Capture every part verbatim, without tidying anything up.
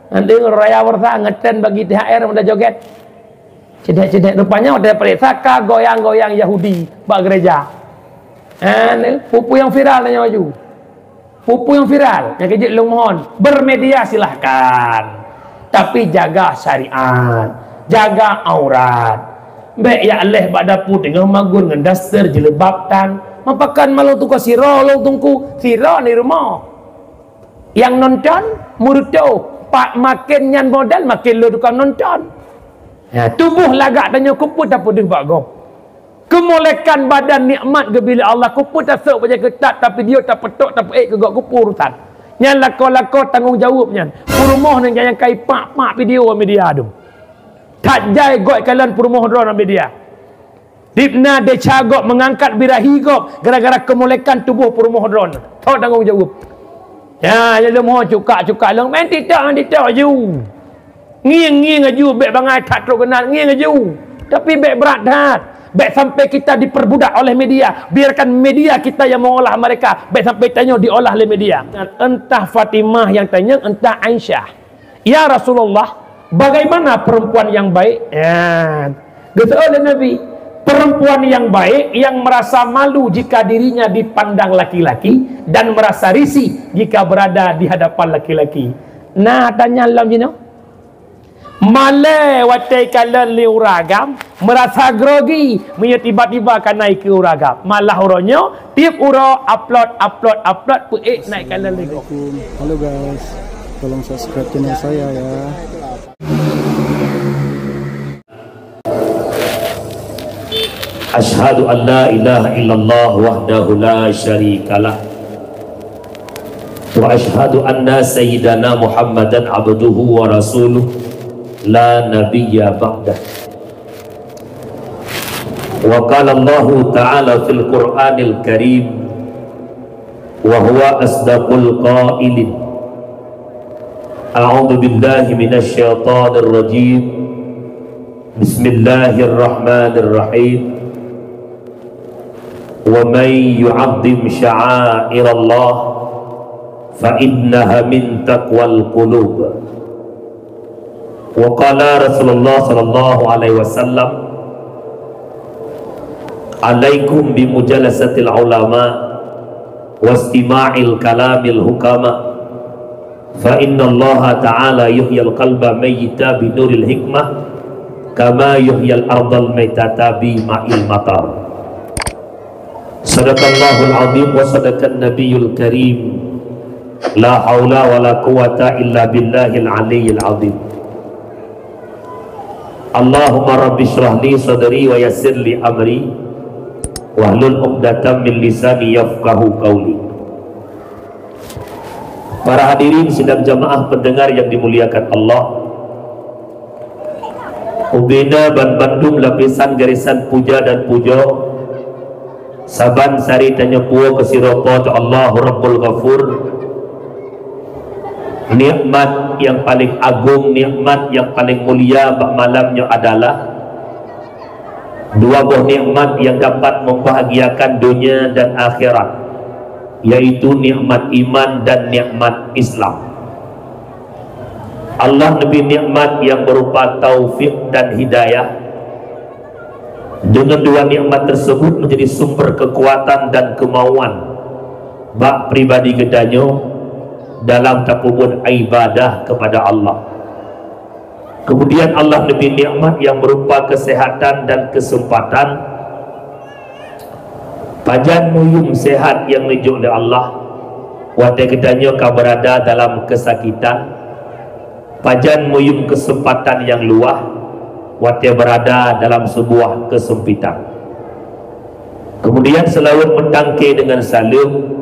Nanti raya Warsa ngetren bagi T H R muda joget. Cedek-cedek rupanya udah periksa ka goyang-goyang Yahudi bak gereja. Ha, ni, pupu yang viral nanya baju. Pupu yang viral, yang kejut long mohon. Bermedia silahkan. Tapi jaga syariat, jaga aurat. Bek yak leh bak dapu tengah magun ngon daster jilbab tan. Mapakan malu tuka siro long tungku, siro ni rumah. Yang nonton, muruto. Pak makin nyan modal, makin lo tukang nonton. Ya, tubuh lagak tanyoe kuput tapeuduh bak gob. Kemolekan badan nikmat geubri lé Allah, kuput tasok bajai keutat, tapi dia tapetok, tapeuék keu gob kupur urusan. Nyan lako-lako tanggong jaweueb nyan. Purumoh nyan nyang kai pak-pak video media tu. That jai gob kalon purumoh droe media. Dibna desya gob meungangkat birahi gob gara-gara kemolekan tuboh purumoh droe. Tho tanggong jaweueb. Ya, ya leumo cukak-cukak leumo main TikTok, main TikTok aju. Ngieng-ngieng aju, bek bangai that trok keunan, ngieng aju. Tapi bek brat that. Bek sampai kita diperbudak oleh media. Biarkan media kita yang mengolah mereka. Bek sampai tanyoe diolah oleh media. Entah Fatimah yang tanyong, entah Aisyah. "Ya Rasulullah, bagaimana perempuan yang baik?" Ya. Geuseuôt lé Nabi, "Perempuan yang baik yang merasa malu jika dirinya dipandang laki-laki dan merasa risih jika berada di hadapan laki-laki." Nah, tanya lom jinoe. Malée watée kalon lé ureuëng agam, merasa grogi meunyoe tiba-tiba ka naik ke ureuëng agam. Malah uroe nyoe, tiep uroe upload, upload, upload, peuék naik kalon lé gob. Assalamualaikum. Halo guys, tolong subscribe channel saya ya. Asyhadu an la ilaha illallah wahdahu la syarikalah. Wa asyhadu anna sayyidana Muhammadan abduhu wa rasuluh la nabiyya ba'dah. Wa qala Allahu ta'ala fil Qur'anil Karim, wa huwa asdaqul qailin. A'udzu billahi minasy syaithanir rajim. Bismillahirrahmanirrahim. Wa may yu'azzim sya'airallah fa innaha min taqwal qulub. Wa qala Rasulullah sallallahu alaihi wasallam, "Alaikum bi mujalasatil ulama wastima'il kalamil hukama, fa innallaha ta'ala yuhyil qalba mayyita bi nuril hikmah, kama yuhyil ardal maitata bi ma'il matar." Sadaqallahul azim wa sadaqan nabiyul karim. La haula wa la quwwata illa billahil aliyyil azim. Allahumma rabbi shrah li sadri wa yassir li amri, wahlul uqdatam min lisani yafqahu qauli. Para hadirin sidang jamaah pendengar yang dimuliakan Allah, ubena ban bandum lapisan garisan puja dan pujo, saban sari tanyoe puwoe keu sidroe Po teu Allah Rabbul Ghafur. Nikmat yang paling agung, nikmat yang paling mulia bak malam nyoe adalah dua boh nikmat yang dapat membahagiakan dunia dan akhirat, yaitu nikmat iman dan nikmat Islam. Allah neubri nikmat yang berupa taufik dan hidayah. Dengan dua nikmat tersebut menjadi sumber kekuatan dan kemauan bak pribadi geutanyoe dalam tapeubuet ibadah kepada Allah. Kemudian Allah neubri nikmat yang berupa kesehatan dan kesempatan. Pajan muyum sehat nyang neujok lé Allah watée geutanyoe ka beurada dalam keusakitan? Pajan muyum keuseumpatan nyang luwah watée beurada dalam seubuah keuseumpatan? Keumudian seulaweuet meutangke deungon saleuem,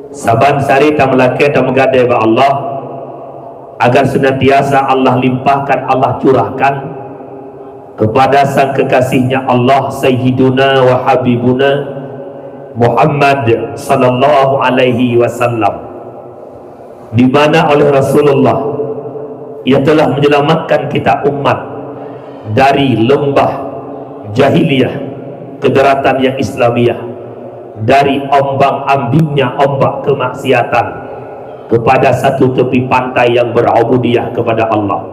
saban sari tameulakée tameugadée bak Allah, agar seunantiasa Allah limpahkan, Allah curahkan keupada sang keukasih-Nya Allah, Sayyiduna wa Habibuna Muhammad sallallahu alaihi wasallam, di mana oleh Rasulullah Ia telah menyelamatkan kita umat dari lembah jahiliyah ke daratan yang Islamiah, dari ombang-ambingnya ombak kemaksiatan, kepada satu tepi pantai yang berubudiyah kepada Allah.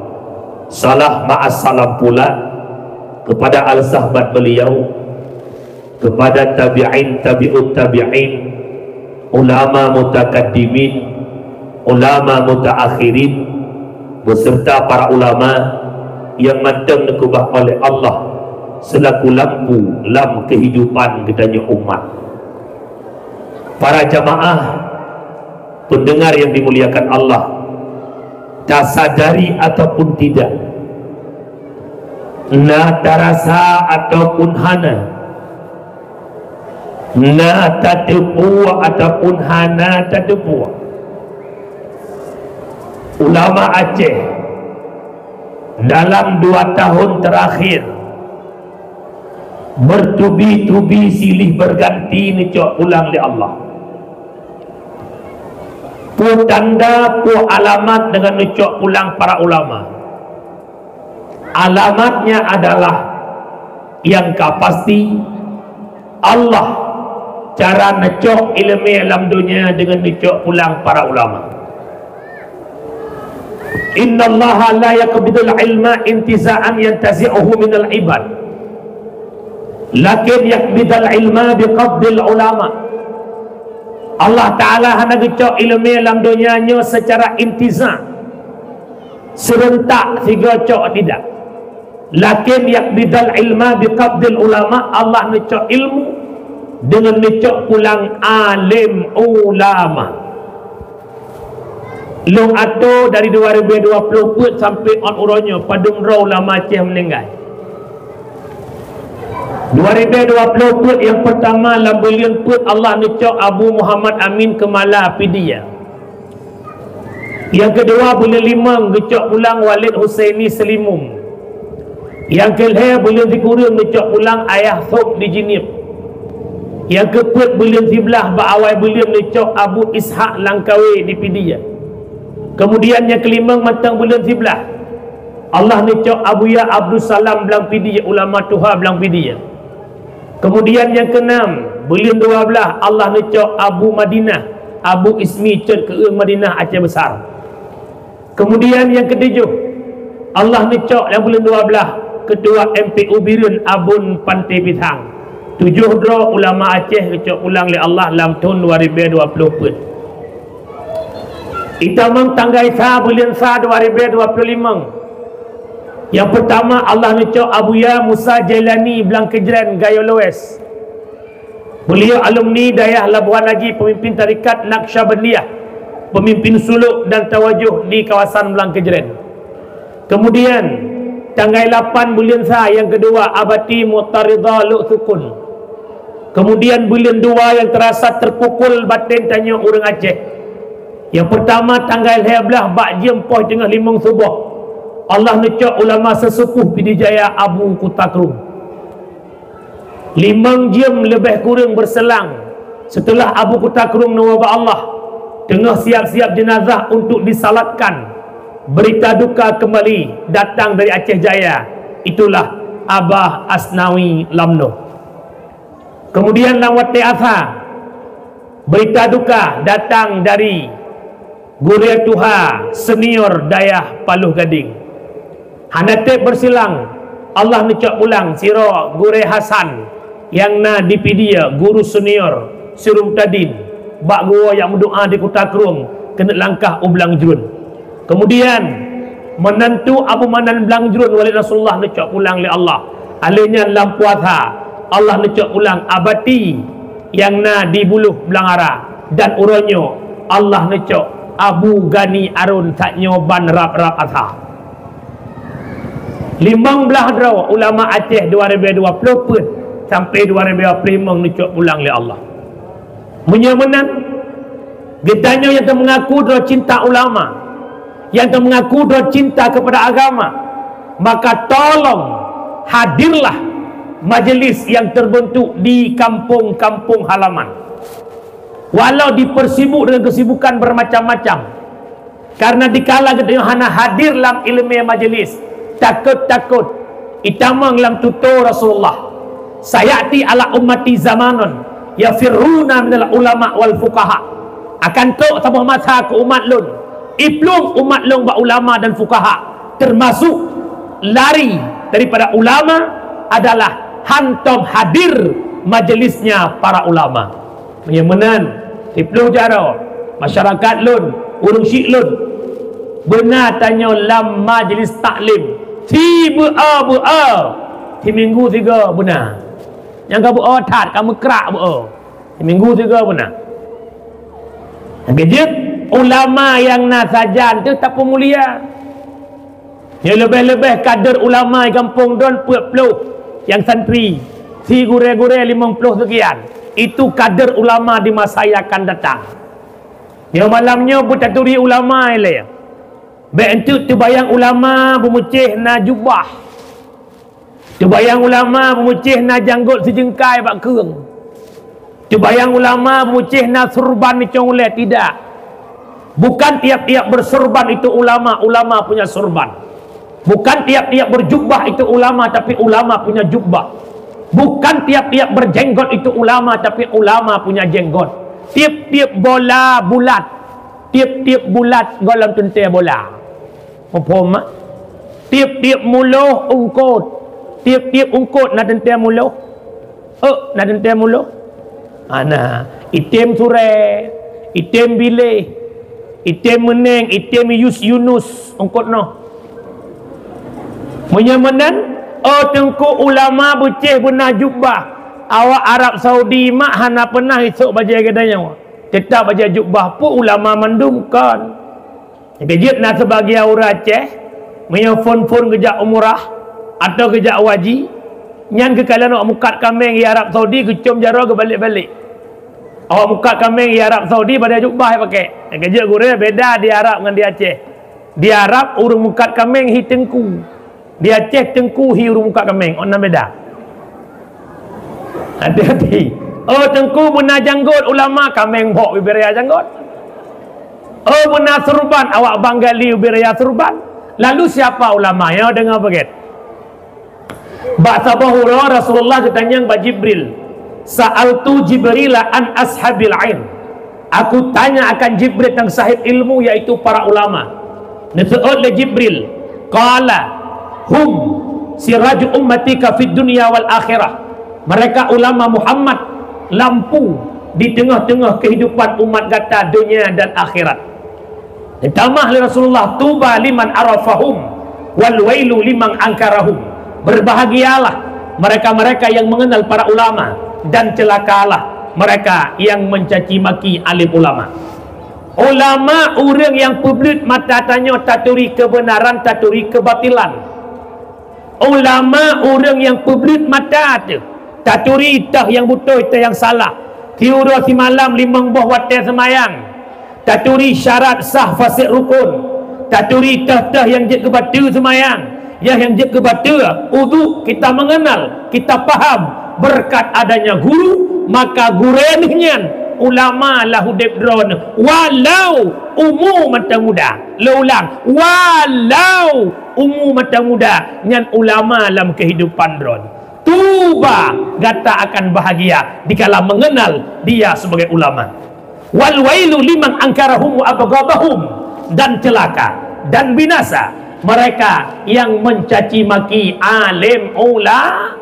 Salam ma'as salam pula kepada al-sahabat beliau, kepada tabi'in, tabi'ut tabi'in, ulama mutakaddimin, ulama mutaakhirin, beserta para ulama yang mantong neukeubah oleh Allah selaku lampu lam kehidupan geutanyoe umat. Para jamaah pendengar yang dimuliakan Allah, tasadari ataupun tidak, na tarasa ataupun hana, na tateupeue ataupun hana tateupeue, ulama Aceh dalam dua tahun terakhir bertubi-tubi silih berganti neucok pulang lé Allah. Peue tanda, peue alamat deungon neucok pulang para ulama? Alamatnya adalah, yang ka pasti, Allah cara neucok ileumé lam donya deungon neucok pulang para ulama. Innallaha la yaqbidul ilma intiza'an yantazi'uhu minal ibad, lakin yaqbidul ilma biqabdil ulama. Allah Ta'ala hana geucok ileumé lam donya nyoe seucara intiza, seurentak sigoe cok, tidak. Lakin yaqbidul ilma biqabdil ulama, Allah neucok ilmu deungon neucok pulang alim ulama. Lôn atô dari dua ribèe dua ploh peuet sampoe ôn uroe nyoe padum droe ulama Aceh meuninggai. Dua ribèe dua ploh peuet nyang peurtama lam buleuen peuet Allah neucok Abu Muhammad Amin Keumala Pidie. Nyang keudua buleuen limong geucok pulang Walid Husaini Seulimum. Nyang keulhèe buleuen sikureueng neucok pulang Ayah Thôb di Jeunieb. Nyang keupeuet buleuen siblaih bak awai buleuen neucok Abu Ishak Langkawe di Pidie. Keumudian nyang keulimong mantong buleuen siblaih, Allah neucok Abuya Abdussalam Blang Pidie, ulama tuha Blang Pidie. Keumudian nyang keunam buleuen dua blaih Allah neucok Abu Madinah, Abu Ismi cot keueung Madinah Aceh Besar. Keumudian nyang keutujoh, Allah neucok lam buleuen dua blaih keutua M P U Bireuen Abon Panté Pisang. Tujoh droe ulama Aceh geucok pulang lé Allah lam thon dua ribèe dua ploh peuet. Itamong tanggai sa buleuen sa dua ribèe dua ploh limong. Nyang peurtama Allah neucok Abuya Musa Jailani Blang Keujruen Gayo Lowes. Beuliau alumni Dayah Labuhan Haji, peumimpin tarekat Naqsyabandiyah, peumimpin suluk dan tawajoh di kawasan Blang Keujruen. Keumudian, tanggai lapan buleuen sa nyang keudua Abati Muqtaridha Lhoksukon. Keumudian buleuen dua nyang teurasa teupukul batén tanyoe ureuëng Aceh. Nyang peurtama tanggai lhèe blaih bak jeuem poh teungoh limong suboh, Allah neucok ulama seusukuh Pidie Jaya Abu Kuta Krueng. Limong jeuem leubeh kureueng beureuselang, seuteulah Abu Kuta Krueng neuwoe bak Allah, teungoh siab-siab jeunazah untuk disalatkan, beurita duka keumbali datang dari Aceh Jaya, itulah Abah Asnawi Lamno. Keumudian lam watée asa, beurita duka datang dari gurée tuha senior dayah Paloh Gadeng. Hana treb beureuselang, Allah neucok pulang sidroe gurée Hasan nyang na di Pidie, guru senior Sirul Mubtadin, bak geuwoe jak meudoá di Kuta Krueng keuneuk langkah u Blang Jruen. Keumudian, meunantu Abu Manan Blang Jruen Walid Rasulullah neucok pulang lé Allah. Alheuh nyan lam puasa, Allah neucok pulang Abati nyang na di Buloh Blang Ara, dan uroe nyoe Allah neucok Abu Gani Aron, that nyoe ban rab-rab asa. Limong blaih droe ulama Aceh dua ribèe dua ploh peuet sampoe dua ribèe dua ploh limong neucok pulang lé Allah. Meunyoe meunan, geutanyoe nyang teumeungaku droe cinta ulama, nyang teumeungaku droe cinta keupada agama, maka tolong hadirlah majeulis nyang teubeuntuk di kampung-kampung halaman. Walau dipeursibuk deungon keusibukan beumacam-macam, kareuna dikala geutanyoe hana hadir lam iéleumé majeulis, takot-takot, itamong lam tutoe Rasulullah, "Sayati ala ummati zamanun yafirruna minal ulama wal fuqaha." Akan trok saboh masa keu umat lôn, iplueng umat lôn bak ulama dan fukaha, teumasuk lari daripada ulama adalah hantom hadir majlisnya para ulama. Meunyoe meunan, siploh jaroe, masyarakat lôn, ureuëng syiek lôn, beuna tanyoe lam majlis taklim, si beu-o beu-o, si minggu sigo beuna. Nyang ka beu-o that, ka meukrak beu-o. Minggu sigo beuna. Nyang keujeuet, ulama nyang na sajan teuh tapeumulia. Nyang leubeh-leubeh kader ulama di gampông droen peuet ploh nyang santri, si gurée-gurée limong ploh seukian. Itu kader ulama di masa nyang akan datang. Nyoe malam nyoe beutaturi ulama ilée. Bék enteuk teubayang ulama beumucéh na jubah. Teubayang ulama beumucéh na janggôt sijeungkai bak keueng. Teubayang ulama beumucéh na surban nicong ulée, tidak. Bukan tiap-tiap bersurban itu ulama, ulama punya surban. Bukan tiap-tiap berjubah itu ulama, tapi ulama punya jubah. Bukan tiap-tiap berjenggot itu ulama, tapi ulama punya jenggot. Tiap-tiap bola bulat, tiap-tiap bulat gohlom teuntée bola. Muphom mak? Tiep-tiep muloh ungkot. Tiep-tiep ungkot na teuntée muloh. Euk, na teuntée muloh. Ana, item surée, item biléh, item meuneng, item yus Yunus ungkot noh. Meunyoe meunan, oh teungku ulama beucéh beuna jubah. Awak Arab Saudi mak hana peunah isok bajée geutanyoe. Teutap bajée jubah pun ulama mandum kon. Nyang keujeuet na seubagian ureuëng Aceh, meunyoe phon-phon geujak umrah atau geujak haji, nyan geukalon awak mukat kaméng di Arab Saudi geucom jaroe geubalek-balek. Awak mukat kaméng di Arab Saudi padahai jubah pakai. Nyang keujeuet gurée beda di Arab ngon di Aceh. Di Arab ureuëng mukat kaméng hi teungku. Di Aceh teungku hi ureuëng mukat kaméng, oh na beda. Hati-hati. Oh teungku beuna janggot ulama kaméng bok bibir raya janggot. Oh beuna surban awak Bangali bibir raya surban. Lalu siapa ulama? Nyoe deungoe beugét. Bak saboh uroe Rasulullah geutanyong bak Jibril, "Sa'altu Jibrila an ashabil ilm." Aku tanya akan Jibril tentang sahib ilmu, yaitu para ulama. Neuseuôt lé Jibril, qala, "Hum siraju ummatika fid dunya wal akhirah." Mereka ulama Muhammad, lampu di teungoh-teungoh keuhidupan umat gata dunia dan akhirat. Ditamah lé Rasulullah, "Tuba liman arafahum, wal wailu liman angkarahum." Berbahagialah mereka-mereka yang mengenal para ulama, dan celakalah mereka yang mencaci maki alim ulama. Ulama ureuëng nyang peubleuet mata tanyoe taturi keubeunaran, taturi keubatilan. Ulama ureuëng nyang peubleuet mata teuh, taturi teuh nyang beutôi teuh nyang salah. Siuroe simalam limong boh watée seumayang, taturi syarat sah fasek rukon, taturi teuh-teuh nyang jeuet keu bateue seumayang, nyang, nyang jeuet keu bateue udhu. Kita mengenal, kita paham, berkat adanya guru, maka gurée nyan ulama lam udeb droe, walau umu mantong muda. Lôn ulang, walau umu mantong muda, nyan ulama lam keuhidupan droe. Tuba gata akan bahagia dikala mengenal dia sebagai ulama. Wal wailu liman angkarahum wa abghadahum, dan celaka dan binasa mereka yang mencaci maki alim ula.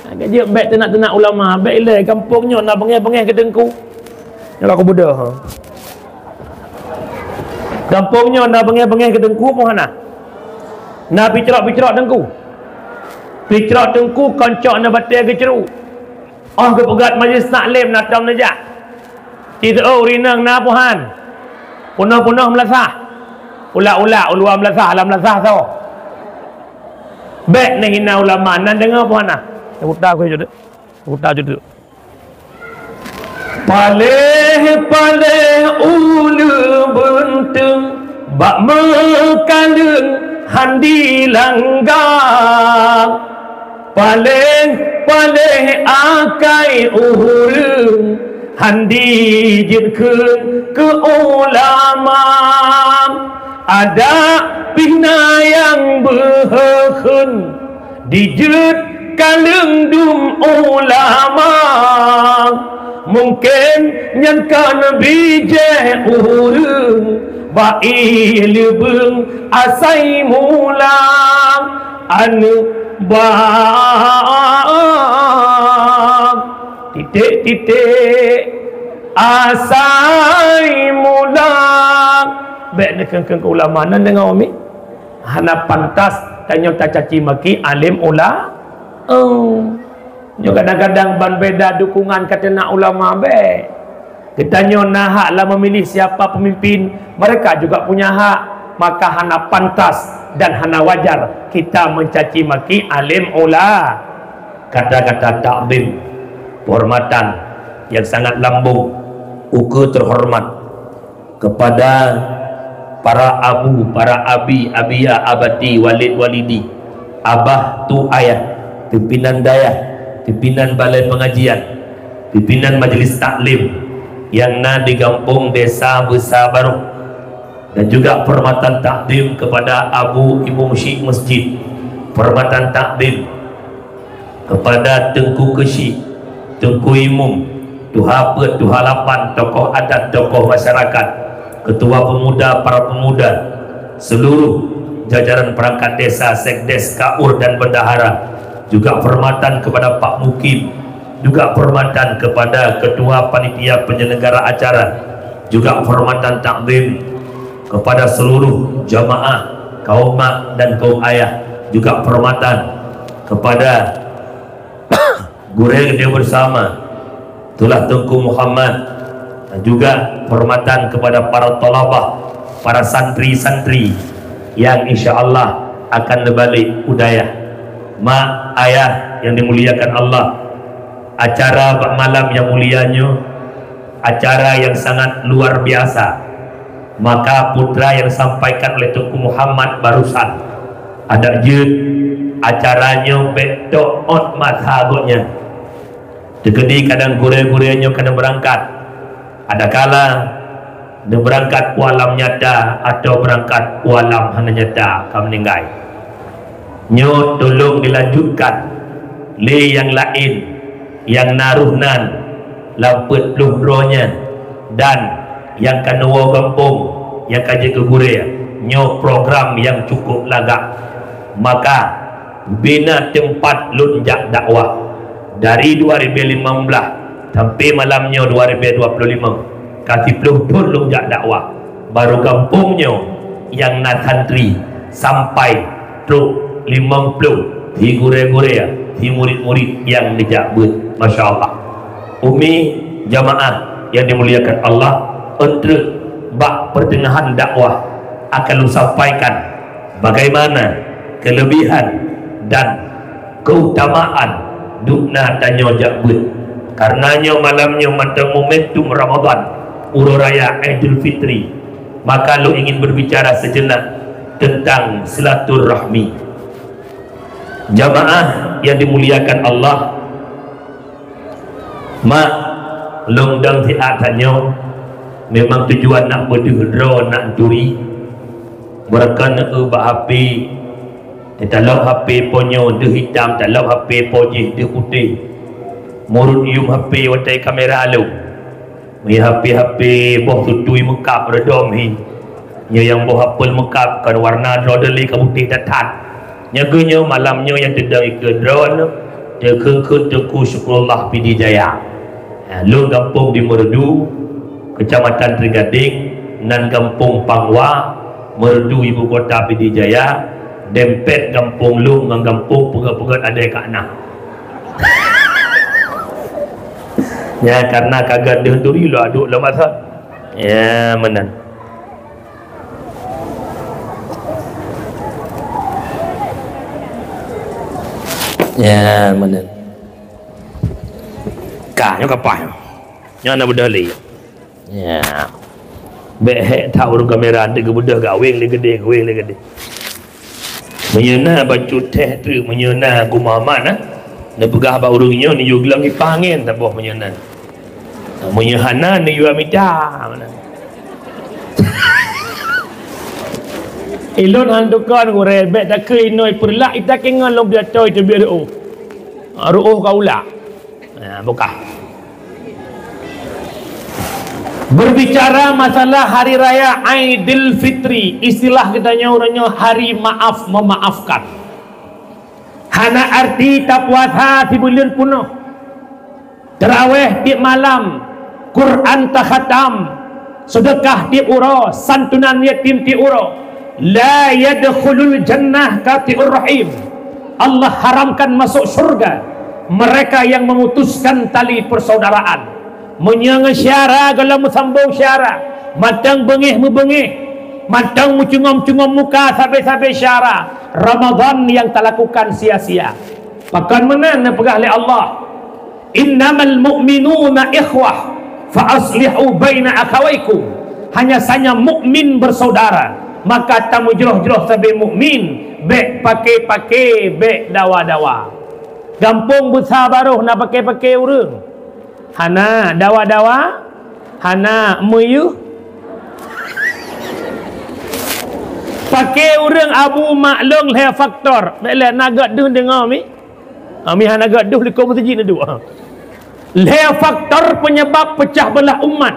Ka jeuet bék teunak-teunak ulama, bék ilée gampông nyoe na beungéh-beungéh keu teungku. Nyoe laku buda ha. Gampông nyoe na beungéh-beungéh keu teungku peue hana? Na picrok-picrok teungku. Picrok teungku kon cok na batée geucruk. Oh geupeugét majlis taklim na tom neujak. Ci teuôt ureuëng inong na puhan. Punoh-punoh meulasah. Ulak-ulak uluwa meulasah lam meulasah soe. Bék neuhina ulama nan deungoe puhan na. Uta ku juduk. Uta juduk. Paléh-paléh uleue beunteueng bak meukaleueng handi langga. Paléh-paléh akai ureuëng handi jeuet kheun keu ulama. Adak pih na nyang beuheuh kheun dijeuet kaleueng dum ulama. Mungken nyan ka neubi jeh ureueng bak ié leubeng asai mula aneuk bang. Titik-titik asai mula. Bék neukeung-keung keu ulama nan deungoe mi. Hana pantas tanyoe tacaci maki alim ula-, oh. Nyoe kadang-kadang ban beda dukungan ka teunak ulama bék. Geutanyoe na hak lam memilih siapa pemimpin, mereka juga punya hak. Maka hana pantas dan hana wajar kita mencaci maki alim ula-, kata-kata takzim, penghormatan yang sangat lambung, ukeue terhormat kepada para abu, para abi, abia, abati, walid, walidi, abah, tu, ayah, pimpinan dayah, pimpinan balai pengajian, pimpinan majelis taklim yang na di gampông Desa Beusa Barôh, dan juga penghormatan takzim kepada Abu Imum Syik Masjid, penghormatan takzim kepada Teungku Keuchik, Teungku Imum, Tuha Peuet, Tuha Lapan, tokoh adat, tokoh masyarakat, ketua pemuda, para pemuda, seluruh jajaran perangkat desa, sekdes, kaur, dan bendahara, juga penghormatan kepada Pak Mukim, juga penghormatan kepada ketua panitia penyelenggara acara, juga penghormatan takzim kepada seluruh jamaah, kaum mak dan kaum ayah, juga penghormatan kepada gurée geutanyoe bersama, itulah Teungku Muhammad, dan juga penghormatan kepada para thalabah, para santri-santri yang insya Allah akan neubalek u dayah. Mak, ayah yang dimuliakan Allah, acara bak malam yang mulia nyoe acara yang sangat luar biasa. Maka putra yang disampaikan oleh Teungku Muhammad barusan, adak jeuet acara nyoe bék tok ot masa gobnyan. Teukeudi kadang gurée-gurée nyoe ka neubeurangkat. Adakala neubeurangkat u alam nyata atawa beurangkat u alam hana nyata ka meuninggai. Nyoe tulông dilanjutkan lé nyang laén nyang na roh nan lam peuet ploh droe nyan dan nyang ka neuwoe gampông nyang ka jeuet keu gurée. Nyoe program nyang cukup lagak. Maka bina teumpat lôn jak dakwah dari dua ribèe limong blah sampai malam nyoe dua ribèe dua ploh limong. Ka siploh thon lôn jak dakwah, baru gampông nyoe nyang na santri sampai trok limong ploh, si gurée-gurée, si murit-murit nyang neujak beuet. Masya Allah. Umi, jamaah yang dimuliakan Allah, ôn treuk bak peuteungahan dakwah akan lôn sampaikan bagaimana kelebihan dan keutamaan dubna tanyoe jak beuet. Karena nyoe malam nyoe mantong momentum Ramadan, uroe raya Aidul Fitri, maka lôn ingin berbicara sejenak tentang silaturahmi. Jamaah yang dimuliakan Allah, mak, lôn dong siat tanyoe memang tujuan nak beudeuh droe nak turi. Beureukan eu bak H P, teutalop H P po nyoe deuh hitam, talop H P po jih deuh putéh. Murot yuem H P watée kamera lôn. Meuhapé-hapé boh tutui meukab reudom hi. Nyoe nyang boh apel meukab kon warna droe deuh lé ka putéh that-that. Nyoe geuh nyoe malam nyoe nyang teudong ikeue droe nyoe, teukheun-kheun Teungku Syukurullah Pidie Jaya. Ha, lôn gampông di Meureudu, Keucamatan Trigadeng, nan gampông Pangwa, Meureudu ibu kota Pidie Jaya, dempet gampông lôn ngon gampông peugét-peugét adée ka na. Nyan karena ka gadeuh turi lôn aduk lom asoe. Ya, meunan. Ya, meunan. Ka, nyoe kapah nyoe. Nyoe na beudôh lé. Ya. Bék hék that ureuëng kamera, nanti geubeudôh gawéng lé geudeh, gawéng lé geudeh. Meunyoe na bacut teh treuk, meunyoe na geumaman, ah, neupeugah bak ureuëng nyoe neuyue gleueng ipah angén saboh meunyoe na. Meunyoe hana, neuyue mita. Ilôn han tukon gurée, bék takheun inoe peureulak ita keu ngon lôn biatoi teubiet ruôh. Ruôh ka ulak. Ha, bukah. Berbicara masalah hari raya Aidil Fitri, istilah geutanyoe uroe nyoe hari maaf memaafkan. Hana arti tapuasa sibuleuen peunoh, taraweh tiep malam, Quran takhatam, sedekah tiep uroe, santunan yatim tiep uroe. La yadkhulul jannah qati'ur rahim. Allah haramkan masuk syurga mereka yang memutuskan tali persaudaraan. Meunyoe ngon syara gohlom meusambong syara, mantong beungéh meubeungéh, mantong meucungom-cungom muka sabe-sabe syara, Ramadan nyang talakukan sia-sia. Pakon meunan neupeugah lé Allah, "Innamal mu'minuna ikhwah, fa aslihu baina akhawaikum." Hanya saja mukmin bersaudara, maka tamujroh-jroh sabe mukmin, bék paké-paké, bék dawa-dawa. Gampông beusa baroh na paké-paké ureuëng. Hana dawa-dawa, hana meuyuh. Paké ureuëng abu mak lôn lhée faktor. Bék lé na gét deuh deungoe mi. Ami hana gét deuh likot meuseujid na duek. Lhée faktor penyebab pecah belah umat.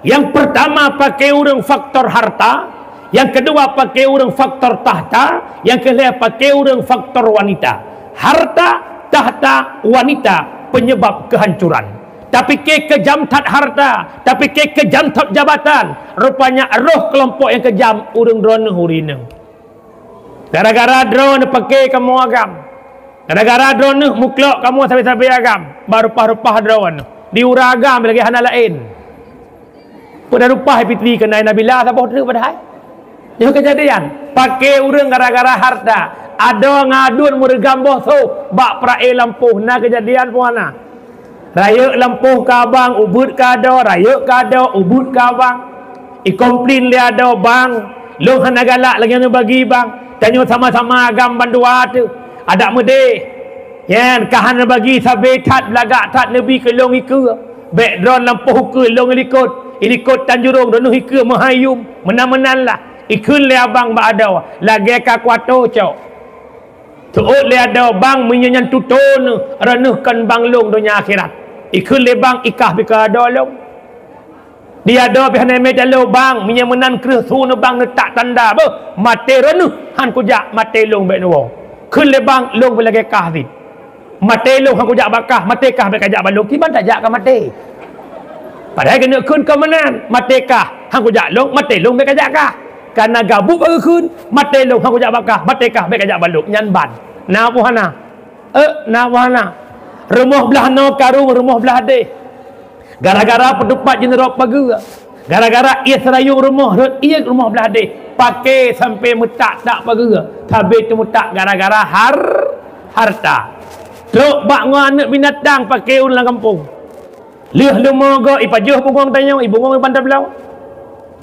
Yang pertama paké ureuëng faktor harta, yang kedua paké ureuëng faktor tahta, yang kelhée paké ureuëng faktor wanita. Harta, tahta, wanita penyebab kehancuran. Tapi ke kejam that harta, tapi ke kejam that jabatan, rupanya roh kelompok yang kejam ureuëng droeneuh ureuëng inong. Gara-gara droeneuh paké kamoe agam. Gara-gara droeneuh muklok kamoe sabe-sabe agam. Bak rupah-rupah droeneuh. Di uroe agam lagée hana laén. Peue rupah Fitri keunan Nabila saboh teuk padahai. Nyoe keujadian, paké ureuëng gara-gara harta. Adoe ngon aduen meureugamboh soh bak peuraé lampôh na keujadian peue hana. Rayeuk lampôh keu abang, ubeuet keu adoe, rayeuk keu adoe, ubeuet keu abang. Ikomplain lé adoe, "Bang, lôn hana galak lagée nyoe bagi, Bang. Tanyoe sama-sama agam bandua teuh. Adak meudeh. Nyan ka hana bagi sabe that, beulagak that neubi keu lôn ikeue. Bék droen lampôh ukeue lôn ilikot. Ilikot tanjurong droeneuh ikeue meuhayum. Meunan-meunan lah." Ikheun lé abang bak adoe, "Lagée ka kuatoe cok." Teuôt lé adoe, "Bang, meunyoe nyan tutoe neuh, droeneuh kon bang lôn donya akhirat." Ikheun lé bang, "Ikah bikeu adoe lôn." Di adoe pih hana mé taloe, "Bang, meunyoe meunan kreueh su neuh bang neutak tanda beuh, maté droeneuh han kujak, maté lôn bék neuwoe." Kheun lé bang, "Lôn pih lagée kah cit. Maté lôn han kujak bak kah, maté kah bék kajak bak lôn, kiban tajak ka maté." Padahai keuneuk kheun kon meunan, "Maté kah han kujak lôn, maté lôn bék kajak kah." Kana gabuek bak geukheun, "Maté lôn han kujak bak kah, maté kah bék kajak bak lôn." Nyan ban. Na peue hana? Eh, na peue hana? Rumoh blah noe karung, rumoh blah deh. Gara-gara peutupat jeuet rot pageue. Gara-gara ié seurayong rumoh, rot ié rumoh blah deh. Paké sampoe meutak-tak pageue. Sabe teumeutak gara-gara har-, harta. Trok bak ngon aneuëk binatang paké ureuëng lam gampông. Lheueh leumo gob ipajoh bungong tanyoe, ibungong iban tabloe.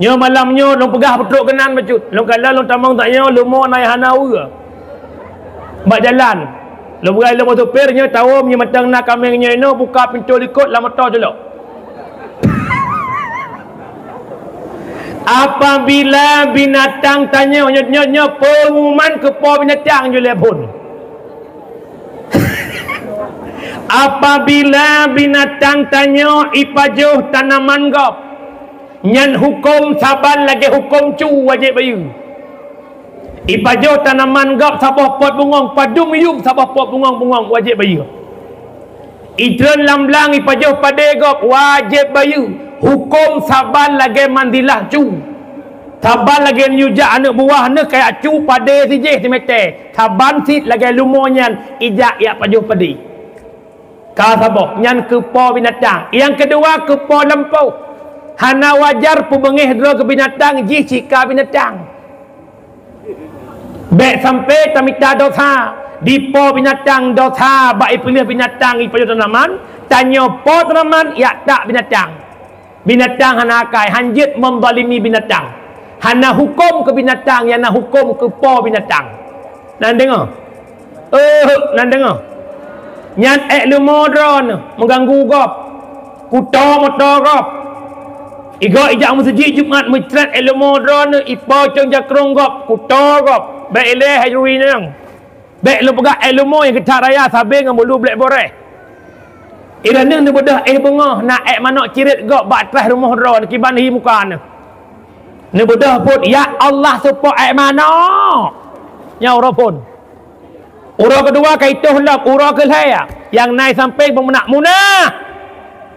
Nyoe malam nyoe lôn peugah peutrok keunan bacut. Lôn kalon lôn tamong tanyoe leumo na nyang hana weue. Bak jalan. Lôn peugah lôn supir nyoe tawöm nyoe mantong na kaméng nyoe inoe buka pintoe likot lam moto culok. Apabila binatang tanyoe nyoe, nyoe, nyoe pengumuman keu po binatang joleh phon. Apabila binatang tanyoe ipajoh tanaman gob, nyan huköm saban lagée huköm cu wajéb bayeue. Ipajoh tanaman gob saboh pot bungong, padum yuem saboh pot bungong-bungong wajéb bayeue. Itreun lam blang ipajoh padé gob wajéb bayeue, huköm saban lagée manzilah cu. Saban lagée neujak aneuëk buah neuh kajak cu padé sijéh simeté, saban cit lagée leumo nyan ijak jak pajoh padé. Ka saboh, nyan keu po binatang. Nyang keudua keu po lampôh. Hana wajar peubeungéh droe keu binatang jih cit ka binatang. Bék sampoe tamita desya di po binatang, desya bak ipeuleueh binatang ipajoh tanaman, tanyoe po tanaman jak tak binatang. Binatang hana akai, hanjeuet menzalimi binatang. Hana huköm keu binatang, nyang na huköm keu po binatang. Nan deungoe? Eh, nan deungoe? Nyan ék leumo droeneuh meuganggu gob. Kuto moto gob. Igoe ijak meuseujid Jumat meucret ék leumo droeneuh ipo cong jakrong gob, kuto gob. Bék ilée hai juri nyang. Bék lôn peugah ék leumo nyang keutat raya sabe ngon bulu blek boreh. Ireuneuh neubeudôh éh beungoh na ék manök cirét gob bak traih rumoh droe kiban hi muka neuh. Neubeudôh phon, "Ya Allah, seupôt ék manök!" Nyan uroe phon. Uroe keudua ka itoh lom, uroe keulhèe, nyang na i sampéng beumeunak munah.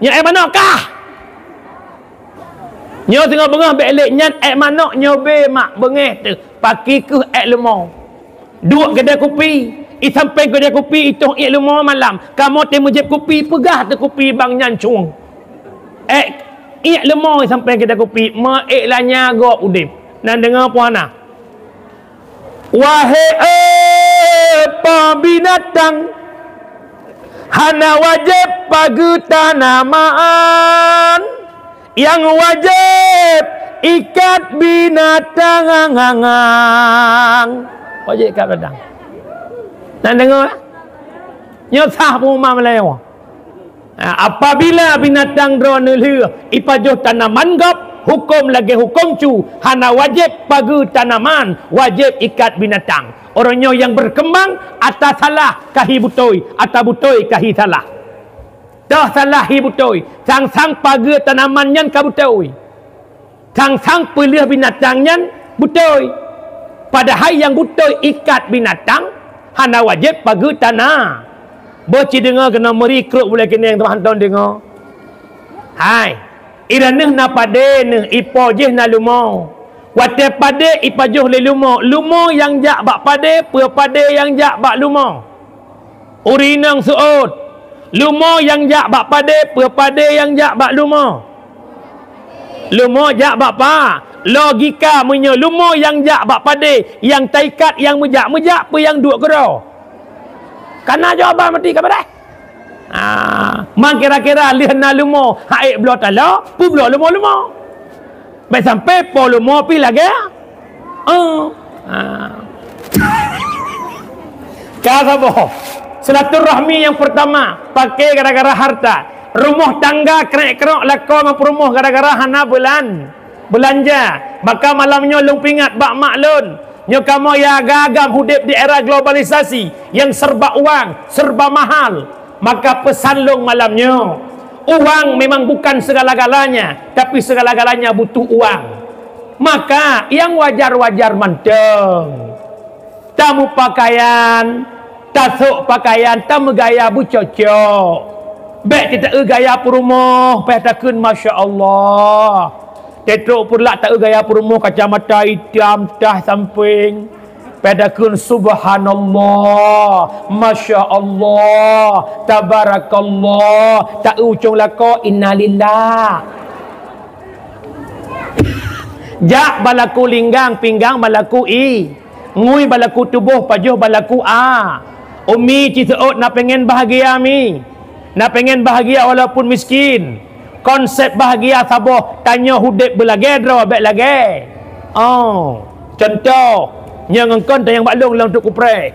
Nyoe ék manök kah? Nyoe singoh beungoh bèk lé nyan ék manök nyoe bé mak beungéh teuh, paki kheueh ék leumo. Duek keudè kupi, i sampéng keudè kupi itoh ék leumo malam. Kamoe teuh meujieb kupi, peugah teuh kupi bang nyan cueng. Ék, ék leumo i sampéng keudè kupi, meu ék lanya gob udeb. Nan deungoe peue hana? Wahé eh, po binatang, hana wajéb pageue tanaman, nyang wajéb ikat binatang. Wajéb ikat binatang. Nan deungoe? Nyoe sah peumuman Meulayu. Ha, apabila binatang droeneuh lheueh ipajoh tanaman gob, huköm lagèe huköm cu, hana wajéb pageue tanaman, wajéb ikat binatang. Uroe nyoe nyang berkembang, ata salah ka hi beutôi, ata beutôi ka hi salah. Toh salah hi beutôi, sang-sang pageue tanaman nyan ka beutôi. Sang-sang peulheueh binatang nyan beutôi. Padahai nyang beutôi ikat binatang hana wajéb pageue tana. Boh ci deungoe keunoe meuri krok bulèe keuneng teuma hantom deungoe. Hai, ireuneuh na padé neuh, ipo jih na leumo. Watèe padé ipajoh lé leumo, leumo nyang jak bak padé, peue padé nyang jak bak leumo. Ureueng inong seuôt, leumo nyang jak bak padé, peue padé nyang jak bak leumo? Leumo jak bak pa? Logika, meunyoe leumo nyang jak bak padé, nyang taikat nyang meujak-meujak, peue nyang duek keudroe? Kana jawaban meuti ka beureh. Ah, man kira-kira lheueh na leumo, hak ék bloe taloe, peubloe leumo-leumo. Bèk sampai po leumo pih lagèe, eh, ah. Ka saboh. Silaturahmi nyang pertama, paké gara-gara harta. Rumoh tangga krek-krok lakoe ngon peurumoh gara-gara hana beulan-, beulanja. Maka malam nyoe lôn peuingat bak mak lôn. Nyoe kamoe nyang agam-agam udép di era globalisasi nyang serba uang, serba mahal. Maka peusan lôn malam nyoe, uang memang bukan segala-galanya, tapi segala-galanya butuh uang. Maka nyang wajar-wajar mantong. Tameupakaian, tasôk pakaian, tameugaya beucocok. Bèk teuta-eu gaya peurumoh, payah takheun, "Masya Allah." Teutrok peureulak ta-eu gaya peurumoh, kacamata itam tah sampéng. Payah takheun, "Subhanallah, Masya Allah, Tabarakallah." Ta-eu ucong lakoe, "Innalillah." Jak balaku linggang, pinggang balaku i. Ngui balaku tuboh, pajoh balaku a. Umi ci seuôt na pengen bahagia mi. Na pengen bahagia walaupun miskin. Konsep bahagia saboh, tanyoe udép beulagèe droe bèk lagèe. Oh, contoh, nyoe ngon kon tanyong bak lôn lôn tuek kupreh.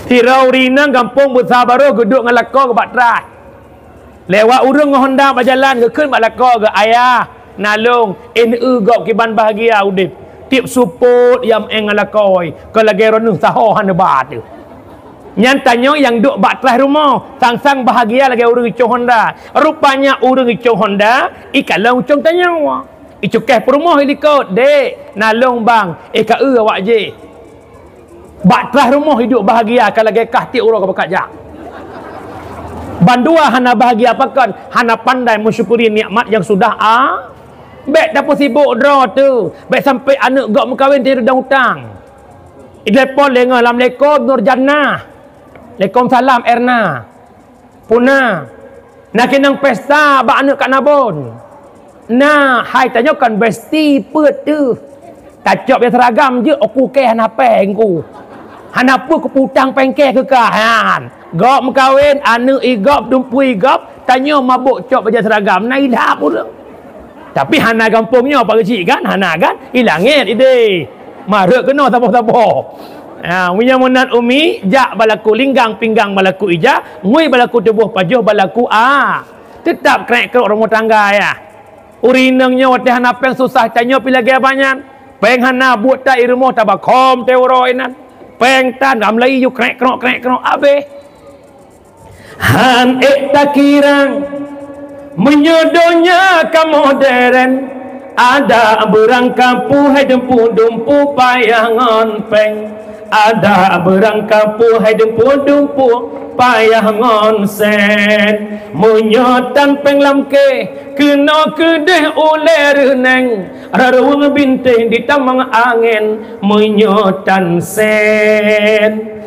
Sidroe ureueng inong gampông Beusa Barôh geuduek ngon lakoe geuh bak traih. Lewat ureueng ngon honda bak jalan, geukheun bak lakoe geuh, "Ayah, na lôn, eh, neueu gob kiban bahagia udép. Tiep seupôt nyang meu'en ngon lakoe, kon lagèe droeneuh saho hana ba teuh." Nyan tanyoe nyang duek bak traih rumoh, sang-sang bahagia lagèe ureueng icong honda. Rupanya ureueng icong honda, ikalon ucong tanyoe. Icukéh peurumoh ilikot, "Dek, na lôn bang, eh, ka eu awak jih." Bak traih rumoh iduek bahagia ka lagèe kah tiep uroe ka beukat jak. Bandua hana bahagia pakon, hana pandai meusyukuri nikmat nyang sudah a. Bèk tapeusibok droe teuh, bèk sampai aneuk gob meukawen teuh dan utang. Idéh pon lé ngon lam lekon Nur Jannah. Waalaikumsalam Erna. Puna, na keunong pesta bak aneuk Kak Nabon. Na, hai tanyoe kon besti peuet teuh. Tacok bak seragam jeuet, oku kèe hana péng ku. Hana peue kupeutang péng kèe keu kah nyan. Gob meukawen, aneuk i gob, dumpeue i gob, tanyoe mabök cok bajèe seragam, na ilham ureueng. Tapi hana gampông nyoe Pak Geuchik kan? Hana kan? I langét idéh. Marot keunoe saboh-saboh. Ha, meunyoe meunan umi, jak balaku linggang, pinggang balaku ija, ngui balaku tuboh pajoh balaku a. Teutap krek-krok rumoh tangga yah. Ureueng inong nyoe watèe hana péng susah, tanyoe pih lagèe banyan. Péng hana buet that i rumoh tabakôm teuh uroe inan. Péng tan ram lai yue krek-krok, krek-krok, abéh. Han ék takirang, meunyoe donya ka modern, ada beurangkapeue hai dumpeue-dumpeue payah ngon péng, ada beurangkapeue hai dumpeue-dumpeue payah ngon sén. Meunyoe tan péng lam kéh, keunoe keudeh ulée reuneng, raruweueng bintéh ditamong angén, meunyoe tan sén.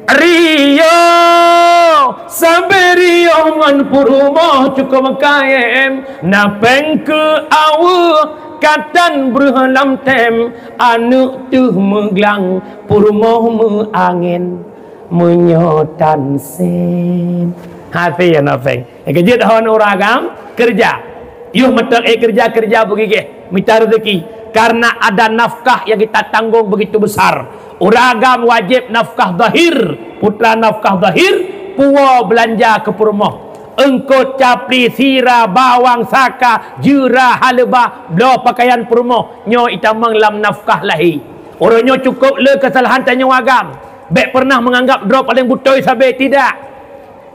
Riyoh, sabe riyoh ngon peurumoh cukôp kayém, na péng keu aweueh, katan breuh lam tem, aneuk teuh meuglang, peurumoh meuangén, meunyoe tan sén. Hase na péng. Nyang keujeuet hon uragam, keureuja. Yoh meuteuk ék keureuja, keureuja beugigeh, mita rezeki. Karena ada nafkah yang kita tanggung begitu besar. Uragam wajéb nafkah zahir, putra nafkah zahir, puwoe beulanja keu peurumoh. Eungkot, capli, sira, bawang, saka, jeura, haleuba, bloe pakaian peurumoh, nyoe itamong lam nafkah lahé. Uroe nyoe cukôp le keusalahan tanyoe agam. Bék peureunah meunganggap droe paleng beutôi sabe, tidak.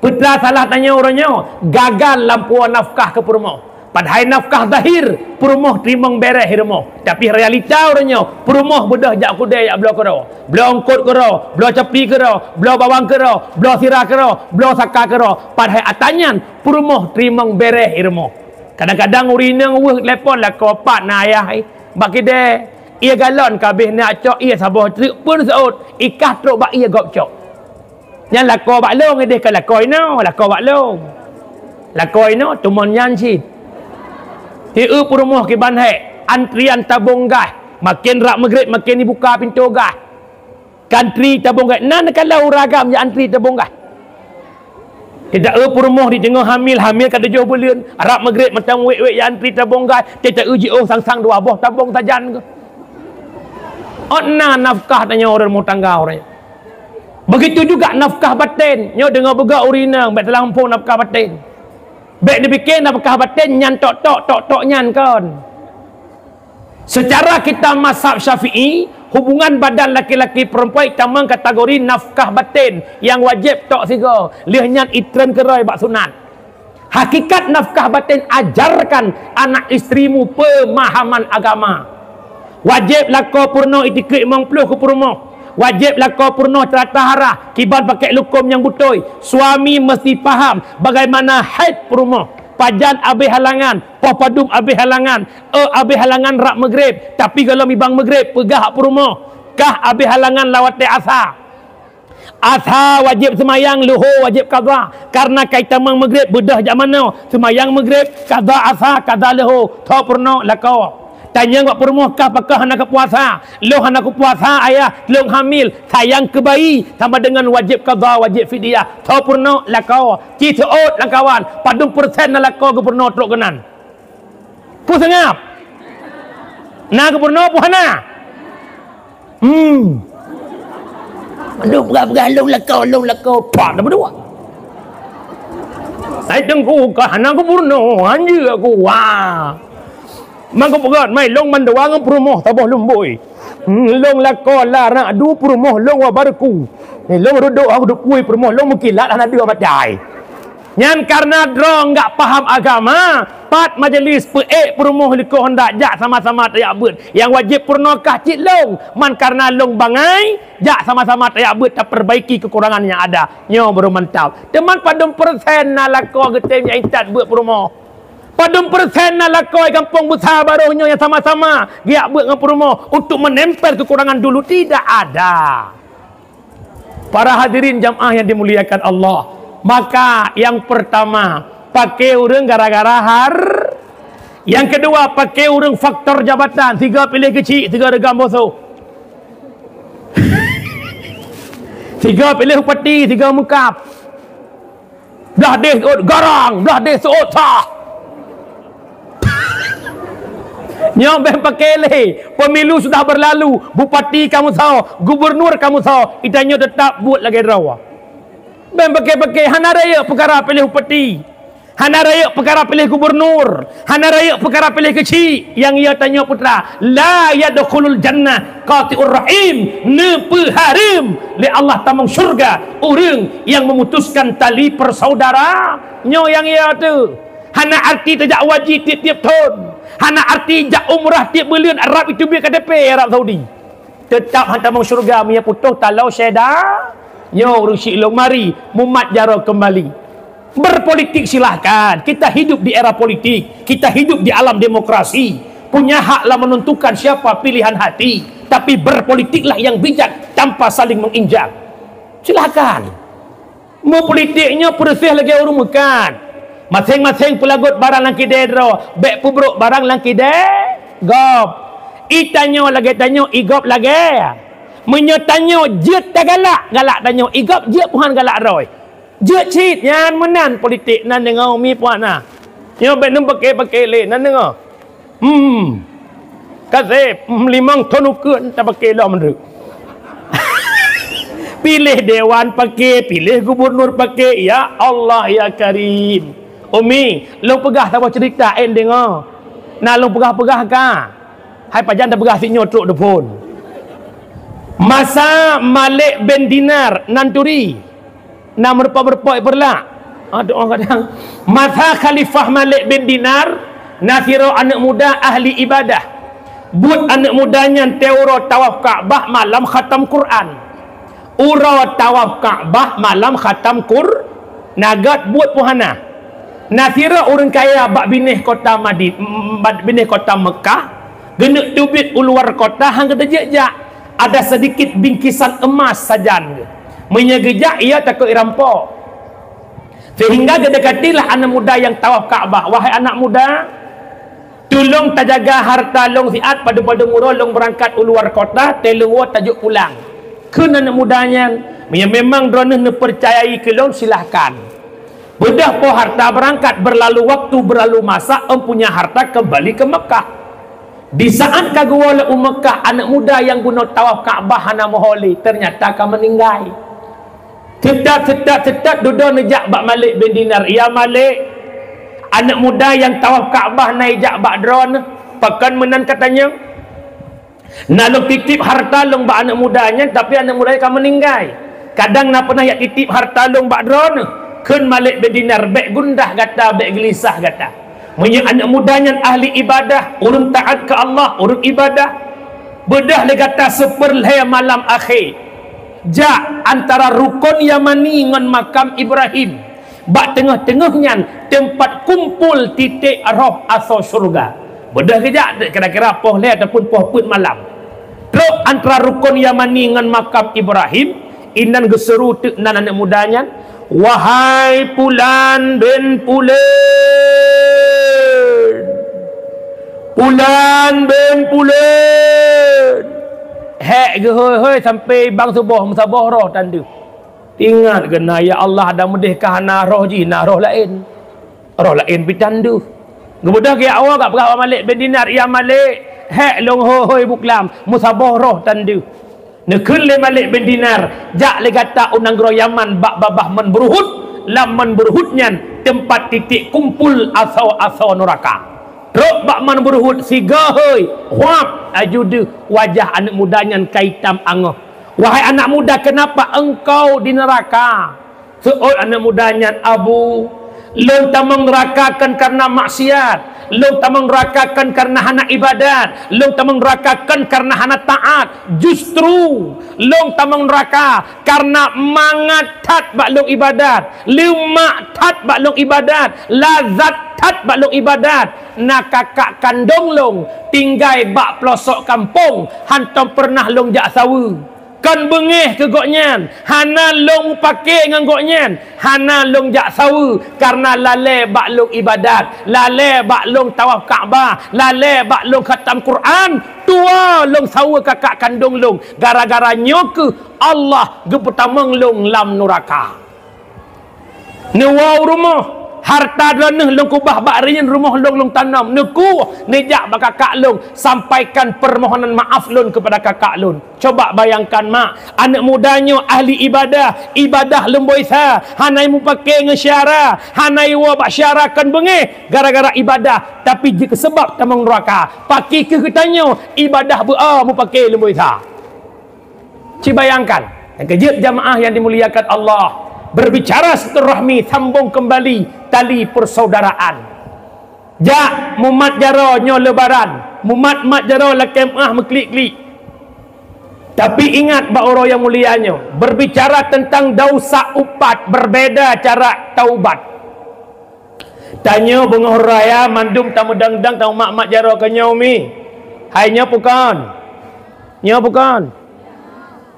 Peue teuma salah tanyoe uroe nyoe? Gagal lam puwoe nafkah keu peurumoh. Padahai nafkah zahir, peurumoh teurimong béreh i rumoh. Tapi realita uroe nyoe, peurumoh beudôh jak keudè jak bloe keudroe. Bloe eungkot keudroe, bloe capli keudroe, bloe bawang keudroe, bloe sira keudroe, bloe saka keudroe. Padahai atra nyan, peurumoh teurimong béreh i rumoh. Kadang-kadang ureueng inong weueh telepon lakoe, "Pat na ayah, eh? Bak keudè, ié galon ka abéh neujak cok, ié saboh treuk peuet seuôt, i kah trok bak ié gob cok." Nyan lakoe bak lôn, ideh ka lakoe inoe, lakoe bak lôn. Lakoe inoe teumon nyan cit. Hi eu peurumoh kiban hék, antrian tabông gas. Maken rab meugreb maken ibuka pintoe gas. Ka antri tabông gas. Na neukalon ureueng agam nyang antri tabông gas. Teuta eu peurumoh di teungoh hamil, hamil ka tujoh buleuen, rab meugreb mantong wék-wék nyang antri tabông gas, teuta eu jiôh sang-sang dua boh tabông sajan. Ôt na nafkah tanyoe ureueng rumoh tangga uroe nyoe. Begitu juga nafkah baten. Nyoe deungoe beugöt ureueng inong, bék salah muphom nafkah baten. Bék neupike nafkah baten nyan tok-tok, tok-tok nyan kon. Secara kita mazhab Syafi'i, hubungan badan laki-laki perempuan itamong kategori nafkah baten nyang wajéb tok sigoe, lheueh nyan itreun keudroe bak sunat. Hakikat nafkah baten, ajarkan anak istrimu pemahaman agama. Wajéb lakoe peurunoe itikeuet limong ploh keu peurumoh. Wajéb lakoe peurunoe teulatah arah, kiban pakék lukôm nyang beutôi. Suami meusti paham bagaimana haid peurumoh. Pajan abéh halangan, poh padum abéh halangan, eu abéh halangan rab meugreb, tapi gohlom ibang meugreb, peugah peurumoh, kah abéh halangan lam watée asa. Asa wajéb seumayang, leuhô wajéb qadha. Kareuna ka itamong meugreb beudôh jak manoe, seumayang meugreb, qadha asa, qadha leuhô, tho peurunoe lakoe. Tanyong bak peurumoh, kah pakon hana kupuasa? Lôn hana kupuasa, ayah, lôn hamil, sayang keu bayi, sama deungon wajéb qadha, wajéb fidyah, tho peurunoe lakoe. Ci seuôt lam kawan, padum persen na lakoe geupeurunoe trok keunan. Peue seungab? Na geupeurunoe peue hana? Hmm. Aduh, peugah-peugah lôn lakoe, lôn lakoe, pat na beudua. Hai teungku, ka hana geupeurunoe, anjeuk aku, wah. Mangko peugah, mai lôn mandua ngon peurumoh saboh lumbôi. Hmm, lôn lakoe la rak du peurumoh lôn wa barku. Ni lôn rudok aku dukui peurumoh lôn meukilat hana dua matai. Nyan kareuna droe nggak paham agama, pat majelis peuék peurumoh likot hondak jak sama-sama tajak beuet. Nyang wajéb peurunoe kah cit lôn, man kareuna lôn bangai, jak sama-sama tajak beuet tapeurbaiki keukurangan nyang ada. Nyoe baru mantap. Teuma padum persen na lakoe geutem nyang intat beuet peurumoh? Padum persen na lakoe gampông beusa barôh nyoe nyang sama-sama geujak beuet ngon peurumoh untuk menempel keukurangan dulu? Tidak ada. Para hadirin jamaah yang dimuliakan Allah, maka yang pertama, paké ureueng gara-gara har-, yang kedua, paké ureueng faktor jabatan, sigoe piléh keuchik, sigoe reugam bosoh. Sigoe piléh upati, sigoe meukab. Blah deh seuôt garang, blah deh seuôt sah. Nyoe bék paké lé. Pemilu sudah berlalu, bupati ka meusoe, gubernur ka meusoe, geutanyoe teutap buet lagée droe. Bék paké-paké, hana rayeuk peukara piléh bupati. Hana rayeuk peukara piléh gubernur, hana rayeuk peukara piléh keuchik, nyang ya tanyoe putra, la yadkhulul jannah qati'ur rahim, neupeuhareuem lé Allah tamong syurga ureuëng nyang memutuskan tali persaudaraan. Nyoe nyang ya teuh. Hana arti tajak haji tieb-tieb thon. Hana arti jak umrah tieb buleuen, Arab itu biar K T P Arab Saudi. Teutap han tamong syurga meunyoe putôh taloe syeda. Nyoe ureuëng syiek lôn, mari mumat jaroe keumbali. Berpolitik silahkan. Kita hidup di era politik. Kita hidup di alam demokrasi. Punya hak lah menentukan siapa pilihan hati. Tapi berpolitiklah yang bijak tanpa saling menginjak. Silahkan. Meupolitik nyoe peureuséh lagée ureuëng meukat. Maséng-maséng peulagot barang lam kidée droe, bék peubrok barang lam kidée gob. I tanyoe lagée tanyoe, i gob lagée. Meunyoe tanyoe jeuet tagalak, galak tanyoe, i gob jeuet peuhan galak droe. Jeuet cit, nyan meunan politik, nan deungoe mi puak na. Nyoe bék neupaké-paké lé, nan deungoe. Hmm. Kaseb, hmm, limong thon ukeuen tapaké lom meunurot. Piléh dewan paké, piléh gubernur paké, ya Allah, ya Karim. Umi, lôn peugah saboh cerita, en deungoe. Na lôn peugah-peugah ka. Hai pajan tapeugah sinyoe trok dephon. Masa Malik bin Dinar nan turi. Na meurupa-rupa ipeurlak. Ah, doa kadang. Masa Khalifah Malik bin Dinar, na sidroe aneuëk muda ahli ibadah. Buet aneuëk muda nyan teuh uroe tawaf Ka'bah malam khatam Quran. Uroe tawaf Ka'bah malam khatam Qur, na gét buet peuhana. Na sidroe ureuëng kaya bak binéh kota Madin-, bak binéh kota Mekah, geuneuk teubiet u luwa kota han geuteujak-jak. Ada sedikit bingkisan emas sajan geuh. Meunyoe geujak, ia takot irampok. Sehingga geudekatilah aneuëk muda nyang tawaf Ka'bah, "Wahai aneuëk muda, tulông tajaga harta lông siat, padum-padum uroe lông beurangkat u luwa kota, teuleuwoe tajok pulang." Kheun aneuëk muda nyan, "Meunyoe memang droeneueh neupeucayai keu lông, silahkan. Beudôh po harta beurangkat, beurlalu waktu, beurlalu masa, empunya harta keumbali keu Mekah." Di saat ka geuwoe lé u Mekah, aneuëk muda nyang bunoe tawaf Ka'bah hana meuho lé, teunyata ka meuninggai. Teutat, teutat, teutat, dudoe neujak bak Malik bin Dinar, "Ya Malik, aneuëk muda nyang tawaf Ka'bah na ijak bak droeneueh, pakon meunan ka tanyong? Na lông titip harta lông bak aneuëk muda nyan, tapi aneuëk muda nyan ka meuninggai. Kadang na peunah jak titip harta lông bak droeneueh." Kheun Malik bin Dinar, "Bék gundah gata, bék geulisah gata. Meunyoe aneuëk muda nyan ahli ibadah, ureuëng taát keu Allah, ureuëng ibadah, beudôh lé gata seupeurlhée malam akhé, jak antara Rukon Yamani ngon Makam Ibrahim. Bak teungoh-teungoh nyan teumpat kumpul titék roh asoe syeuruga. Beudôh geujak kira-kira poh lhée ataupun poh peuet malam. Trok antara Rukon Yamani ngon Makam Ibrahim, inan geuseuru teuk nan aneuëk muda nyan, 'Wahai Pulan bin Pulan! Pulan bin Pulan!' Hék geuhôi-hôi sampoe bang suboh, meusaboh roh tan deuh. Ingat keunan, ya Allah, ada meudeh ka hana roh jih, na roh laén. Roh laén pih tan deuh. Geubeudôh geujak woe, geupeugah bak Malik bin Dinar, "Ya Malik, hék lông hôi-hôi buklam, meusaboh roh tan deuh." Neukheun lé Malik bin Dinar, "Jak lé gata u nanggroe Yaman bak babah Mon Beuruhut, lam Mon Beuruhut nyan teumpat titék kumpul asoe-asoe nuraka." Trok bak Mon Beuruhut sigoe hôi, huab, laju deuh wajah aneuëk muda nyan ka itam angoh. "Wahai anak muda, kenapa engkau di neraka?" Seuôt aneuëk muda nyan, "Abu, lông tamong neuraka kon kareuna maksiat, lông tamong neuraka kon kareuna hana ibadat, lông tamong neuraka kon kareuna hana taát. Justru lông tamong neuraka kareuna mangat that bak lông ibadat, leumak that bak lông ibadat, lazat that bak lông ibadat. Na kakak kandông lông tinggai bak peulosok kampông, hantom peureunah lông jak saweue. Kon beungéh keu gobnyan, hana lông meupaké ngon gobnyan, hana lông jak saweue, kareuna lalée bak lông ibadat, lalée bak lông tawaf Ka'bah, lalée bak lông khatam Quran, tuwoe lông saweue kakak kandông lông. Gara-gara nyoe kheueh Allah geupeutamong lông lam nuraka." Neuwoe u rumoh, Harta droeneuh lôn keubah bak reuen rumoh lôn, lôn tanom. Neukueh, neujak bak kakak lôn, sampaikan permohonan maaf lôn kepada kakak lôn. Coba bayangkan, mak, aneuk muda nyoe ahli ibadah, ibadah lumboi sa, hana mupake ngon syedara, hana iwoe bak syedara kon beungéh gara-gara ibadah, tapi jeuet keu seubab tamong neuraka. Pakri kheueh geutanyoe ibadah beu-o mupake lumboi sa. Ci bayangkan, nyang keujeuet jamaah yang dimuliakan Allah, berbicara silaturahmi, sambung kembali tali persaudaraan. Jak mumat jaroe nyoe Lebaran, mumat-mat jaroe lakée meuáh meuklik-klik. Tapi ingat bak uroe nyang mulia nyoe, berbicara tentang dausa upat, berbeda cara taubat. Tanyoe beungoh raya mandum tameudang-dang tamat-mat jaroe keu nyoe, Umi. Hai nyoe pukon. Nyoe pukon.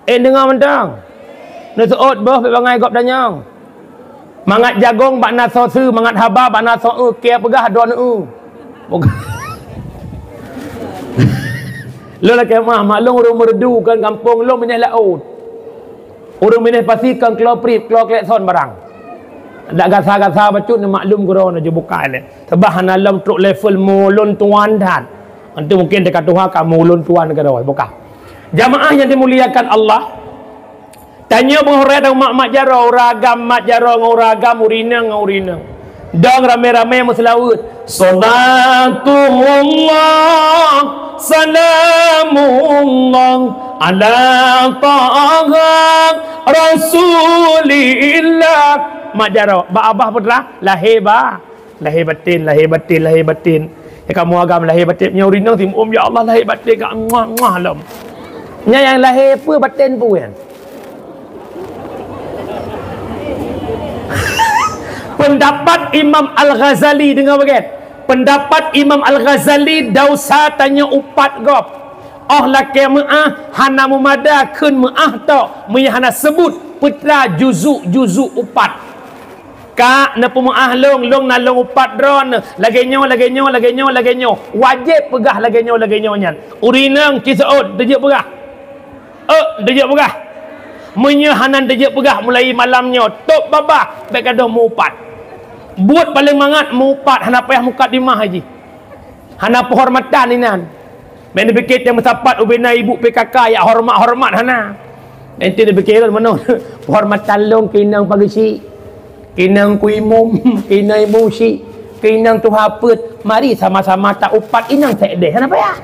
Eh, deungoe mantong. Neuseuôt boh bék bangai gob tanyong. Mangat jagong bak na soe su, mangat haba bak na soe eu, keu peugah droeneuh eu. Lôn lakée meuáh, maklum ureuëng Meureudu kan gampông lôn meunyoe laôt. Ureuëng Meuneh Pasi kan klo prip, klo klekson barang. Dak gasa-gasa bacut neumaklum geuroe na jibuka lé. Sabab hana lom trok level mulôn tuan that. Nanti mungkin dekat Tuhan kamu ulôn tuan keudroe, buka. Jamaah yang dimuliakan Allah, tanyoe beungoh raya tamat-mat jaroe, ureuëng agam mat jaroe ngon ureuëng agam, ureuëng inong ngon ureuëng inong. Dong ramé-ramé meuseulaweuet. Salatullah, salamullah, ala taha rasulillah. Mat jaroe, bak abah putra, lahé ba. Lahé batin, lahé batin, lahé batin. Ya kamoe agam lahé batin. Nyoe ureuëng inong simuum, ya Allah, lahé batin ka muah-muah lom. Nyan nyang lahé peue batin peue nyan? Pendapat Imam Al-Ghazali, deungoe bagian. Pendapat Imam Al-Ghazali, dausa tanyoe upat gob. Oh lakée meuáh, hana meumada kheun meuáh tok, meunyoe hana seubut peutra juzuk-juzuk upat. Kak, neupeumeuáh lôn, lôn na lôn upat droeneuh. Lagée nyoe, lagée nyoe, lagée nyoe, lagée nyoe. Wajéb peugah lagée nyoe, lagée nyoe nyan. Ureuëng inong ci seuôt, teujeuet peugah. Euk, teujeuet peugah. Meunyoe hana teujeuet peugah mulai malam nyoe, tôb babah, bék gadôh meu-upat. Buet paleng mangat meu-upat, hana payah mukadimah jih. Hana peuhormatan inan. Bék neupike teuh meusapat ubena ibu P K K jak horeumat-horeumat, hana. Enti neupike lôn meunoe, peuhormatan lôn keu inong pageusik, keu inong ku imum, keu inong imum sik, keu inong tuha peuet. Mari sama-sama ta-upat inong sék deh, hana payah.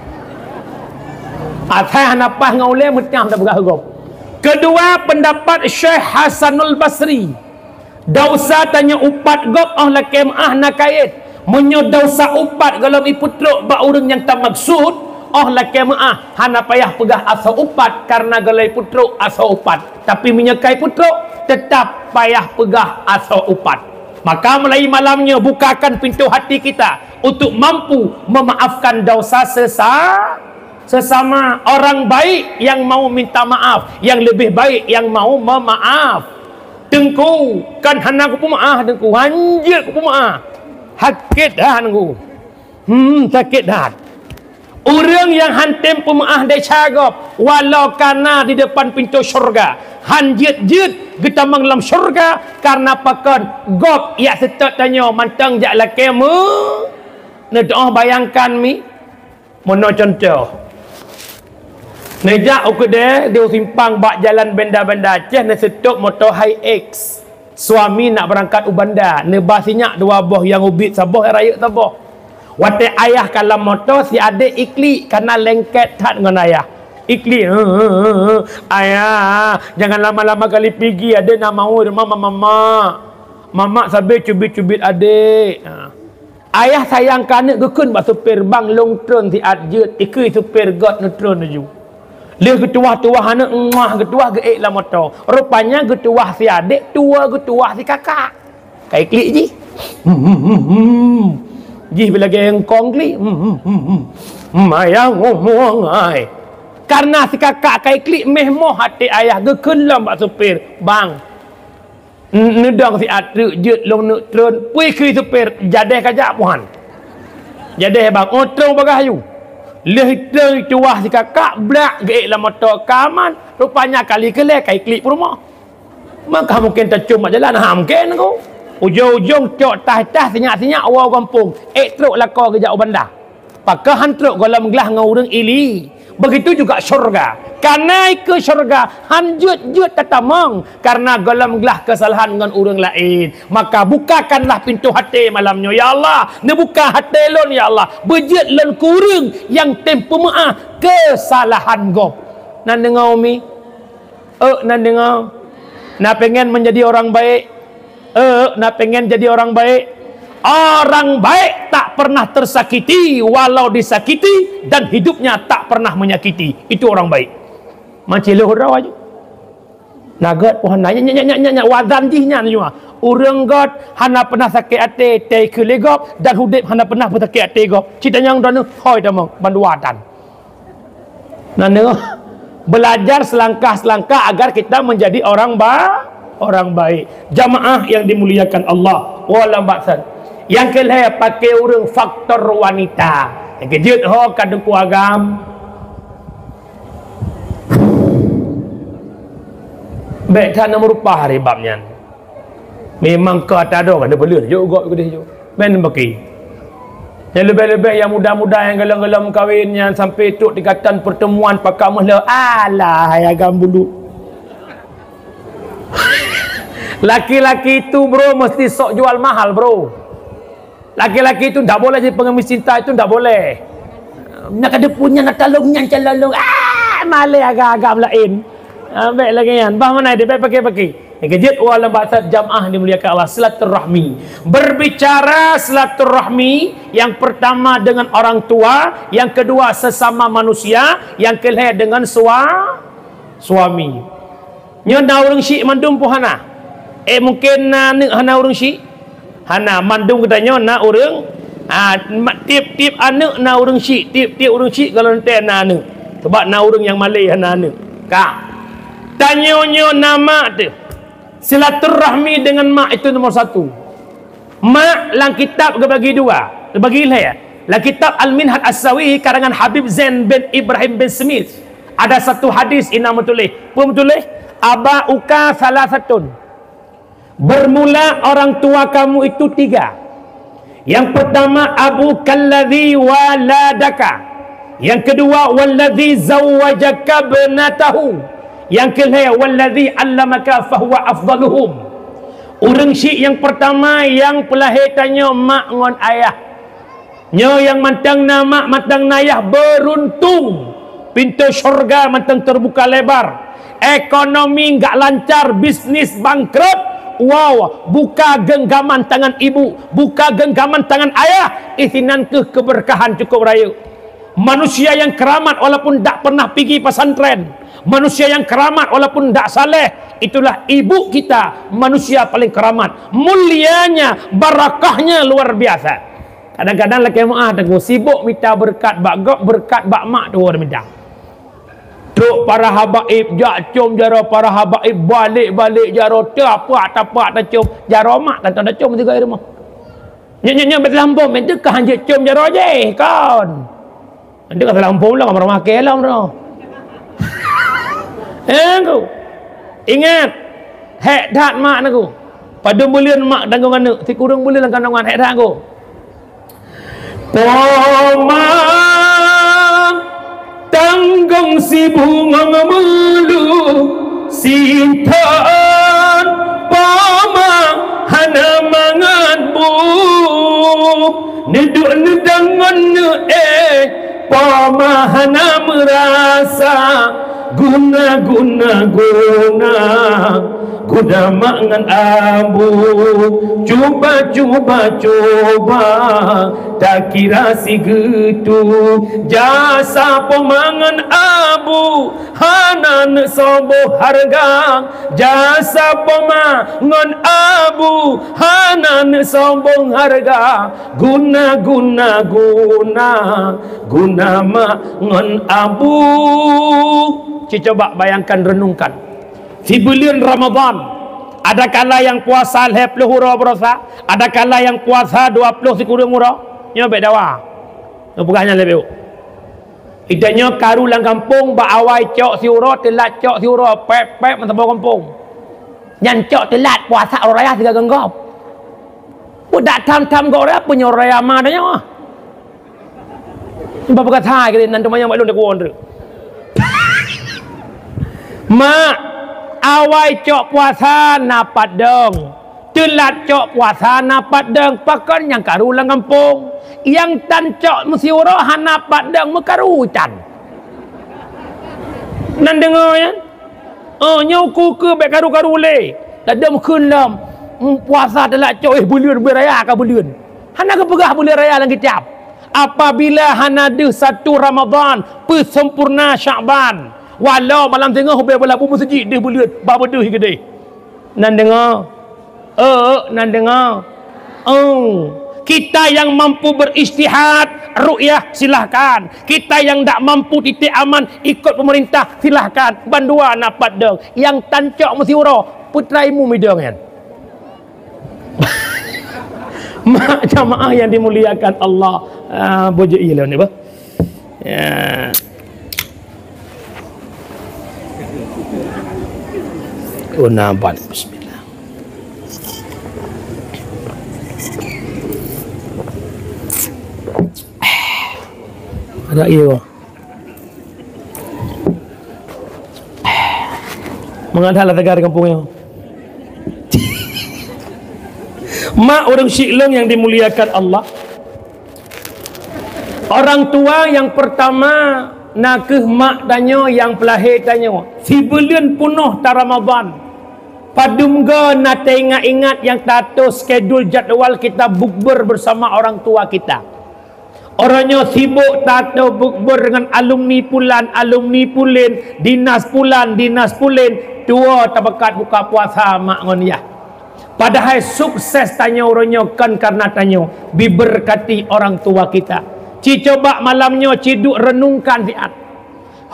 Asai hana paih ngon ulée meutam tapeugah gob. Keudua, pendapat Syekh Hasanul Basri. Dausa tanyoe upat gob óh lakée meuáh na kayét. Meunyoe dausa upat gohlom ipeutrok bak ureuëng nyang tamaksud, óh lakée meuáh hana payah peugah asoe upat, kareuna gohlom ipeutrok asoe upat. Tapi meunyoe ka ipeutrok, teutap payah peugah asoe upat. Maka mulai malam nyoe bukakan pintoe hati kita untuk mampu memaafkan dausa sesa-, sesama. Orang baik yang mau minta maaf, yang lebih baik yang mau memaaf. Teungku, kan hana kupeumeuáh, Teungku, hanjeuet kupeumeuáh. Sakét that, Teungku. Hmm, sakét that. Ureuëng nyang han tem peumeuáh desya gob, walau ka na di depan pintoe syurga, hanjeuet-jeuet geutamong lam syurga, kareuna pakon gob jak seutôt tanyoe mantong jak lakée meu-, neudoh bayangkan mi. Meunoe cuntoh, neujak u keudée di u simpang bak jalan Banda-Banda Aceh, neuseutôt moto Hilux. Suami nak beurangkat u Banda, neuba sinyak dua boh nyang ubit saboh, rayeuk saboh. Watée ayah ka lam moto, si adék iklik, kareuna lengket that ngon ayah. Iklik, "Ayah, jangan lama-lama kali pigi, adék nak maui rumoh mamak. Mamak sabe cubit-cubit adék." Ha. Ayah sayang keu aneuëk geukheun bak supir, "Bang, lôn treun siat jeuet." Ikheun supir göt neutreun laju. Lheueh geutuwah-tuwah aneuëk, muah geutuwah geuék lam moto. Rupanya geutuwah si adék, tuwoe geutuwah si kakak. Ka iklik jih. Jih lagée eungkong klik. Ayah ngomong ai. Kareuna si kakak ka iklik, méh moh até ayah geukheun lom bak supir, "Bang, N-, neudong siat treuk jeuet lôn neuk treun, pui keu supir, jadeh kajak puhan. Jadeh bang, oh, treun bagah yu. Lheueh treun tuwah sikakak, blak geuék lam moto ka aman, rupanya kali keu lhée ka iklik peurumoh. Maka mungken tacom bak jalan, ha, mungken ku. Ujong-ujong cok tah-tah, sinyak-sinyak woe gampông. Ék trok lakoe geujak u banda. Pakon han trok gohlom glah ngon ureuëng ili. Begitu juga syurga. Kana ikeue syurga, han jeuet-jeuet tatamong karena gohlom glah keusalahan ngon ureuëng laén. Maka bukakanlah pintoe até malam nyoe, "Ya Allah, neubuka até lôn, ya Allah. Beujeuet lôn keu ureuëng nyang tem peumeuáh keusalahan gob." Na deungoe, Umi? Euk, na deungoe? Na pengen menjadi orang baik? Euk, na pengen jadi orang baik? Orang baik tak pernah tersakiti walau disakiti, dan hidupnya tak pernah menyakiti. Itu orang baik. Mancilôh droe aju. Na gét pih hana, nyan, nyan, nyan, nyan, nyan, wazan jih nyan cuma. Ureuëng gét hana pernah sakét até, teuh keu lé gob, dan udeb hana pernah beusakét até gob. Cit tanyong droeneuh, hôi tamong, bandua tan. Nah, nyoe, belajar selangkah-selangkah agar kita menjadi orang ba-, orang baik. Jamaah yang dimuliakan Allah, wala ba'san. Nyang keu lhée, pakai ureuëng faktor wanita. Nyang keujeuet ho ka Teungku Agam. Bék that na meurupah hari bab nyan. Memang ka ata doe ka neubeuleuen jok gob keudeh jok. Meunan baki. Nyang leubeh-leubeh nyang muda-muda nyang golom-golom kawin nyan sampai trok tingkatan pertemuan pakak meuhleueh. Alah, hai agam bulu. Laki-laki itu, bro, mesti sok jual mahal, bro. Laki-laki itu ndak boleh jadi pengemis cinta, itu ndak boleh. Nak ada punya, nak tolong nyan, calon long. Ah, maleh agam-agam lain. Ah, bék lagée nyan. Bah mana dia, bék pakai-pakai. Nyang keujeuet, wala ba'san, jamaah dimuliakan Allah, silaturahmi. Berbicara silaturahmi, yang pertama dengan orang tua, yang kedua sesama manusia, yang kelhée dengan sua-, suami. Nyoe na ureuëng syiek mandum pih hana? Eh, mungkin na aneuëk hana ureuëng syiek? Hana, mandum geutanyoe na ureuëng, ah, ma-, tieb-tieb aneuëk na ureuëng syiek, tieb-tieb ureuëng syiek gohlom teuh na aneuëk. Sabab na ureuëng nyang malée hana aneuëk. Ka. Tanyoe nyoe na mak teuh. Silaturahmi dengan mak itu nomor satu. Mak lam kitab geubagi dua, geubagi lhée. Lam kitab Al-Minhaj As-Sawi karangan Habib Zain bin Ibrahim bin Smith, ada satu hadis inan meutuléh. Peue meutuléh? "Aba'uka salasatun." Bermula orang tua kamu itu tiga. Yang pertama, "Abukalladzi waladaka." Yang kedua, "Walladzi zawwajaka ibnatahu." Yang kelhée, "Walladzi 'allamaka fahuwa afdaluhum." Ureuëng syiek nyang pertama nyang peulahé tanyoe mak ngon ayah. Nyoe nyang mantong na mak, mantong na ayah, beruntung. Pintoe syurga mantong terbuka lebar. Ekonomi enggak lancar, bisnis bangkrut. Wow, buka genggaman tangan ibu, buka genggaman tangan ayah. Isinan keuh keberkahan cukup rayeuk. Manusia yang keramat walaupun tak pernah pigi pesantren. Manusia yang keramat walaupun tak saleh. Itulah ibu kita, manusia paling keramat. Mulianya, barakahnya luar biasa. Kadang-kadang lakée meuáh, Teungku, sibok mita beureukat bak gob, beureukat bak mak tuwoe mita. Trok para habaib, jak com jaroe para habaib, balek-balek jaroe, tapak-tapak tacom, jaroe mak tantang tacom sigoe rumoh. Nyoe, nyoe, nyoe, beuteulah muphom, meunteuka hanjeuet com jaroe jih, kon. Nanti ka salah muphom lom, ka maroh maké lom tu. Eh, Teungku. Ingat, hék that mak Teungku. Padum buleuen mak tanggong aneuëk, sikureueng buleuen lam kanongan, hék that Teungku. Poma tanggong sibungong meulu, sithon poma hana mangat bu. Neuduek neudang ngon neuék, poma hana meurasa. Guna, guna, guna, guna mak ngon abu. Cuba, cuba, cuba, takira sigeutu. Jasa poma ngon abu hana neusoe boh hareuga. Jasa poma ngon abu hana neusoe boh hareuga. Guna, guna, guna, guna mak ngon abu. Ci coba bayangkan, renungkan. Sibuleuen Ramadhan, ada kala nyang puasa lhée ploh uroe baroesa, ada kala nyang puasa dua ploh sikureueng uroe. Nyoe bék dawa. Nyoe peugah nyan leubeh. Ita nyoe karu lam gampông, bak awai cok siuroe, teulat cok siuroe, pép-pép meusaboh gampông. Nyan cok teulat puasa uroe raya sigoe geunggop. Peue dak tham-tham gob raya, peue nyoe raya ma tanyoe? Bah peugah that keu nan teuma nyang bak lôn teukuon tu. Mak, awai cok puasa na pat dong. Teulat cok puasa na pat dong, pakon nyang karu lam gampông. Nyang tan cok meusiuroe hana pat dong meukaru tan. Nan deungoe nyan? Oh, nyoe ku keu bék karu-karu lé. Ladom kheun lom. Hmm, puasa teulat cok, eh, buleuen, buleuen raya ka buleuen. Hana geupeugah buleuen raya lam kitab. Apabila hana deuh satu Ramadan, peusempurna Syakban. Walau malam singoh ubé bola bu meuseujid deuh buleuen, ba beudeuh keudeh. Nan deungoe? Eh, nan deungoe? Oh. Kita yang mampu berijtihad, ru'yah, silahkan. Kita yang dak mampu titik aman, ikut pemerintah, silahkan. Bandua na pat dong. Nyang tan cok meusiuroe, putra imu midong nyan. Mak jamaah yang dimuliakan Allah. Ah, bojok iya lewat ni, bah. Ya. Oh, nampak. Bismillah. Ada iya, bah. Meugadang lah tegar di kampung nyoe. Mak ureueng syiek lôn yang dimuliakan Allah. Orang tua yang pertama na kheueh mak tanyoe nyang peulahé tanyoe. Sibuleuen peunoh ta Ramadan. Padum goe na teuingat-ingat nyang taatur skedul jadwal kita bukber bersama orang tua kita. Uroe nyoe sibok tato bukber ngon alumni pulan, alumni pulen, dinas pulan, dinas pulen, tuwo tapakat buka puasa mak ngon yah. Padahai sukses tanyoe uroe nyoe kon karena tanyoe, diberkati orang tua kita. Ci coba malam nyoe ci duek renungkan siat.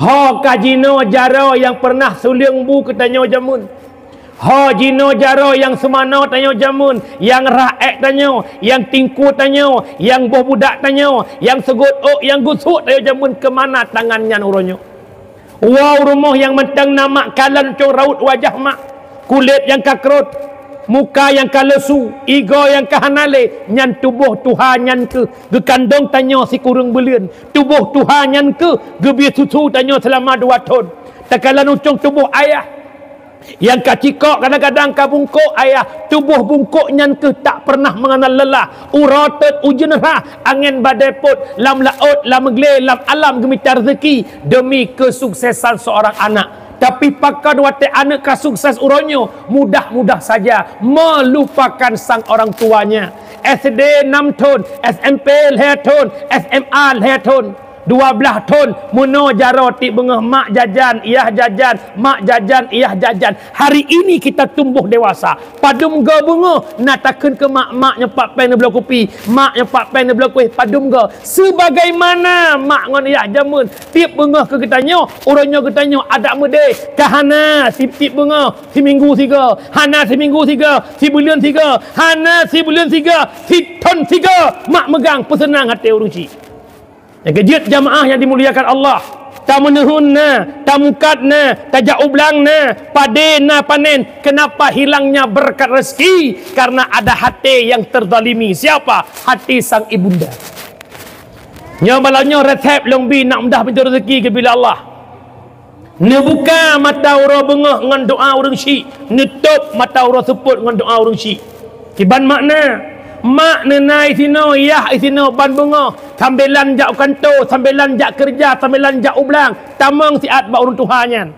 Ho ka jinoe jaroe nyang pernah suleueng bu keu tanyoe jameun. Ho jinoe jaroe nyang seumanoe tanyoe jameun, nyang rhah ék tanyoe, nyang tingkue tanyoe, nyang boh budak tanyoe, nyang seugot ôk, nyang gusuk tanyoe jameun, keu mana tangan nyan uroe nyoe? Woe u rumoh nyang mantong na mak kalon cong raut wajah mak, kulét nyang ka krot, muka nyang ka leusu, igoe nyang ka hana lé, nyan tuboh tuha nyan kheueh geukandong tanyoe sikureueng buleuen. Tuboh tuha nyan kheueh geubri susu tanyoe seulama dua thon. Takalon u cong tuboh ayah, nyang ka cikok kadang-kadang ka bungkôk ayah, tuboh bungkôk nyan kheueh tak pernah meungenal lelah. Uroe tot ujeuen rhah, angén badai pot, lam laôt, lam glé, lam alam geumita rezeki demi kesuksesan seorang anak. Tapi pakon watée aneuëk ka sukses uroe nyoe, mudah-mudah saja melupakan sang orang tuanya. S D enam thon, S M P lhée thon, S M A lhée thon. Dua blaih thon meunoe jaroe tieb beungoh mak jajan, yah jajan, mak jajan, yah jajan. Hari ini kita tumbuh dewasa. Padum goe beungoh na takheun keu mak, mak nyoe pat péng neubloe kupi, mak nyoe pat péng neubloe kueh, padum goe. Sebagaimana mak ngon yah jameun tieb beungoh keu geutanyoe, uroe nyoe geutanyoe adak meudeh, ka hana si tieb beungoh, siminggu sigoe, hana siminggu sigoe, sibuleuen sigoe, hana sibuleuen sigoe, sithon sigoe, mak meugang peuseunang até ureuëng chik. Nyang keujeuet jamaah yang dimuliakan Allah, tameuneuhun na, tamukat na, tajak u blang na, padé na panen. Kenapa hilangnya berkat rezeki? Karena ada hati yang terzalimi. Siapa? Hati sang ibunda. Nyoe malam nyoe resep lôn bi nak mudah pintoe rezeki geubila Allah. Neubuka mata uroe beungoh ngon doa ureuëng chik, neutôb mata uroe seupôt ngon doa ureuëng chik. Kiban makna, mak neuna isinoe, yah isinoe ban beungoh, sambilan jak u kanto, sambilan jak keureuja, sambilan jak u blang, tamong siat bak ureuëng tuha nyan.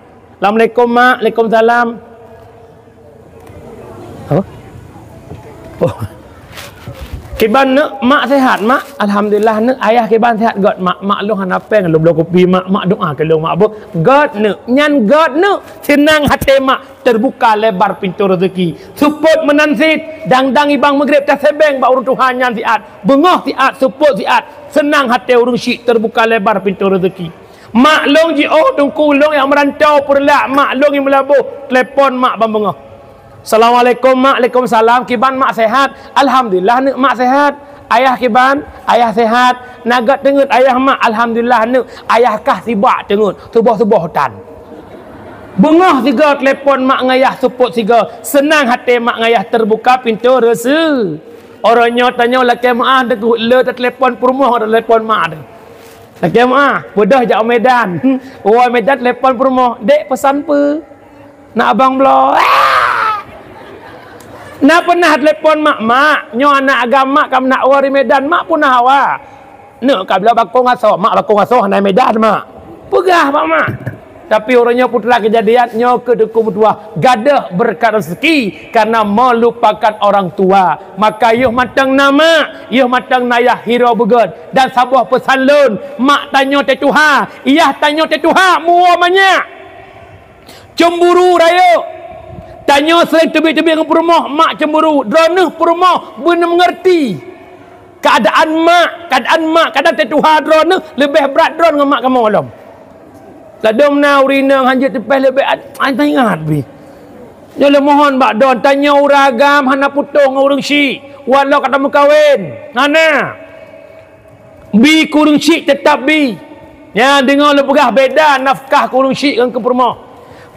Assalamualaikum mak, waalaikumsalam. Apa? Oh. Kiban neuk, mak sehat mak? Alhamdulillah neuk, ayah kiban sehat gét mak? Mak lôn hana péng lôn bloe kupi mak, mak doa keu lôn mak beuh. Gét neuk, nyan gét neuk. Seunang até mak, terbuka lebar pintu rezeki. Seupôt meunan cit, dang-dang ibang Maghrib tasebeng bak ureuëng tuha nyan siat. Beungoh siat, seupôt siat. Seunang até ureuëng chik, terbuka lebar pintu rezeki. Mak lôn jiôh teungku lôn nyang meurantau peureulak mak lôn nyang meulaboh, telepon mak ban beungoh. Assalamualaikum mak, alaikumsalam, kiban mak sehat? Alhamdulillah neuk mak sehat. Ayah kiban? Ayah sehat. Na gét teungeut ayah mak? Alhamdulillah neuk. Ayah kah sibak teungeut, suboh-suboh tan. Beungoh sigoe telepon mak ngon yah seupôt sigoe, seunang até mak ngon yah terbuka pintu reuse. Uroe nyoe tanyoe lakée meuáh teungku, le teutelepon peurumoh, teutelepon mak teuh. Lakée meuáh, beudôh jak u Medan. Woe Medan telepon peurumoh, "Dek, peusan peue?" "Nak abang bloe." Na peunah telepon mak, "Mak, nyoe anak agam mak ka meunak woe di Medan, mak peunah hawa." "Neuk ka bloe bakong asoe, mak, bakong asoe hana Medan, mak." Peugah bak mak. Tapi uroe nyoe putra keujadian nyoe keu teungku meutuah, gadôh beureukat raseuki karena meulupakan orang tua. Maka yoh mantong na mak, yoh mantong na yah hiroe beugét. Dan saboh peusan lôn, mak tanyoe teutuha, yah tanyoe teutuha, muwoe manyak. Cemburu rayeuk. Tanyoe seuring teubiet-teubiet ngon peurumoh, mak cemburu. Droeneuh peurumoh beuneumeungeurti. Keuadaan mak, keuadaan mak kadang teutuha droeneuh leubeh brat droe ngon mak kamoe lom. Ladôm na ureueng inong hanjeuet teupéh leubeh at-, ai taingat bih. Nyoe lôn mohon bak droe, tanyoe ureueng agam hana putôh ngon ureueng syik, walau ka tameukawen. Hana. Bi keu ureueng syik teutab bi. Nyan deungoe lôn peugah beda nafkah keu ureueng syik ngon keu peurumoh.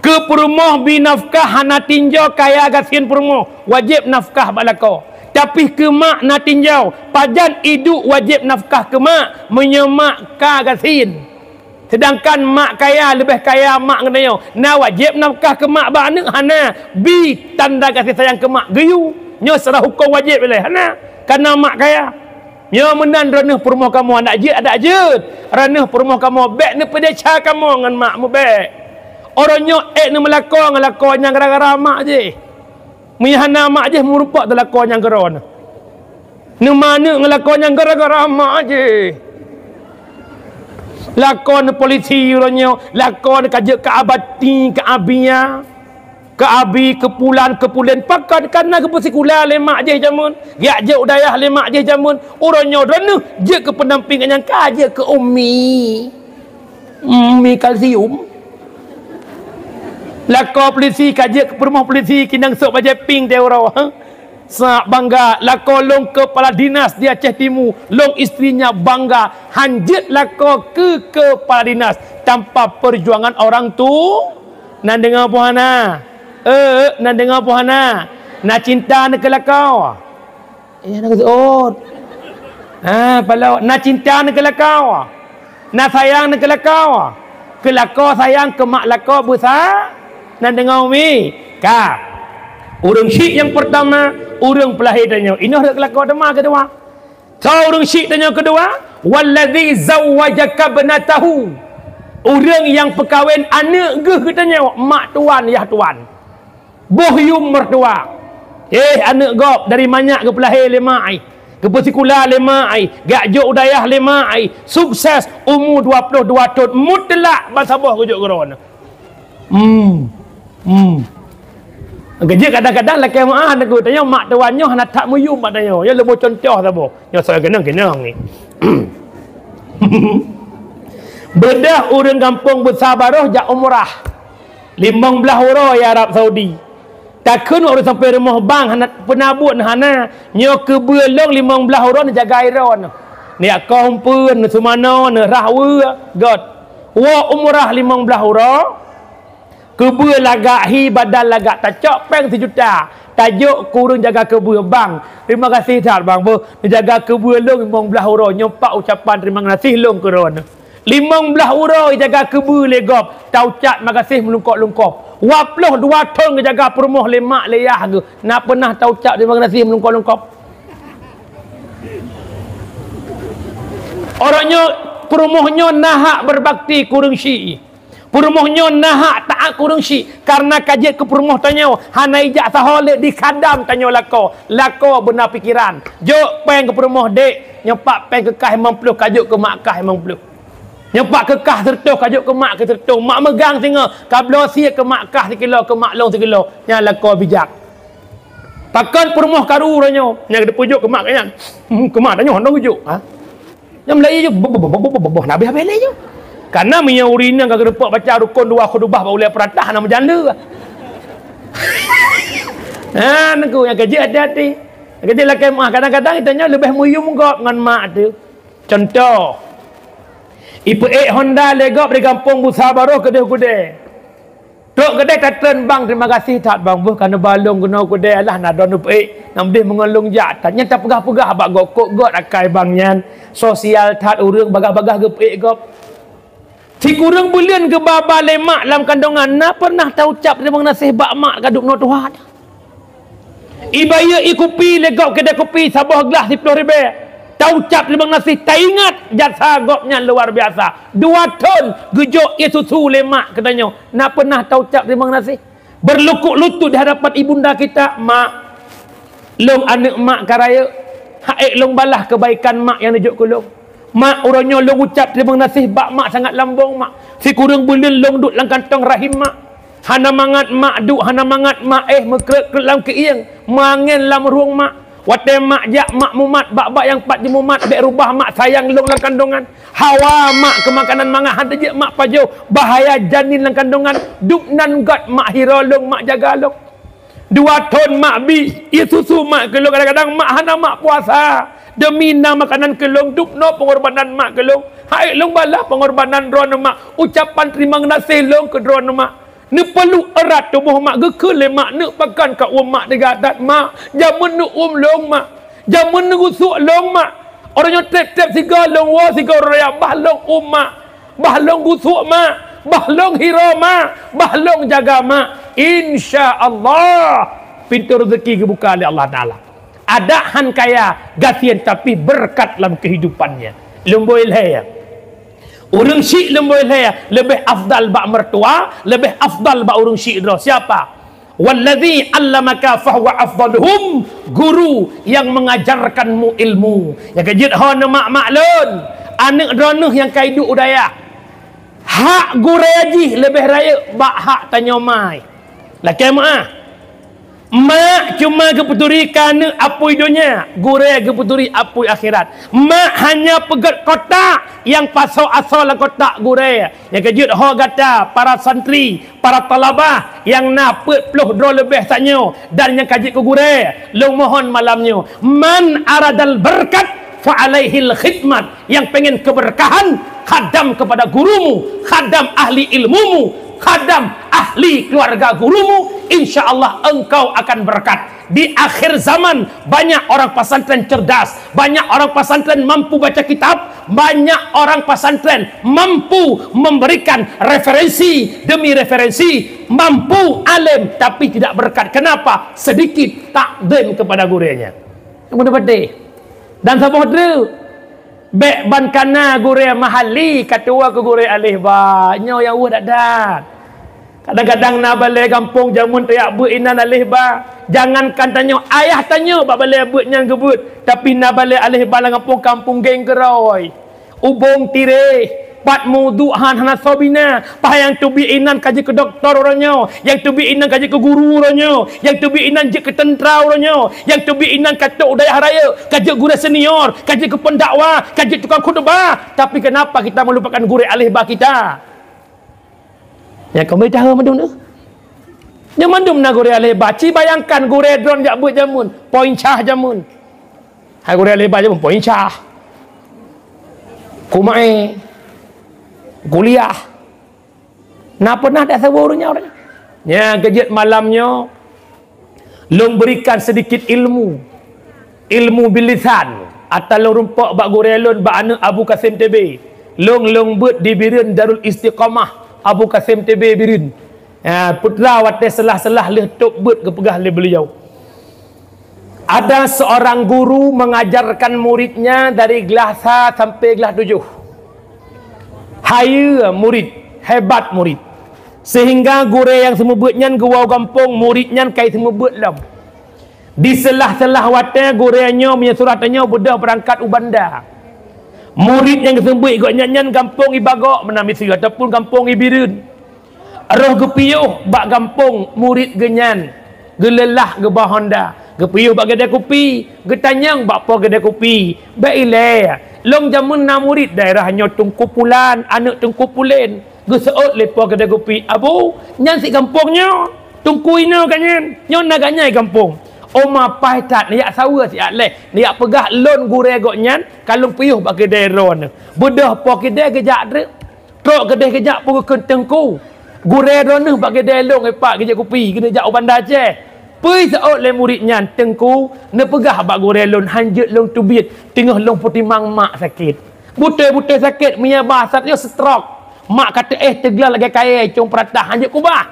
Keu peurumoh bi nafkah hana tinjau kaya gasien peurumoh, wajéb nafkah bak lakoe. Tapi keu mak na tinjau, pajan iduek wajéb nafkah keu mak meunyoe mak ka gasien. Seudangkan mak kaya leubeh kaya mak ngon tanyoe, na wajéb nafkah keu mak bak aneuk? Hana. Bi tanda gaséh sayang keu mak geuyue. Nyoe secara huköm wajéb ilée, hana, kareuna mak kaya. Nyoe meunan droeneuh peurumoh kamoe, adak jeuet, adak jeuet. Droeneuh peurumoh kamoe, bék neupeudesya kamoe ngon mak, meubék. Uroe nyoe ék neumeulakoe ngon lakoe nyang gara-gara mak jih. Meunyoe hana mak jih, meurumpok teulakoe nyang keudroe. Neumaneuk ngon lakoe nyang gara-gara mak jih. Lakoe neupolisi uroe nyoe, lakoe neuka jeuet keu Abati, keu Abia. Keu Abi, keu Pulan, keu Pulen, pakon? Kareuna geupeusikula lé mak jih jameun, geujak jok u dayah lé mak jih jameun. Uroe nyoe droeneuh jeuet keu peunampéng nyang ka jeuet keu Umi. Umi Kalsium. Lakoe polisi ka jeuet keu peurumoh polisi, keunong sôk bajée pink di uroe. Sa bangga, lakoe lôn kepala dinas di Aceh Timu, lôn istrinya bangga, hanjeuet lakoe keu kepala dinas tanpa perjuangan orang tu. Na deungoe peue hana? Eh, na deungoe peue hana? Na cinta na keu lakoe? Eh, na keu seuôt. Ha, paloe, na cinta na keu lakoe? Na sayang na keu lakoe? Keu lakoe sayang, keu mak lakoe beusa? Na deungoe mi? Ka. Ureueng syik nyang peurtama, ureueng peulahé tanyoe. Inoe rot keu lakoe teuma keudua. Soe ureueng syik tanyoe keudua? Wallazi zawwajaka ibnatahu. Ureueng nyang peukawen aneuk geuh geutanyoe, mak tuan, yah tuan. Boh yum mertua. Eh, aneuk gob dari manyak geupeulahé lé mak ai. Geupeusikula lé mak ai. Geujak jok u dayah lé mak ai. Sukses, umu dua ploh dua thon, mutlak bansaboh geujok keudroe. Hmm. Hmm. Keujeuet kadang-kadang lakée meuáh, neugui tanyoe mak tuan nyoe hana that meuyum bak tanyoe. Nyoe leumo cuntoh saboh. Nyoe soe keunong-keunong ni. Beudôh ureueng gampông Beusa Baroh jak umrah. Limong blaih uroe di Arab Saudi. Takheun ureueng sampoe rumoh bang hana peunabot hana. Nyoe keubeue lôn limong blaih uroe neujaga droe. Neujak kong peuen, neuseumanoe, neurhah weue, göt. Woe umrah limong blaih uroe. Keubeue lagak hi, badan lagak, tacok péng sijuta, tajok keu ureueng jaga keubeue, "Bang, terima kasih that, Bang, beuh, neujaga keubeue lôn limong blaih uroe." Nyoe pat ucapan terima kasih lôn keu droeneuh. Limong blaih uroe jaga keubeue lé gob, taucap makasih meulungkop-lungkop. Dua ploh dua thon geujaga peurumoh lé mak lé yah geuh, na peunah taucap terima kasih meulungkop-lungkop? Uroe nyoe peurumoh nyoe na hak beubakti keu ureueng syik. Peurumoh nyoe na hak taát keu ureueng syik, kareuna ka jeuet keu peurumoh tanyoe, hana ijak sahoe lé di khadam tanyoe lakoe, lakoe beuna pikeran. Jok péng keu peurumoh, "Dek, nyoe pat péng keu kah limong ploh, kajok keu mak kah limong ploh. Nyoe pat keu kah seureutôh, kajok keu mak kah seureutôh. Mak meugang singoh, kabloe sie keu mak kah sikilo, keu mak lôn sikilo." Nyan lakoe bijak. Pakon peurumoh karu uroe nyoe, nyang geupeujok keu mak geuh nyan. Hmm, keu mak tanyoe hana geujok, ha? Nyang meulayeue jih, boh, boh, boh, na habéh-habéh lé jih. Kareuna meunyoe ureueng inong ka geurumpok baca rukon dua khutubah bak ulée peuratah, hana meujan le. Ha, neugui nyang keujeuet hati-hati. Nyang keujeuet lakée meuáh, kadang-kadang geutanyoe leubeh meuyum gob ngon mak teuh. Cuntoh, ipeuék Honda lé gob di gampông Beusa Baroh keudeh gudée. Trok keudeh tatreun bang, terima kasih that bang, beuh ka neuba lôn keunoe keudeh, alah na droeneuh peuék, nam deh meungon lôn jak that. Nyan tapeugah-peugah bak gob, kok göt akai bang nyan. Sosial that ureuëng bagah-bagah geupeuék gob. Sikureueng buleuen geuba-ba lé mak lam kandongan, na pernah taucap teurimong gaséh bak mak ka dubnoe tuha? Ibayeue ié kupi lé gob keudè kupi saboh glah siploh ribèe. Taucap teurimong gaséh, taingat jasa gobnyan luar biasa. Dua thon geujok ié susu lé mak geutanyoe, na pernah taucap teurimong gaséh? Berlukuk lutut di hadapan ibunda kita, "Mak, lôn aneuëk mak ka rayeuk, han ék lôn balaih keubaikan mak nyang neujok keu lôn. Mak, uroe nyoe lôn ucap teurimong gaséh bak mak sangat lambong mak. Sikureueng buleuen lôn duek lam kantong rahim mak. Hana mangat mak duek, hana mangat mak éh, meukreuet-kreuet lam keuieng, meuangén lam rueng mak. Watée mak jak, mak mumat, bak-bak nyang pat jimumat, bék rubah mak sayang lôn lam kandongan. Hawa mak keu makanan mangat, han teujeuet mak pajoh, bahaya janin lam kandongan. Dubnan göt mak hiroe lôn, mak jaga lôn. Dua thon mak bi ié susu mak keu lôn, kadang-kadang mak hana mak puasa. Demi na makanan keu lôn, dubnoe peungorbanan mak keu lôn. Han ék lôn balaih peungorbanan droeneuh mak, ucapan teurimong gaséh lôn keu droeneuh mak." Neupeuluk erat tuboh mak, geukheun lé mak, neuk pakon ka uem mak teuga that mak, jameun neuuem lôn mak, jameun neugusuek lôn mak. Uroe nyoe treb-treb sigoe lôn woe sigoe raya, bah lôn uem mak, bah lôn gusuek mak, bah lôn hiroe mak, bah lôn jaga mak. Insya Allah, pintoe rezeki geubuka lé Allah Taala. Adak han kaya, gasien tapi beureukat lam keuhidupannya. Lôn boi lhée. Ureuëng syiek lôn boi lhée leubeh afdal bak meurtua, leubeh afdal bak ureuëng syiek droe. Siapa? "Wallazi 'allamaka fahuwa afdaluhum", guru yang mengajarkanmu ilmu. Nyang keujeuet ho neumak-mak lôn, aneuëk droeneuh nyang ka iduek u dayah. Hak gurée jih leubeh rayeuk bak hak tanyoe mai. Lakée meuáh. Mak cuma geupeuturi keu aneuëk apui donya, gurée geupeuturi apui akhirat. Mak hanya peugét kotak, nyang pasoe asoe lam kotak gurée. Nyang keujeuet ho gata, para santri, para talabah nyang na peuet ploh droe leubeh tanyoe dan nyang ka jeuet keu gurée, lôn mohon malam nyoe, "Man aradal barkat fa alaihil khidmat." Yang pengen keberkahan, khadam kepada gurumu, khadam ahli ilmumu, khadam ahli keluarga gurumu, insya Allah engkau akan berkat. Di akhir zaman, banyak orang pesantren cerdas, banyak orang pesantren mampu baca kitab, banyak orang pesantren mampu memberikan referensi demi referensi, mampu alim tapi tidak berkat. Kenapa? Sedikit takzim kepada gurunya. Yang benar betul. Dan saboh treuk, bék ban kana gurée mahali ka tuwoe keu gurée aléh ba. Nyoe nyang weueh that-that. Kadang-kadang na balée gampông jameun tajak beuet inan aléh ba. Jangankan tanyoe, ayah tanyoe bak balée beuet nyan geubeuet, tapi na balée aléh ba lam gampông, kampung geng keurôi. Ubông tireh, pat meuduek han hana soe bina. Paih nyang teubiet inan ka jeuet keu doktor uroe nyoe, nyang teubiet inan ka jeuet keu guru uroe nyoe, nyang teubiet inan jeuet keu teuntra uroe nyoe, nyang teubiet inan ka trok u dayah rayeuk, ka jeuet gurée senior, ka jeuet keu pendakwah, ka jeuet tukang khutbah. Tapi kenapa kita melupakan gurée aléh ba kita? Nyang keumeutaha mandum nyoe. Nyoe mandum na gurée aléh ba. Ci bayangkan gurée droen jak beuet jameun, poin cah jameun. Hai gurée aléh ba jameun, poin cah. Kumae, kuliah. Na pernah dak saboh ureuëng nyan? Nyang keujeuet malam nyoe, lôn berikan sedikit ilmu. Ilmu bilisan. Ata lôn rumpok bak gurée lôn, bak aneuëk Abu Kasim T B. Lôn, lôn beuet di Bireuen Darul Istiqamah Abu Kasim T B Bireuen. Ha, putra watée seulah-seulah lheueh top beuet geupeugah lé beuliau. Ada seorang guru mengajarkan muridnya dari glah sa sampai glah tujoh. Hayeue murid, hebat murid. Sehingga gurée nyang seumeubeuet nyan geuwoe gampông, murid nyan kai seumeubeuet lom. Di seulah-seulah watée gurée nyoe meunyoe surah tanyoe beudôh beurangkat u Banda. Murid nyang geuseumeubeuet gobnyan nyan gampông i Bagok meunan miseue ataupun gampông i Bireuen. Roh geupiôh bak gampông murid geuh nyan, geuleulah geuba honda, geupiôh bak keudè kupi, geutanyong bak po keudè kupi, "Bék ilée, lôn jameun na murid daerah nyoe Teungku Pulan, aneuëk Teungku Pulen." Geuseuôt lé po keudè kupi, "Abu, nyan sit gampông nyoe, Teungku inoe gobnyan, nyoe na gobnyan i gampông." "Oh ma paih that, neujak saweue siat lé, neujak peugah lôn gurée gobnyan ka lôn piôh bak keudè droeneuh." Beudôh po keudè geujak treuk. Trok keudeh geujak peue geukheun teungku. Gurée droeneuh bak keudè lôn, eh, Pak, geujak kupi, keuneuk jak u Banda Aceh. Peue seuôt lé murit nyan, "Teungku, neupeugah bak gurée lôn, hanjeuet lôn teubiet, teungoh lôn peutimang mak sakét." Beutôi-beutôi sakét, meunyo bahasa nyoe stroke. Mak ka teuéh teuglah lagée kayée cong peuratah, hanjeuet kubah.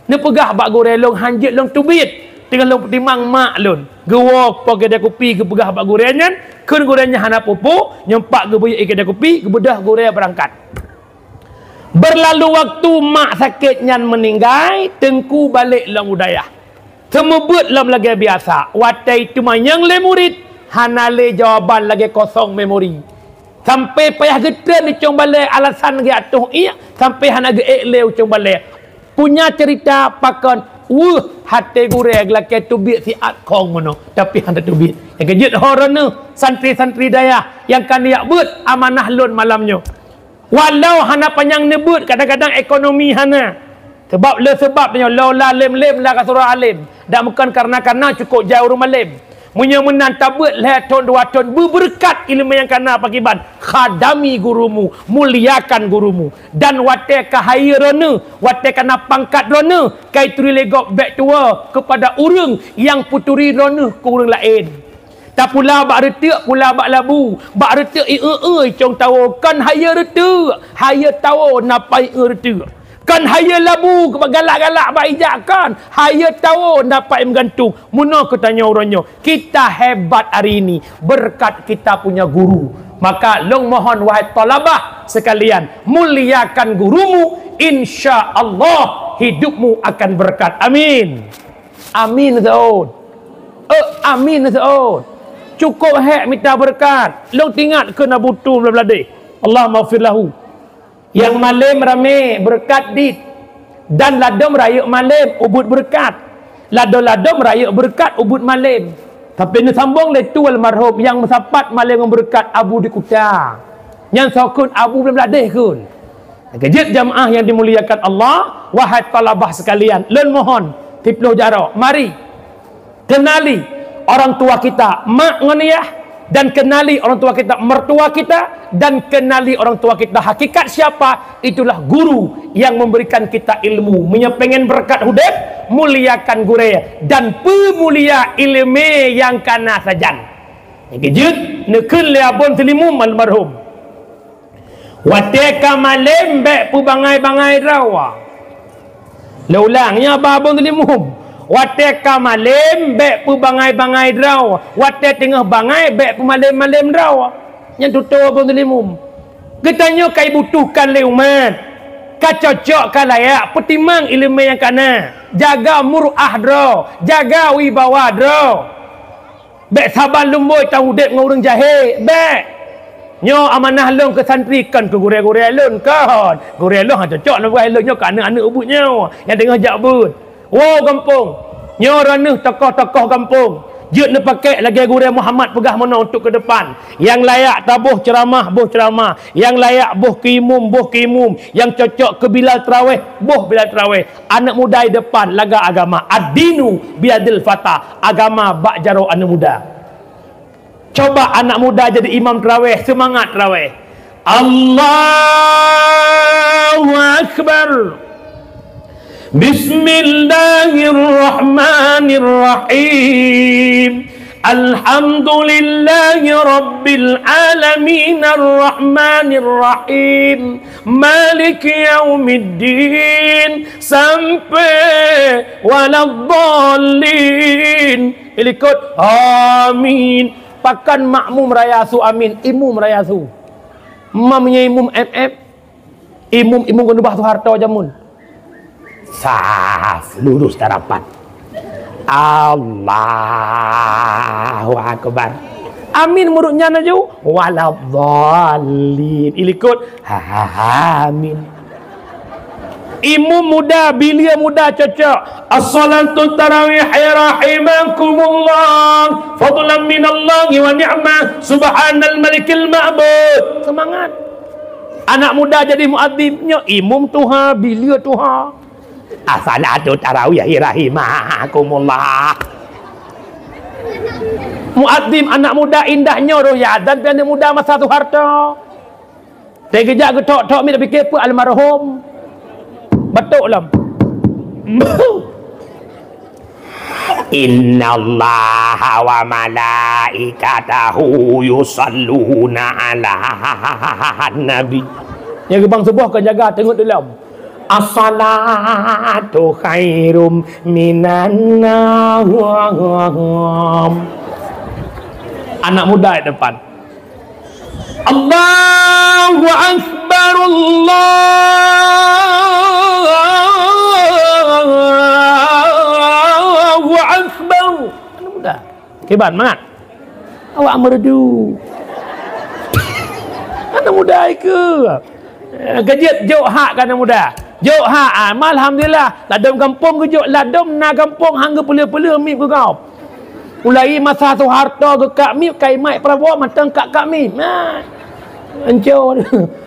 Neupeugah bak gurée lôn, hanjeuet lôn teubiet, teungoh lôn peutimang mak lôn. Geuwoe po keudè kupi, geupeugah bak gurée nyan, kheun gurée nyan hana peue-peue, nyoe Pak geubeuyeuk keudè kupi, geubeudôh gurée beurangkat. Beurlalu waktu, mak sakét nyan meuninggai, Teungku balek lom u dayah. Seumeubeuet lom lagée biasa, watée teumanyong lé murit, hana lé jawaban, lagée kosong memori. Sampai payah geutreun di cong balée, alasan geuatoh iék, sampai hana geuék lé u cong balée. Punya cerita pakon, weueh, até gurée geulakée teubiet siat khong meunoe, tapi hana teubiet. Nyang keujeuet ho droeneuh, santri-santri dayah nyang ka neujak beuet amanah lôn malam nyoe. Walau hana panyang neubeuet, kadang-kadang ekonomi hana. Sabab le sabab nyoe, laula lém-lém la ka surah além. Dan bukan karena-karena cukup jai ureuëng malém. Meunyoe meunan tabeuet lhée thon dua thon, beubeureukat iéleumé nyang kana pakiban. Khadami gurumu, muliakan gurumu. Dan watée ka hayeue droeneuh, watée kana pangkat droeneuh, kai turi lé gob bék tuwoe keupada ureuëng nyang peuturi droeneuh keu ureuëng laén. Tapula bak reuteuk, pula bak labu. Bak reuteuk ié-éue cong tawoe, kon hayeue reuteuk, hayeue tawoe na pai eu reuteuk. Kon hayeue labu bak galak-galak bak ijak, kon hayeue tawoe na pai meugantung. Meunoe keu tanyoe uroe nyoe, kita hebat hari ini berkat kita punya guru. Maka lôn mohon, wahai thalabah sekalian, muliakan gurumu, insya Allah hidupmu akan berkat. Amin. Amin seuôt. Eh, amin seuôt. Cukup hék mita beureukat. Lôn teuingat keu Abu Tu Bladeh. Allahummaghfir lahu. Nyang malém ramé beureukat dit. Dan ladom rayeuk malém ubit beureukat. Ladom-ladom rayeuk beureukat ubit malém. Tapi neusambong lé Tu almarhum nyang meusapat malém ngon beureukat Abu di Kuta. Nyan soe kheun? Abu Bladeh kheun. Keujeuet jamaah yang dimuliakan Allah, wahai thalabah sekalian, lôn mohon, siploh jaroe, mari kenali orang tua kita, mak ngon yah, dan kenali orang tua kita, mertua kita, dan kenali orang tua kita hakikat siapa, itulah guru yang memberikan kita ilmu. Meunyoe pengen beureukat udeb, muliakan gurée dan peumulia iéleumé nyang kana sajan. Nyang keujeuet, neukheun lé Abon Seulimum almarhum. Watée ka malém bék peubangai-bangai droe. Lôn ulang, nyoe Abon Seulimum. Watée ka malém bék peubangai-bangai droe. Watée teungoh bangai bék peumalém-malém droe. Nyan tutoe Abon Seulimum. Geutanyoe ka ibutuhkan lé umat. Ka cocok, ka layak peutimang iéleumé nyang kana. Jaga muruah droe, jaga wibawa droe. Bék saban lumbôi taudeb ngon ureuëng jahé, bék. Nyoe amanah lôn keu santri, kon keu gurée-gurée lôn, kon. Gurée lôn hana cocok lôn peugah lôn nyoe keu aneuëk-aneuëk ubeut nyoe nyang teungoh jak beuet. Woe gampông, nyoe droeneuh tokoh-tokoh gampông. Jeuet neupakék lagée gurée Muhammad peugah meunoe untuk keu depan. Nyang layak taboh ceuramah, boh ceuramah. Nyang layak boh keu imum, boh keu imum. Nyang cocok keu bilal traweh, boh bilal traweh. Aneuëk muda di depan, laga agama. Ad-dinu biyadil fata. Agama bak jaroe aneuëk muda. Coba aneuëk muda jadi imam traweh, seumangat traweh. Allahu Akbar. Bismillahirrahmanirrahim. Alhamdulillahi rabbil alamin, arrahmanirrahim, maliki yaumiddin, sampai waladdallin. Ilikot, amin. Pakon makmum raya su amin, imum raya su. Mam nyoe imum M F. Imum-imum keuneubah Soeharto jameun. Saf, lurus dan rapat. Allahu Akbar. Amin meurut nyan laju. Waladdallin. Ilikot. Amin. Imum muda, bilia muda cocok. As-salatu tarawih rahimakumullah. Fadlan minallahi wa ni'mah. Subhanal malikil ma'bud. Semangat. Anak muda jadi muadzin, nyoe imum tuha, bilia tuha. As-salatu tarawih rahimakumullah. Muadzin anak muda indah nyoe roh ya dan pian muda masa Soeharto. Teugeujak geutok-tok mit pike peue almarhum. Batuk lom. Innallaha wa malaikatahu yusalluna 'alan nabi. Nyang geubang suboh kon jaga teungeut lom. As-salatu khairum minan naum. Anak muda di depan. Allahu Akbar, Allahu Akbar. Anak muda. Kiban, mangat. Awak merdu. Anak muda ke? Eh, kejut jok hak ka anak muda. Jok hak, ah, alhamdulillah. Ladom gampông geujok, ladom na gampông hang geupeuleuh-peuleuh miet geugob. Mulai masa Soeharto geukak miet, ka imat Prabowo mantong kak-kak miet. Nah. Ancô.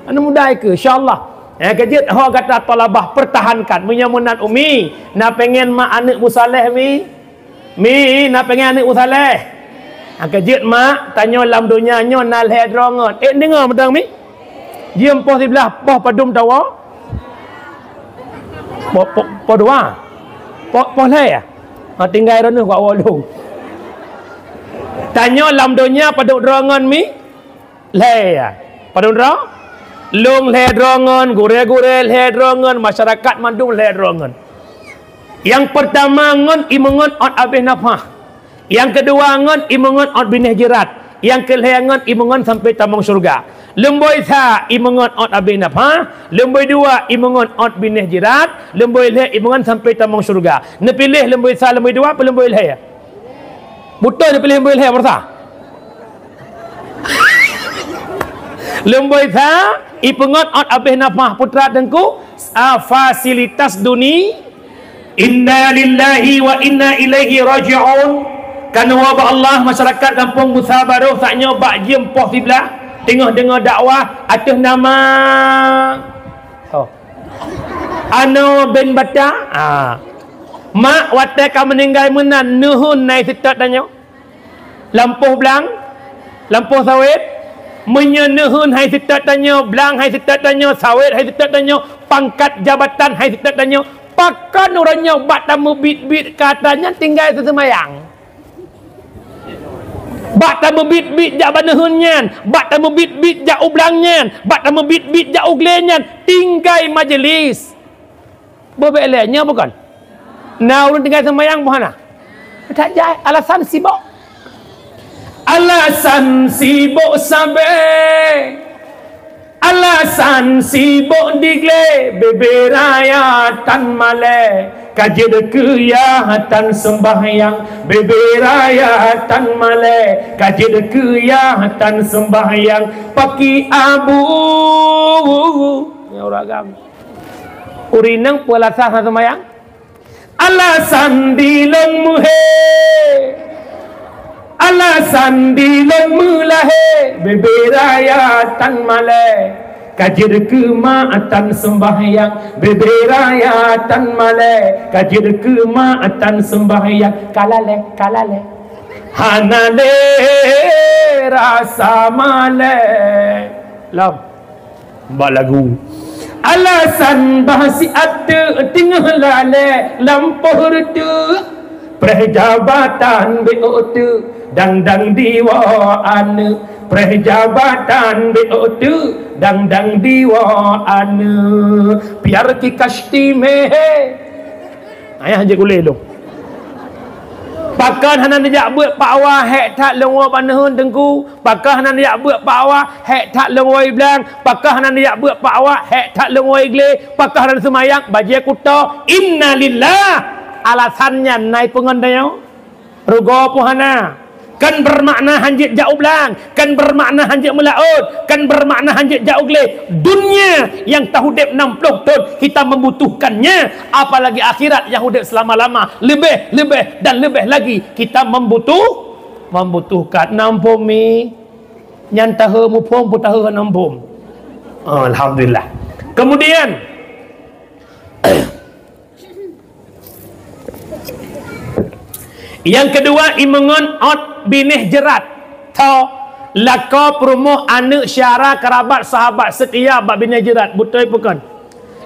Anak muda ke, insya-Allah. Eh, kejut ho gata thalabah pertahankan. Meunyoe meunan Umi, na pengen mak aneuk musaleh Mi? Mi, na pengen aneuk musaleh? Akai jeuet mak, tanyoe lam donya nyoe na lhée droe ngon. Eh, deungoe mantong Mi. Jeuem poh siblaih, poh padum tawoe? Poh, poh, poh dua? Poh, poh lhée? Ha, tinggai droeneuh keu awak lôn. Tanyoe lam donya padum droe ngon Mi? Lhée, ya. Padum droe? Lôn lhée droe ngon, gurée-gurée lhée droe ngon, masyarakat mandum lhée droe ngon. Nyang peurtama ngon imeungon ôt abéh nafah. Nyang keudua ngon imeungon ôt binéh jeurat. Nyang keulhée ngon imeungon sampoe tamong syeuruga. Lumbôi sa imeungon ôt abéh nafah, lumbôi dua imeungon ôt binéh jeurat, lumbôi lhée imeungon sampoe tamong syeuruga. Neupiléh lumbôi sa, lumbôi dua, peue lumbôi lhée? Beutôi neupiléh lumbôi lhée, peurasa? Lumbôi sa, ipeungon ôt abéh nafah putra teungku, a, fasilitas duni. Inna lillahi wa inna ilaihi raji'un. Keunoe bak Allah, masyarakat Gampông Busa Barôh, saat nyoe bak jeuem poh siblaih, teungoh deungoe dakwah ateueh nama, oh, Anoe bin Bata. Ah. Mak, watée ka meuninggai meunan, neuheun hai seutôt tanyoe? Lampôh blang, lampôh sawét. Meunyoe neuheun hai seutôt tanyoe, blang hai seutôt tanyoe, sawét hai seutôt tanyoe, pangkat jabatan hai seutôt tanyoe, pakon uroe nyoe bak tameubiet-biet keu atra nyan tinggai seuseumayang? Bak tameubiet-biet jak bak neuheun nyan, bak tameubiet-biet jak u blang nyan, bak tameubiet-biet jak u glé nyan, tinggai majelis. Beuh bék lé nyoe bukon? Na ureuëng tinggai seumayang boh hana? That jai alasan sibok. Alasan sibok sabe. Alasan sibok di glé, bebe raya tan malée. Ka jeuet keu yah tan seumbahyang, bebe raya tan malée. Ka jeuet keu yah tan seumbahyang, paki abu. Ya ureuëng agam. Ureuëng inong peue alasan hana seumayang? Alasan di lôn meuhé. Alasan di lôn meulahé. Bebe raya tan malée. Ka jeuet keu ma tan seumbahyang. Bebe raya tan malée. Ka jeuet keu ma tan seumbahyang. Ka lalée, ka lalée. Hana lé rasa malée. Lom. Bak lagu. Alasan bah siat teuk teungoh lalée lampôh reuteuek. Preh jabatan bék ôk teuk, dang-dang diwoe aneuk. Preh jabatan bék ôk teuk, dang-dang diwoe aneuk. Piar ki kasti mé he. Ayah jeuet kulé lôn. Pakon hana neujak beuet pak wa hék that lôn woe bak neuheun teungku? Pakon hana neujak beuet pak wa hék that lôn woe blang? Pakon hana neujak beuet pak wa hék that lôn woe glé? Pakon hana neuseumayang bajée kuto? Innalillah! Alasan nyan na ipeungon tanyoe? Rugoe pun hana. Kan bermakna hanjeuet jak u blang, kan bermakna hanjeuet meulaôt, kan bermakna hanjeuet jak u glé. Dunia yang taudeb enam puluh thon, kita membutuhkannya, apalagi akhirat yang udeb selama-lama, lebih, lebih dan lebih lagi kita membutuh, membutuhkan. Nam phom mi, nyan tahe muphom, putahe nam phom. Oh, alhamdulillah. Kemudian, nyang keudua, imeungon ôt binéh jeurat. Tho, lakoe peurumoh, aneuk, syara, kerabat, sahabat seutia bak binéh jeurat. Beutôi peue kon?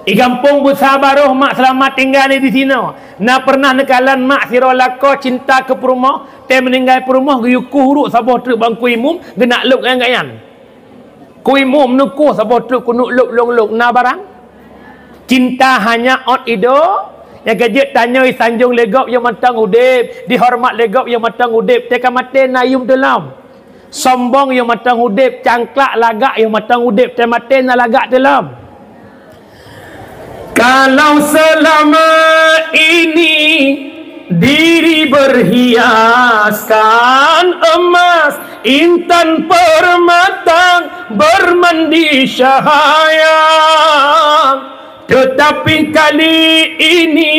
Di gampông Beusa Baroh, mak seulamat tinggai di sinoe. Na peureunah neukalon mak sidroe lakoe cinta keu peurumoh, tée meuninggai peurumoh geuyue kueh uruek saboh treuk bak Teungku Imum, geunak lôb ngon gobnyan. Teungku Imum neukueh saboh treuk keuneuk lôb lôn-lôn, na barang? Cinta hanya ôt idôk, nyang ka jeuet tanyoe sanjong lé gob nyang mantong udeb, dihoreumat lé gob nyang mantong udeb, tée ka maté na yuem teuh lom. Sombong nyang mantong udeb, cangklak lagak nyang mantong udeb, tée maté na lagak teuh lom. Kalau selama ini diri berhiaskan emas, intan permata, bermandi cahaya, tetapi kali ini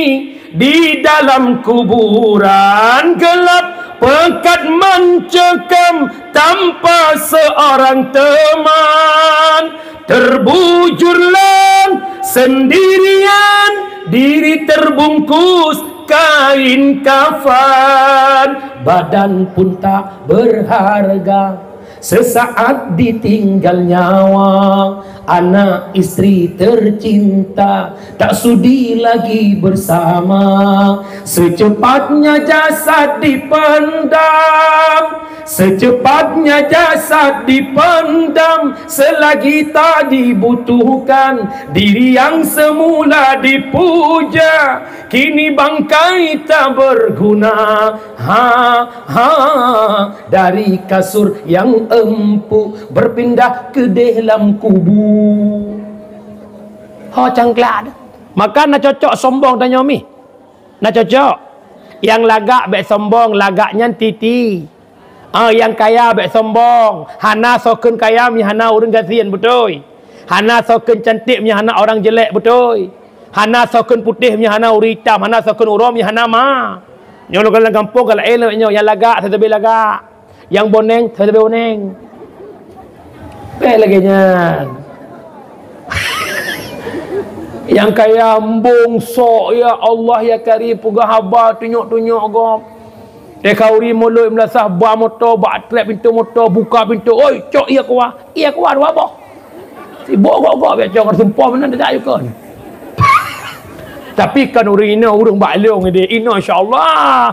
di dalam kuburan gelap, pekat mencekam tanpa seorang teman. Terbujurlah sendirian, diri terbungkus kain kafan, badan pun tak berharga. Sesaat ditinggal nyawa, anak istri tercinta tak sudi lagi bersama. Secepatnya jasad dipendam, secepatnya jasad dipendam. Selagi tak dibutuhkan, diri yang semula dipuja, kini bangkai tak berguna. Ha, ha, dari kasur yang empuk berpindah ke dalam kubu. Ho cangklak. Maka na cocok sombong tanyoe mi. Na cocok. Nyang lagak bék sombong, lagak nyan titi. Ah, nyang kaya bék sombong, hana soe kheun kaya meunyo hana ureuëng gasien, beutôi. Hana soe kheun cantik meunyo hana orang jelek, beutôi. Hana soe kheun putéh meunyo hana ureuëng itam, hana soe kheun uroe meunyo hana ma. Nyoe lôn kalon lam gampông ka laén nyoe, nyang lagak sabe lagak. Nyang boneng sabe boneng. Bék lagée nyan. Nyang kaya embong sok, ya Allah ya Karim, peugah haba tunyok-tunyok gob. Teuka ureuëng muloi meulasah ba moto, bak trép pintoe moto, buka pintoe, "Oi, cok ie kuah, ie kuah dua boh." Sibok gok-gok bék cok, sumpah meunan tajak yukon. Tapi kan ureuëng inoe, ureuëng bak lông ideh, inoe insya Allah.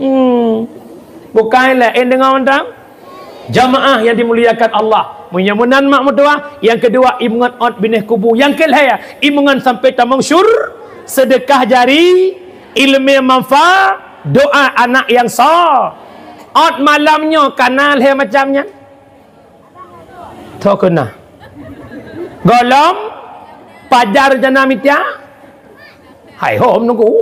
Hmm. Bukai laén deungon mantong. Jamaah yang dimuliakan Allah. Meunyoe meunan mak meutuah, yang kedua imeungon ôt binéh kubu. Yang kelhée imeungon sampai tamong syur, sedekah jari, ilmu manfa, doa anak yang sa. Ôt malam nyoe kana lhée macam nyan. Tho keuna. Golom pajar jana mitia. Hai hom nunggu.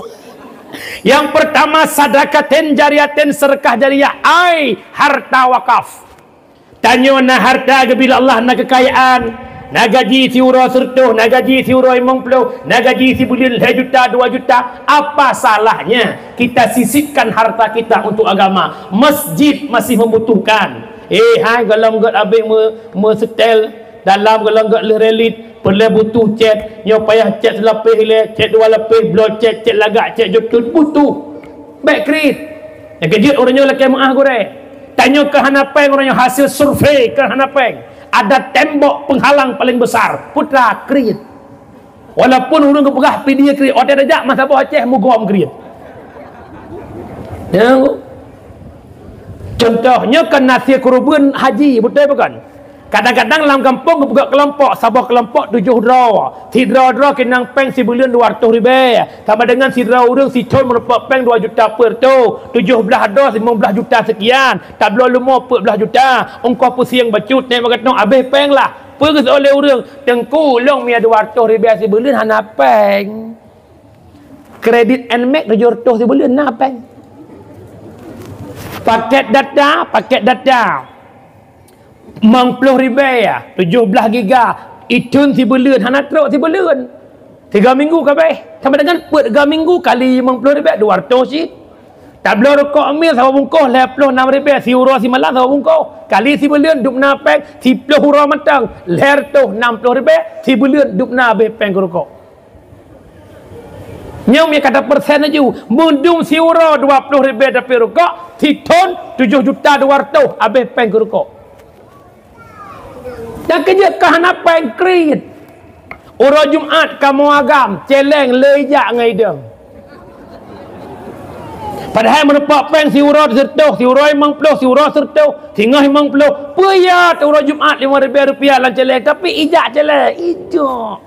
Yang pertama sadakatin jariyatin, sedekah jariah, ai harta wakaf. Tanyoe na harta geubri lé Allah, na keukayaan, na gaji siuroe seureutôh, na gaji siuroe limong ploh, na gaji sibuleuen lhée juta, dua juta. Apa salahnya kita sisipkan harta kita untuk agama? Masjid masih membutuhkan. Eh, hai golom gét abéh me-, meusetel dalam golom gét lheueh relit, peureulée butuh cét, nyoe payah cét seulapéh ilée, cét dua lapéh, bloe cét, cét lagak, cét jutun, butuh. Bék kriet. Nyang keujeuet ureuëng nyoe lakée meuáh gurée. Tanyoe keu hana péng ureuëng nyoe, hasil survei keu hana péng. Ada tembok penghalang paling besar, putra kriet. Walaupun ureuëng geupeugah pidie kriet, watée tajak masa boh Aceh mugom kriet. Ya. Contoh, nyoe kan na sie keureubeuen haji, beutôi bukan? Kadang-kadang lam gampông geupeugah keulompok, saboh keulompok tujoh droe. Sidroe droe keunong péng sibuleuen dua reutôh ribée. Sama dengan sidroe ureuëng sithon meurumpok péng dua juta per tu. Tujoh blaih droe limong blaih juta sekian. Tabloe leumo peuet blaih juta. Ongkoh pusieng bacut, nék meukeunong abéh péng lah. Peugah oleh ureuëng, "Teungku, lôn mia dua reutôh ribée sibuleuen hana péng. Kredit Nmax tujoh reutôh sibuleuen na péng." Paket data, paket data. Limong ploh ribée, ya, tujoh blaih giga. Ithon sibuleuen, hana trok sibuleuen. Tiga minggu ka béh. Sama dengan peuet tiga minggu kali limong ploh ribée, dua reutôh cit. Tabloe rukok mil saboh bungkôh, lhée ploh nam ribée, siuroe simalam saboh bungkôh. Kali sibuleuen, dum na péng, siploh uroe mantong, lhée reutôh nam ploh ribée, sibuleuen, dum na abéh péng keu rukok. Nyoe meukat persen laju, meudum siuroe dua ploh ribée tapi rukok, sithon tujoh juta dua reutôh abéh péng keu rukok. Nyang keujeuet ka hana péng kriet. Uroe Jumat kamoe agam, celeng le ijak ngon idong. Padahai meurumpok péng siuroe sireutôh, siuroe limong ploh, siuroe sireutôh, singoh limong ploh. Peue ya uroe Jumat lima ribèe rupiah lam celeng, tapi ijak celeng, ijak.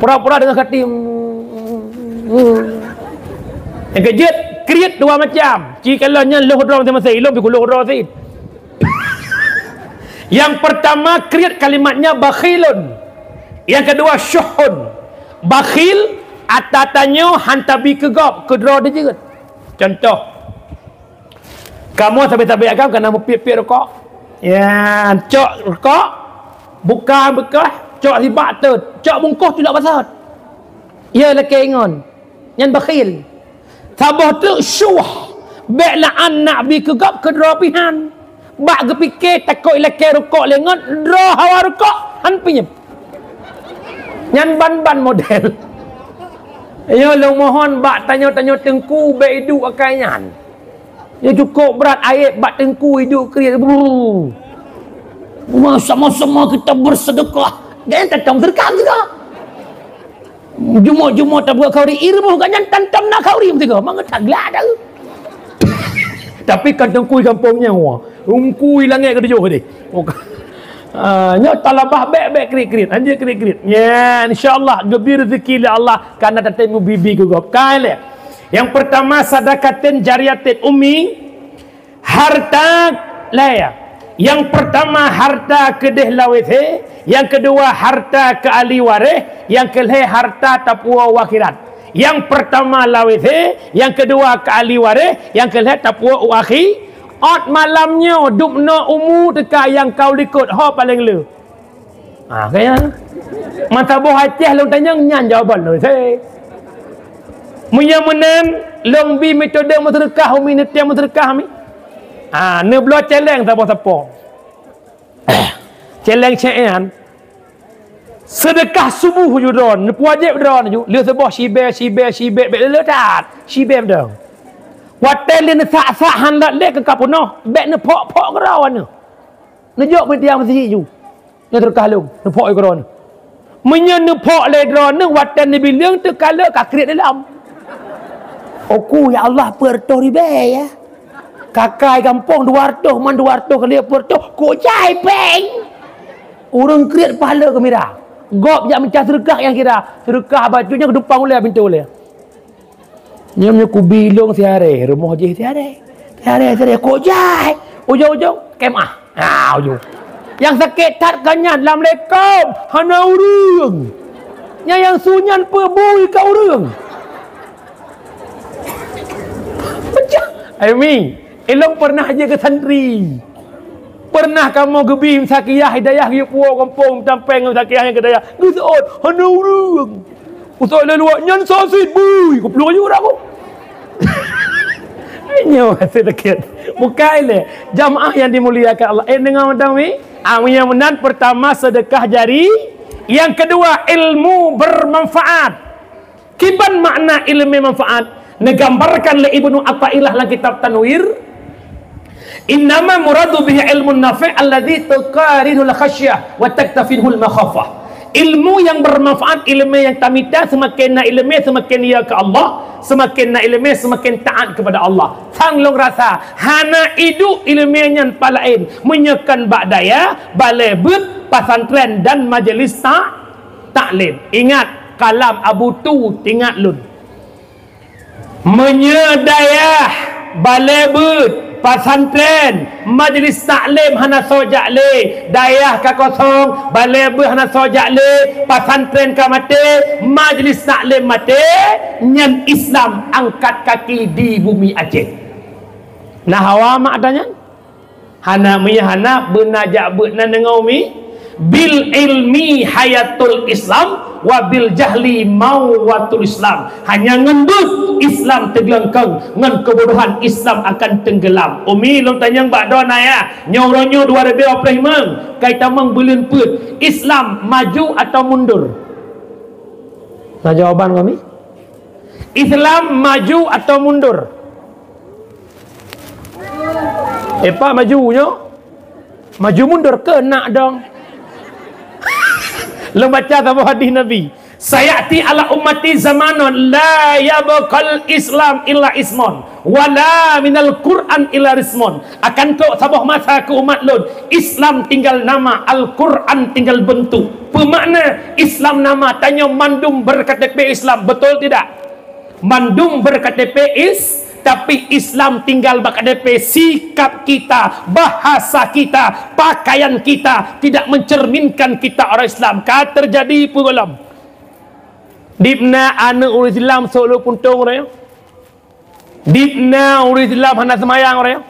Pura-pura deungon kati. Nyang keujeuet, kriet dua macam. Ci kalon nyan lheuh droe maséng-maséng, ilôn pih kulheuh droe sit. Yang pertama, kriet kalimatnya bakhilun. Yang kedua, syuhun. Bakhil, ata tanyoe han tabi keu gob, keu droe jeuet. Contoh, kamoe sabe-sabe agam kana meupiep-piep rukok. Ya, cok rukok, buka beukah, cok sibak teut, cok bungkôh culok basot. Ya, lakée ingon. Nyan bakhil. Saboh teuk syuh, bék la'an nak bi keu gob keu droe pih han. Bak geupike takot ilakée rukok lé ngon droe hawa rukok, han pinyeb. Nyan ban-ban model. Nyoe lôn mohon bak tanyoe-tanyoe teungku bék iduek akai nyan. Nyoe cukôp brat ayeb bak teungku iduek kriet. Brrr. Sama-sama kita bersedekah. Jangan tetap sedekah juga. Jumoe-jumoe tabuet khauri, irumoh gobnyan tan-tan na khauri meusigoe, mangat that glak dah. Tapi kan teungku gampông nyan, wah. Teungku langét ketujoh deh. Oke. Ah, nyoe talabah bék-bék kriet-kriet, hanjeuet kriet-kriet. Ya, insya-Allah geubri rezeki lé Allah, kana tatem mubibi keu gob. Kai lé. Yang pertama, sadaqatin jariyatin, Umi. Harta lhée. Yang pertama harta keudeh lawét he, yang kedua harta keu ahli waréh, yang keulhée harta tapuwoe u akhirat. Yang pertama lawét he, yang kedua keu ahli waréh, yang keulhée tapuwoe u akhi-, ôt malam nyoe dubnoe umu teuka nyang ka u likot ho paleng le. Ah, kaya. Mata boh Aceh lôn tanyong nyan jawaban lôn. He. Meunyoe meunan lôn bi metode meuseudeukah, Umi, neutém meuseudeukah, Umi. Ah, neubloe celeng sapo-sapo. Celeng cék nyan. Seudeukah suboh ju droe, neupeujép droe ju. Lheueh suboh sibée, sibée, sibée, bék le that. Sibée droe. Watée lé neusak-sak han lat lé keu ka peunoh, bék neuphok-phok keudroe nyoe. Neujok meutiang meusihi ju. Nyoe teureukah lôn, neuphok droe nyoe. Meunyoe neuphok lé droe nyoe, watée neubileueng teuka le ka kriet dalam. Oku, ya Allah, peuet reutôh ribée, ya. Kakai gampông dua reutôh, man dua reutôh kali peuet reutôh, kok jai péng. Ureuëng kriet pahala geumira. Gob jak meucah seureukah nyang kira. Seureukah bacut nyan keudupang ulée pintoe ulée. Nyoe meunyoe kubi lôn siharée, rumoh jih siharée. Siharée, siharée, kok jai. Ujong-ujong, kemah. Ha, ujong. Nyang sakét that ka nyan lam lekom, hana ureuëng. Nyang, nyang su nyan peue bui ka ureuëng. Pecah. Ai Mi, ilong pernah je ke santri. Pernah kamoe geubi meusakiah hidayah geuyue puwoe gampông tampéng meusakiah nyang keu dayah. Geuseuôt, hana ureuëng. Usôk lé luwa nyan sasit bui, goblok aja urang ko. Nyoe sedikit. Bukai lé. Jamaah yang dimuliakan Allah. Eh, dengar mantong, Mi. Ah, yang meunan pertama sedekah jari, yang kedua ilmu bermanfaat. Kiban makna ilmu manfaat? Neugambarkan lé Ibnu Athaillah lam kitab Tanwir, "Innama muradu bihi ilmun nafi' alladzi tuqarinul khasyah wa taktafinhul makhafah." Ilmu yang bermanfaat, ilmu yang tamita, semakin na ilmu, semakin ya ke Allah, semakin na ilmu, semakin taat kepada Allah. Sang lôn rasa, hana idup ilmu nyan palaén, meunyoe kon bak dayah, balé beuet, pesantren dan majelis ta-, taklim. Ingat, kalam Abu Tu, ingat lôn. Meunyoe dayah, balé beuet, pesantren, majelis taklim hana soe jak lé, dayah ka kosong, balé beuet hana soe jak lé, pesantren ka maté, majelis taklim maté, nyan Islam angkat kaki di bumi Aceh. Nah, hawa mak ata nyan? Hana, meunyoe hana, beuna jak beuet nan deungoe, Mi. "Bil ilmi hayatul Islam, wa bil jahli mauwatul Islam." Hanya ngon beuet Islam teuglengkeng, ngon keubodohan Islam akan tenggelam. Umi, lôn tanyong bak droeneuh, ya. Nyoe uroe nyoe dua ribèe dua puluh lima, kai tamong buleuen peuet. Islam maju atau mundur? Na jawaban kami? Islam maju atau mundur? Eh, Pak, maju nyoe. Maju mundur keunak dong. Lôn baca saboh hadis Nabi, "Sayati ala ummati zamanun la yabqal Islam illa ismun, wala minal Qur'an illa rismun." Akan trok saboh masa keu umat lôn, Islam tinggal nama, Al-Qur'an tinggal bentuk. Peumakna Islam nama, tanyoe mandum ber-K T P Islam, betul tidak? Mandum ber-K T P is, tapi Islam tinggal bak K T P, sikap kita, bahasa kita, pakaian kita tidak mencerminkan kita orang Islam. Ka terjadi peue gohlom? Dibna aneuk ureueng Islam sôk lôn puntông uroe nyoe. Dibna ureueng Islam hana seumayang uroe nyoe.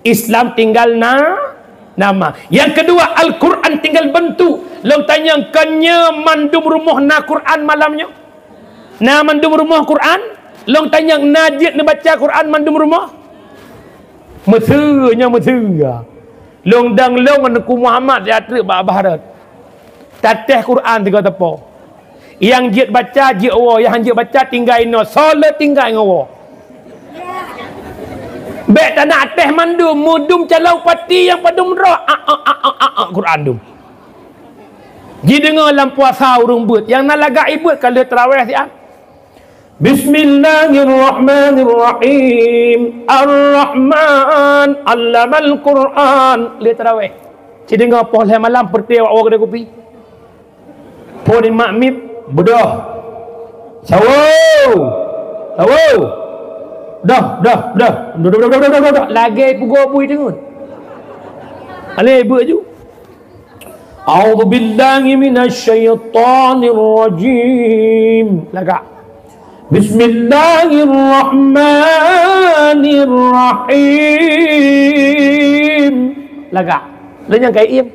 Islam tinggal na nama. Yang kedua, Al-Quran tinggal bentuk. Lôn tanyong, kon nyoe mandum rumoh na Quran malam nyoe? Na mandum rumoh Quran? Lôn tanyong, na jeuet neubaca Quran mandum rumoh? Meuseu nyoe meuseu. Lôn dang lôn ngon Teungku Muhammad siat treuk bak Bahrot. Tatéh Quran tiga teupô. Nyang jeuet baca, jeuet woe, nyang han jeuet baca, tinggai inoe, soe le tinggai ngon woe. Bék tanak atéh mandum, meudum calon pati nyang padum droe, a, a, Quran dum. Jideungoe lam puasa ureueng beuet, nyang na lagak ié beuet ka lheueh tarawéh siat. Bismillahirrahmanirrahim. Ar-Rahman, allamal Quran. Lheueh tarawéh. Jideungoe poh lhèe malam, peureté awak woe keudè kupi. Phôn mak mip, beudôh. Sawoe! Sawoe! Dah, dah, dah. Dah, dah, dah. Lagèe pugoe bui teungeut. Alèh beuet ju. A'udzubillahi minasyaitonirrajim. Lagak. Bismillahirrahmanirrahim. Lagak. Lé nyang ka iem.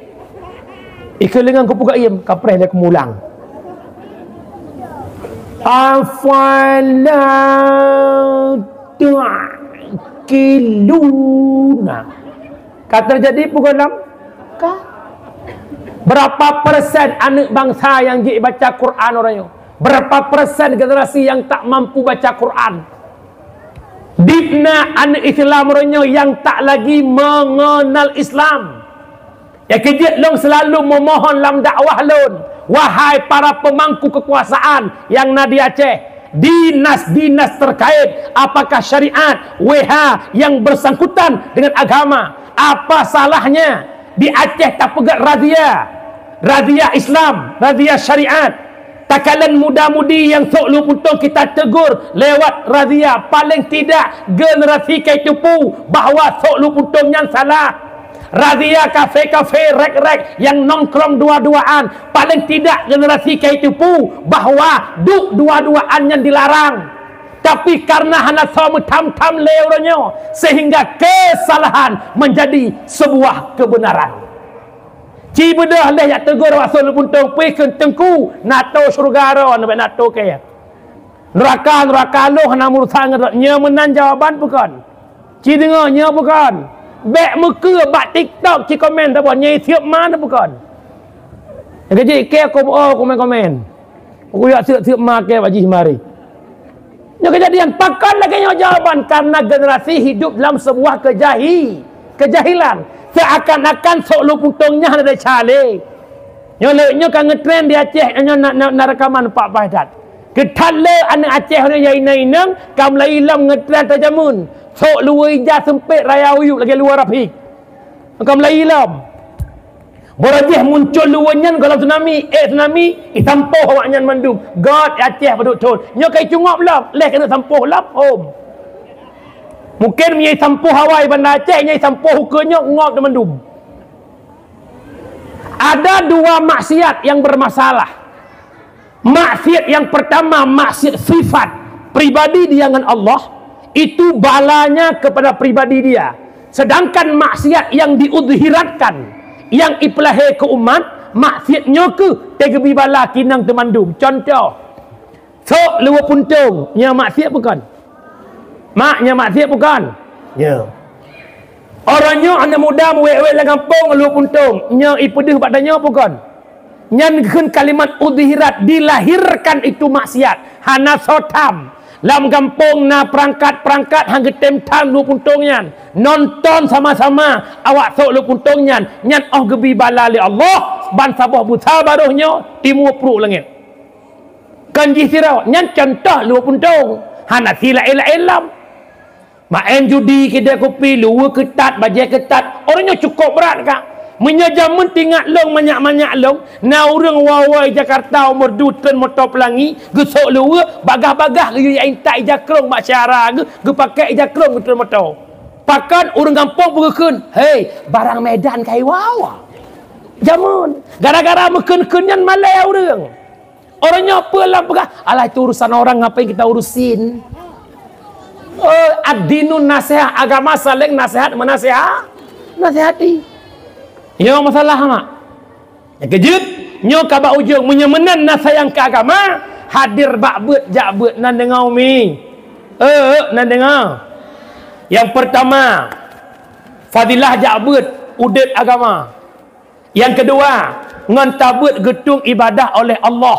Ikeu leungeung kupeugah iem, kapreh lé keumulang. Afala ta'qiluna. Ka teujadi peue gohlom? Ka. Berapa persen aneuk bansa nyang jibaca Quran uroe nyoe? Berapa persen generasi yang tak mampu baca Quran? Dibna aneuk Islam uroe nyoe nyang tak lagi mengenal Islam. Nyang keujeuet lôn selalu memohon lam dakwah lôn, wahai para pemangku kekuasaan nyang na di Aceh, dinas-dinas terkait, apakah syariat, W H yang bersangkutan dengan agama, apa salahnya di Aceh tapeugét razia, razia Islam, razia syariat? Takalon muda-mudi nyang sôk luwue puntông kita tegur lewat razia, paling tidak generasi ka jiteupeue bahwa sôk luwue puntông nyan salah. Razia kafe-kafe, rek-rek nyang nongkrong dua-duaan, paling tidak generasi ka jiteupeue bahwa duek dua-duaan nyan dilarang. Tapi karena hana soe meutham-tham lé uroe nyoe, sehingga kesalahan menjadi sebuah kebenaran. Ci beudôh lé jak tegur awak sôk luwue puntông, pih kheun teungku, NATO syeuruga droe, neubèk NATO kèe. Neuraka, neuraka lôn hana meurusan ngon droe. Nyoe meunan jawaban peue kon? Ci deungoe nyoe peue kon? Bèk meukeue bak TikTok ci komen saboh, nyoe siep ma na peue kon? Nyang keujeuet kèe kobeuo komen-komen. Kuyue siep-siep ma kèe bak jih mari. Nyoe keujadian, pakon lagèe nyoe jawaban? Karena generasi hidup dalam sebuah kejahi-, kejahilan. Seakan-akan sôk luwue puntông nyan hana desya lé. Nyoe lé, nyoe ka ngetren di Aceh, nyoe na, na, na rekaman Pak Bahdat. Keuthat lé aneuk Aceh nyoe nyang inong-inong, ka mulai lom ngetren tajameun. Sôk luwue ija seumpét raya uyuek lagèe luwue rapik. Ka mulai lom. Barô jih muncul luwue nyan gohlom tsunami, ék tsunami, jisampôh awaknyan mandum. Göt Aceh padub thôn. Nyoe ka jicungob lom, lheuh keuneuk sampôh lom, hom. Mungken meunyoe jisampôh awai Banda Aceh, nyoe jisampôh ukeue nyoe ngob teumandum. Ada dua maksiat yang bermasalah. Maksiat yang pertama, maksiat sifat pribadi dia dengan Allah, itu balanya kepada pribadi dia. Sedangkan maksiat yang diudhiratkan, yang ipeulahé keu umat, maksiat nyoe keuh teugeubri bala keu inong teumandum. Contoh, sôk luwue puntông, nyoe maksiat peue kon? Mak, nyoe maksiat peue kon? Nyoe. Uroe nyoe aneuk muda meuwét-wét lam gampông luwue puntông, nyoe ipeudeuh bak tanyoe peue kon? Nyan kheun kalimat udhirat, dilahirkan itu maksiat. Hana soe tham. Lam gampông na peurangkat-peurangkat han geutem tham luwue puntông nyan. Nonton sama-sama awak sôk luwue puntông nyan. Nyan óh geubri bala lé Allah, Ban saboh busa baroh nyoe timu pruek langét. Kon jih sidroe, nyan contoh lheueh puntông. Hana si laén-laén lom. Maén judi, keudè kupi, luweue keutat, bajèe keutat. Ureueng nyoe cukôp brat ka. Meunyoe jameun teuingat lôn, manyak-manyak lôn, na ureueng wa-wa Jakarta, umur dua treun moto peulangi, geusok luweue, bagah-bagah geuyue intat ija krông bak syara geuh, geupakè ija krông geutreun moto. Pakon ureueng gampông peugeukeun, "Hei, barang Medan ka iwa-wa." Jameun, gara-gara meukeun-keun nyan malèe ureueng. Ureueng nyoe peue lam peugah, "Alah, itu urusan orang, ngapain kita urusin?" Oh, ad-dinun nasihat, agama saling nasihat, menasihat, nasihati. Nyoe masalah mak. Nyang keujeuet, nyoe ka bak ujong, meunyoe meunan na sayang keu agama, hadir bak beuet, jak beuet, nan deungoe umi. Eh, nan deungoe. Nyang peurtama, fadilah jak beuet, udép agama. Nyang keudua, ngon tabeuet geutueng ibadah oleh Allah.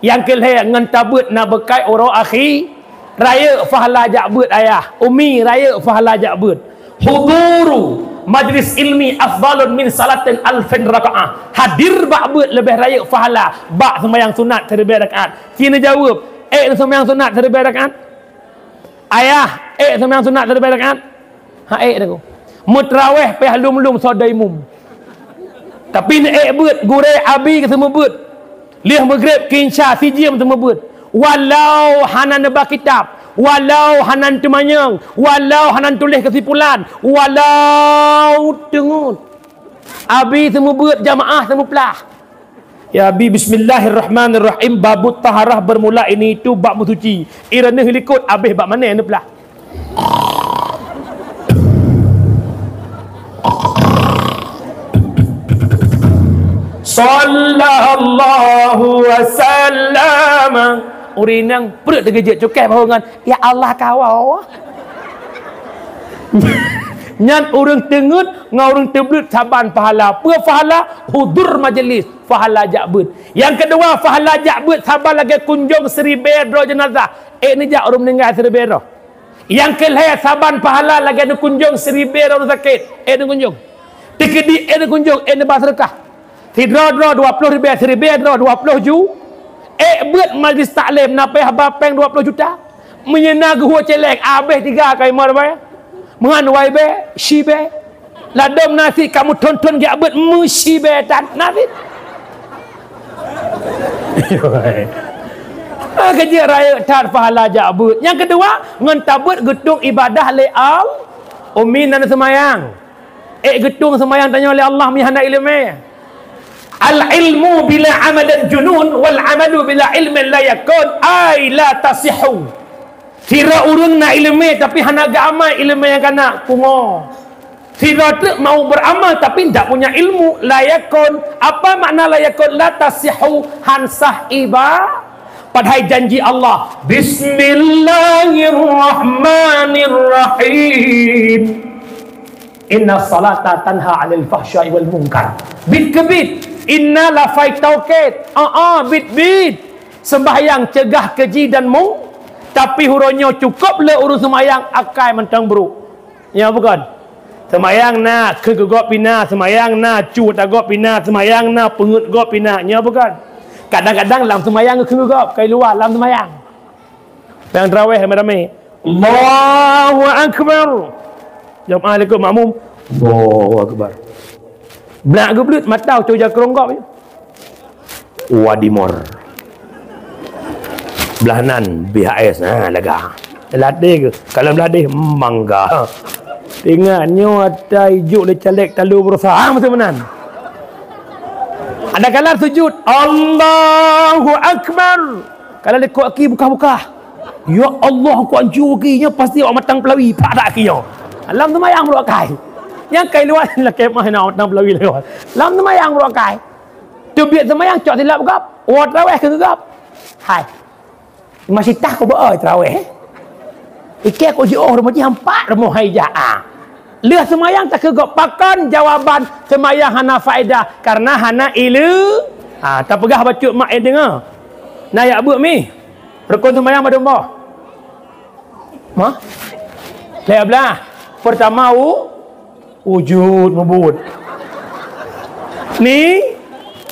Nyang keulhèe, ngon tabeuet na beukai uroe akhi. Rayeuk pahala jak beuet ayah, umi, rayeuk pahala jak beuet. Huduru majlis ilmi afdalun min salatin alfin rakaah. Hadir bak beuet leubeh rayeuk pahala bak seumayang sunat siribèe rakaat. Ci neujaweueb, "Ék neuseumayang sunat siribèe rakaat?" Ayah, ék seumayang sunat siribèe rakaat? Ha, ék dah ku. Meutraweh payah lom-lom soe dai mum. Tapi neuék beuet, gurèe abi geuseumeubeuet. Lheueh meugreb keu insya sijeuem seumeubeuet. Walau hana neuba kitab, walau hana teumanyong, walau hana tuléh keusimpulan, walau teungeut. Abi seumeubeuet, jamaah seumeuplah. Ya Abi, bismillahirrahmanirrahim. Babut taharah bermula ini itu bab meusuci. Ireuneuh likot abéh bak mané neuplah. Sallallahu wasallam. Ureueng inong pruet teugeujeuet cukai bahu ngon, "Ya Allah, kawoe." Nyan ureueng teungeut ngon ureueng teubleuet saban pahala. Peue pahala? Hudur majeulis. Pahala jak beuet. Nyang keudua, pahala jak beuet saban lagèe kunjông siribèe droe jeunazah. Ék neujak ureueng meuninggai siribèe droe. Nyang keulhèe, saban pahala lagèe neukunjông siribèe droe ureueng sakét. Ék neukunjông. Teukeudi ék neukunjông, ék neuba seudeukah. Sidroe droe dua ploh ribèe, siribèe droe dua ploh ju. Ék beuet majlis taklim, na payah ba péng dua ploh juta. Meunyoe na geuhue céléng, abéh tiga kali meuhue ribèe. Meuhan wai bèe, shi bèe. Ladôm nasi kamoe thon-thon geujak beuet meushi bèe that nasi. Ah, keujeuet rayeuk that pahala jak beuet. Nyang keudua, ngon tabeuet geutueng ibadah lé Allah. Umi nan seumayang. Ék geutueng seumayang tanyoe lé Allah meuhana ileumèe. Al ilmu bila amalin junun wal amalu bila ilmin la yakun ay la tasihhu. Sira ureueng na ileumèe tapi hana geuamal ileumèe nyang ka na, pungo. Sira treuk mau beramal tapi ndak punya ilmu, la yakun. Apa makna la yakun? La tasihhu, han sah iba-, padahai janji Allah, "Bismillahirrahmanirrahim. Inna salata tanha 'anil fahsya'i wal munkar." Bit keu bit. Inna lafai taukid. Aa, bit-bit. Sembahyang cegah keji dan mung-, tapi uroe nyoe cukôp le ureueng sembahyang akai mantong brôk. Nyo bukon? Sembahyang na, kheun keu gob pih na, sembahyang na, cu ata gob pih na, sembahyang na, peungeuet gob pih na. Nyo bukon? Kadang-kadang lam sembahyang kheun keu gob, kai luwa lam sembahyang. Nyang traweh ramé-ramé. Allahu Akbar. Jamaah likot makmum. Allahu Akbar. Blak geubleut mata ucok jakrong gob. Wadimor. Blah nan B H S, ha, lega. Ladeh ke? Kalau ladeh, mangga. Ingat, nyoe ata ijuk lé caleg talu berusaha, ha, masa meunan. Ada kala sujud, Allahu Akbar. Kalau lé kok ki buka-buka. Ya Allah, kok ancu ki, nyoe pasti awak matang pelawi, pak tak ki nyoe. Lam semayang beurok kai. Nyang kai luar, lakée mah na matang pelawi lewat. Lam semayang beurok kai. Teubiet seumayang cok silap gop, woe traweh keu gop. Hai. Masih tah ko beu traweh. Ikée ko jiôh rumoh jih empat rumoh hai jak. Ah. Lheueh seumayang takeu gop pakon jawaban seumayang hana faedah karena hana ileumèe. Ah, tapeugah bacut mak eh deungoe. Na yak beuk mi. Rukon seumayang padum boh? Mah? Lhée blah. Pertama u Wujud meubuet. Ni,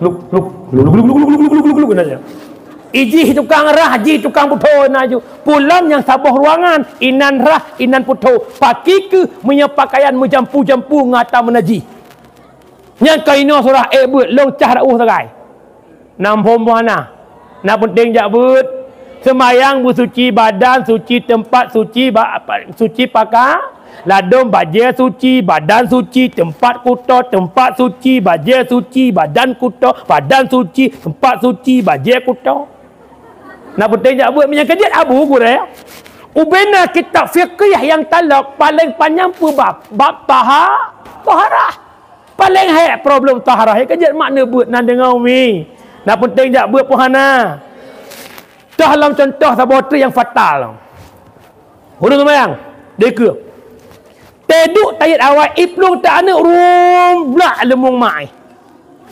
Gluk, gluk, gluk, gluk, gluk, gluk, gluk, gluk, gluk, gluk, gluk, gluk, gluk. Ijih tukang rhah, jih tukang putho na ju. Pulang nyang saboh ruangan, inan rhah, inan putho. Pakri keuh meunyoe pakaian meujampu-jampu ngon ata meunajih. Nyang ka inoe surah ék beuet, lôn cah reuôh sagai. Nam phom hana. Na peunteng jak beuet. Seumayang beusuci badan, suci teumpat, suci ba-, apa, suci paka-, ladôm bajée suci, badan suci, teumpat kuto, teumpat suci, bajée suci, badan kuto, badan suci, teumpat suci, bajée kuto. Na peunteng jak beuet meunyoe keujeuet Abu Gurée. Ubena kitab fiqih nyang talok paleng panyang peue bab, bab taha-, taharah. Paleng hék problem taharah, nyang keujeuet mak neubeuet nan deungoe umi. Na peunteng jak beuet peuhana. Toh lom contoh saboh treuk nyang fatal. Ureuëng seumayang, dikeue. Teuduek tayet awai iplueng ta aneuëk rum blak leumong mai.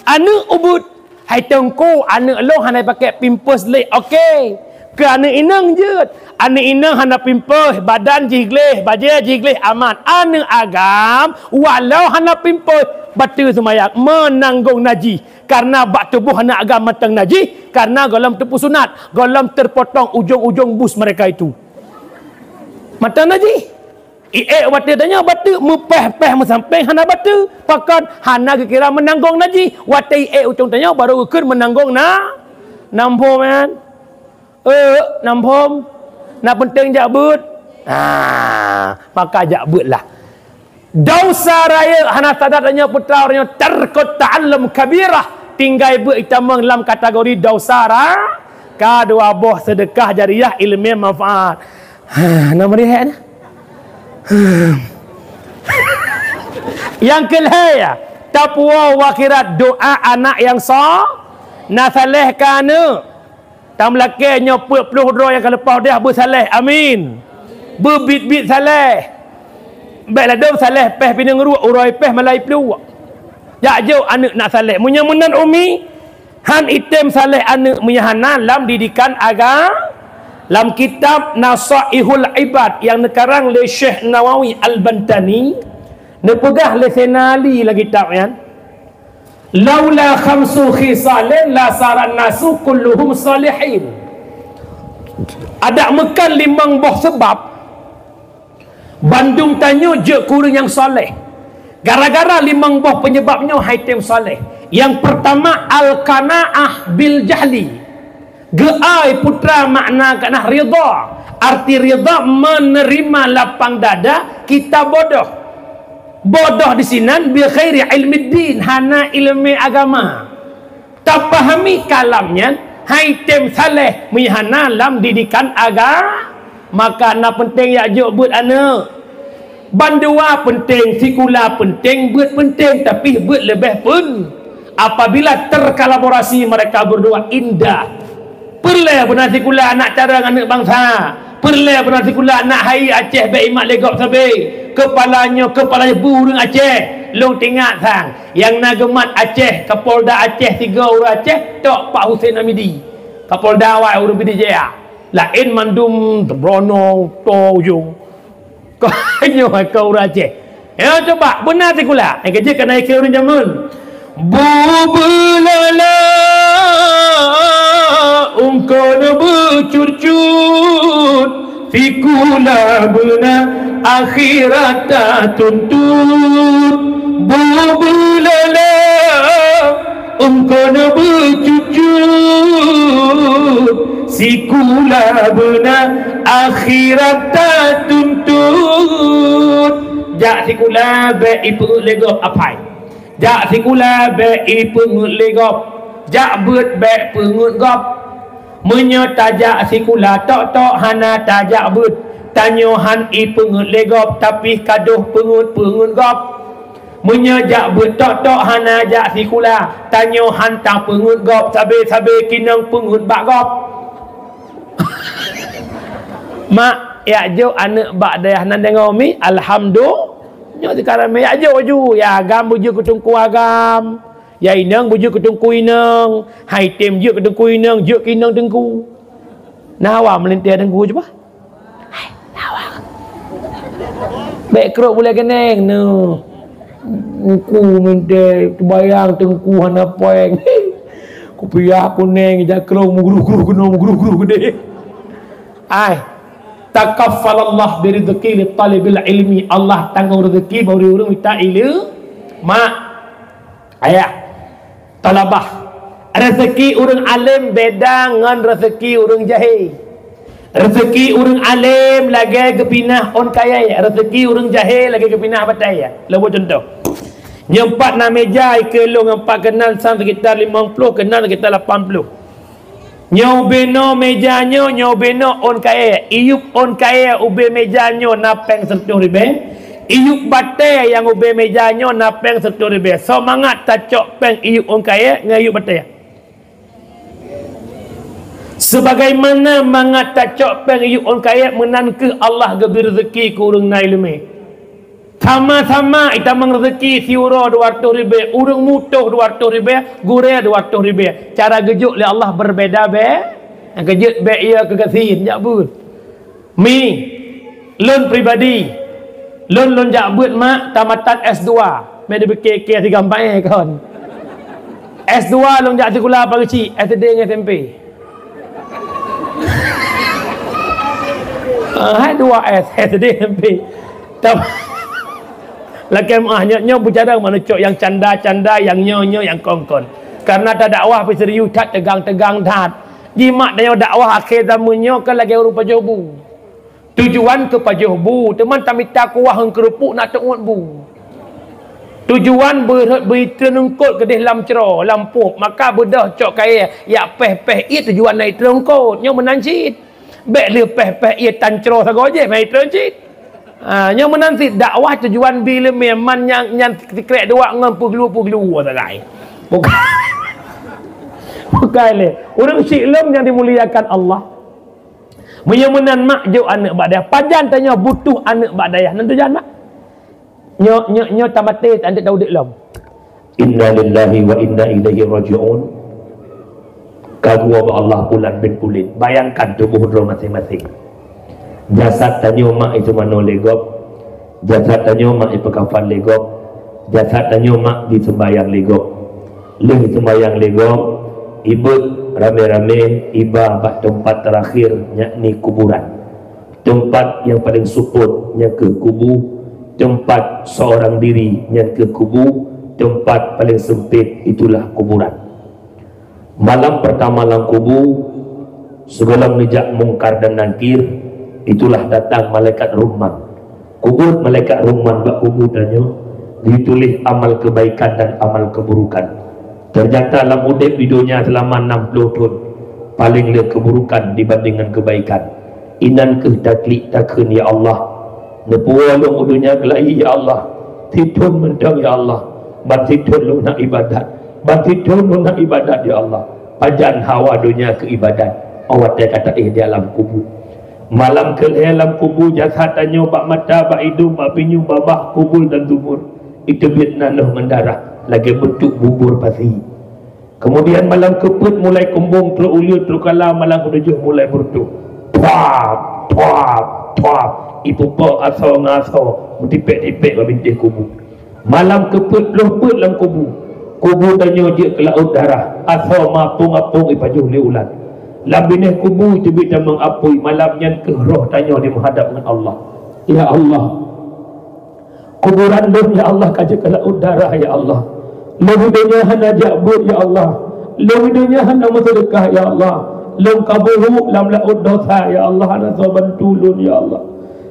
Aneuëk ubeuet, hai teungku, aneuëk lôn hana pakai pampers lé. Oke. Keu aneuëk inong jeuet. Aneuëk inong hana pampers, badan jih gleh, bajée jih gleh aman. Aneuëk agam, walau hana pampers, bateue seumayang, meunanggong najih. Karena bak tuboh aneuëk agam mantong najih, karena gohlom teupeusunat, gohlom teupotong ujong-ujong bus mereka itu. Mantong najih. Iék watée tanyoe bateue, meupéh-péh meusampéng hana bateue, pakon hana geukira meunanggong najih. Watée iék ujong tanyoe baru geukheun meunanggong na, nam phom nyan. Eh, nam phom. Na peunteng jak beuet. Ah, maka jak beuet lah. Dosa rayeuk hana sadar tanyoe putra, tanyoe tarkut ta'allum kabirah. Tinggai beuet itamong lam kategori dosa ra-, ka dua boh seudeukah jariyah ilmu manfaat. Ha, na meurehat na? Nyang keulhée, ya, tapuwoe u akhirat doa anak nyang so-, na saleh keu aneuëk. Tam lakée nyoe peuet ploh droe nyang ka leupah deh beusaléh. Amin. Beubiet-biet saléh. Bék ladôm saléh péh pineung ruek, uroe péh malai pluek. Jak jok aneuëk nak saléh. Meunyoe meunan umi, han item saléh aneuëk meunyoe hana lam didikan aga-, lam kitab Nasaihul Ibad nyang neukarang lé Syekh Nawawi Al-Bantani, neupeugah lé Saidina Ali lam kitab nyan. Laula khamsu khisalin la saran nasu kulluhum salihin. Adak meukan limong boh seubab bandum tanyoe jeuet keu ureuëng nyang saleh. Gara-gara limong boh peunyeubab nyoe hai tem saleh. Nyang peurtama, al-qanaah bil jahli. Geuai putra makna kana ridha. Arti ridha menerima lapang dada kita bodoh. Bodoh di sinan bi ghairi ilmiddin, hana ileumé agama. Tapahami kalam nyan, hai tem saleh meuhana lam didikan aga-, maka na peunteng jak jok beuet aneuëk. Bandua peunteng, sikula peunteng, beuet peunteng, tapi beuet leubeh pen-, apabila terkolaborasi mereka berdua indah. Peureulée beuna sikula anak cara ngon aneuëk bansa. Peureulée beuna sikula anak hai Aceh bék imat lé gob sabe. Keupala nyoe, keupala nyoe bu ureuëng Aceh. Lôn tingat sang, nyang na geumat Aceh, Kapolda Aceh, tiga ureuëng Aceh, tok Pak Hussein Hamidi. Kapolda awai ureuëng Pidie Jaya. Laén mandum Brono, to ujong. Kon nyoe kon ureuëng Aceh. Ya, coba, beuna sikula. Eh, kejek kena ikut ureuëng jameun. Bu beulala, ungkon beucut-cut, sikula beuna akhirat tatuntut. Bu beulala, ungkon beucut-cut, sikula beuna akhirat tatuntut. Jak sikula bék ipeungeuet lé gob apai. Jak sikula bék ipeungeuet lé gob. Jak beuet bék peungeuet gob. Meunyoe tajak sikula tok-tok hana tajak beuet, tanyoe han ipeungeuet lé gob, tapi kadoh peungeuet-peungeuet gob. Meunyoe jak beuet tok-tok hana jak sikula, tanyoe han tapeungeuet gob, sabe-sabe kinong peungeuet bak gob. Mak, jak jok aneuëk bak dayah nan deungoe mi, alhamdulillah. Nyoe sikaram jak jok ju, ya agam beujeuet keu teungku agam, ya inong beujeuet keu teungku inong, hai tem jeuet keu teungku inong, jeuet keu inong teungku. Na hawa meulinteh teungku cuba? Bék krok bulée keuneng nyoe. Teungku meuntée teubayang teungku hana poeng. Kupiah kuneng, jakrong, mugruh-gruh keunoe, mugruh-gruh keudeh. Ai, takaffalallah birizqi li talibil ilmi. Allah tanggong rezeki bak ureuëng-ureuëng mita ileu-, mak, ayah, talabah. Rezeki ureuëng além beda ngon rezeki ureuëng jahé. Rezeki ureuëng além lagée geupinah ôn kayée, rezeki ureuëng jahé lagée geupinah batée. Lôn buet cuntoh. Nyoe pat na meja ikeue lôn ngon pat keunan sang sekitar limong ploh, keunan sekitar lapan ploh. Nyoe ubé noe meja nyoe, nyoe ubé noe ôn kayée. Iyup ôn kayée ubé meja nyoe na péng sireutoh ribée. Iyup batée nyang ubé meja nyoe na péng sireutoh ribée. Soe mangat tacok péng iyup ôn kayée ngon iyup batée? Sebagaimana mangat tacok péng iyup ôn kayée, meunan kheueh Allah geubri rezeki keu ureuëng na iéleumé. Sama-sama itamong rezeki siuroe dua ratus ribée, ureuëng mutoh dua ratus ribée, gurée dua ratus ribée. Cara geujok lé Allah berbeda be-, nyang keujeuet bék iya keugasin jak beuet. Mi, lôn pribadi, lôn, lôn jak beuet mak tamatan S dua, mé dibeuke-ke sigampang kon. S dua lôn jak sikula pageue cit, S D ngon S M P. Ah, hai dua S, S D, S M P. Tam-, lakée meuah nyoe, nyoe beucara manusia nyang canda-canda, nyang nyoe-nyoe, nyang kon-kon. Karena tadakwah pih serius that, tegang-tegang that. Jimat tanyoe dakwah akhé zaman nyoe kan lagée ureuëng pajoh bu. Tujuan keu pajoh bu, teuma tamita kuah ngon keureupuk nak teuôt bu. Tujuan beurhot beuitreun eungkot keudeh lam cro, lam pop, maka beudôh cok kayée yak péh-péh ié tujuan na itreun eungkot. Nyoe meunan cit. Bék lheueh péh-péh ié tan cro sagoe jih, meunan itreun cit. Ha, nyoe meunan cit dakwah tujuan bi leumé man nyang, nyang sikrék dua ngon peuglu-peuglu sagai. Bukai. Bukai lé. Ureuëng syiek lom nyang dimuliakan Allah. Meunyoe meunan mak jok aneuëk bak dayah, pajan tanyoe butuh aneuëk bak dayah, nan tujan mak. Nyoe, nyoe, nyoe tamaté, aneuëk taudeuek lom. Innalillahi wa inna ilaihi raji'un. Ka geuwoe bak Allah bulan bin buleuen. Bayangkan tuboh droe maséng-maséng. Jasad tanyoe mak itu manoe lé gob. Jasad tanyoe mak ipeukafan lé gob. Jasad tanyoe mak diseumbayang lé gob. Lheueh seumbayang lé gob, ibeuet ramé-ramé iba bak teumpat teurakhir, yakni kuburan. Teumpat nyang paleng seupôt nyan kheueh kubu, teumpat seorang diri nyan kheueh kubu, teumpat paleng seumpét itulah kuburan. Malam peurtama lam kubu, sigohlom neujak Mungkar dan Nakir, itulah datang malaikat Rahman. Kubu malaikat Rahman bak kubu tanyoe, jituléh amal keubaikan dan amal keuburukan. Teunyata lam udeb di donya seulama nam ploh thon, paleng le keuburukan dibanding ngon keubaikan. Inan kheueh taklik takheun, "Ya Allah, neupuwoe lôn u donya keulayi, ya Allah. Sithon mantong, ya Allah. Ban sithon lôn hana ibadat. Ban sithon lôn hana ibadat, ya Allah." Pajan hawa donya keu ibadat, watée ka taéh di alam kubu. Malam keulhée lam kubu, jasad tanyoe bak mata, bak idong, bak pinyueng, babah, kubul dan dubur. Iteubiet nanoh ngon darah lagée beutôk bubur pasi. Keumudian malam keupeuet mulai kumbong trok uleue trok kala, malam keutujoh mulai beureutoh. Thuap, thuap, thuap. Ipupo asoe ngon asoe, meutipék-tipék bak bintéh kubu. Malam keupeuet ploh peuet lam kubu. Kubu tanyoe jeuet keu laôt darah, asoe mapông-apông ipajoh lé ulat. Lam binéh kubu teubiet tamong apui, malam nyan kheueh roh tanyoe dimeuhadab ngon Allah. Ya Allah, kuburan lôn, ya Allah, ka jeuet keu laôt darah, ya Allah. Lôn u donya hana jak beuet, ya Allah. Lôn u donya hana meuseudeukah, ya Allah. Lôn ka beuhuek lam laôt dosa, ya Allah, hana soe bantu lôn, ya Allah.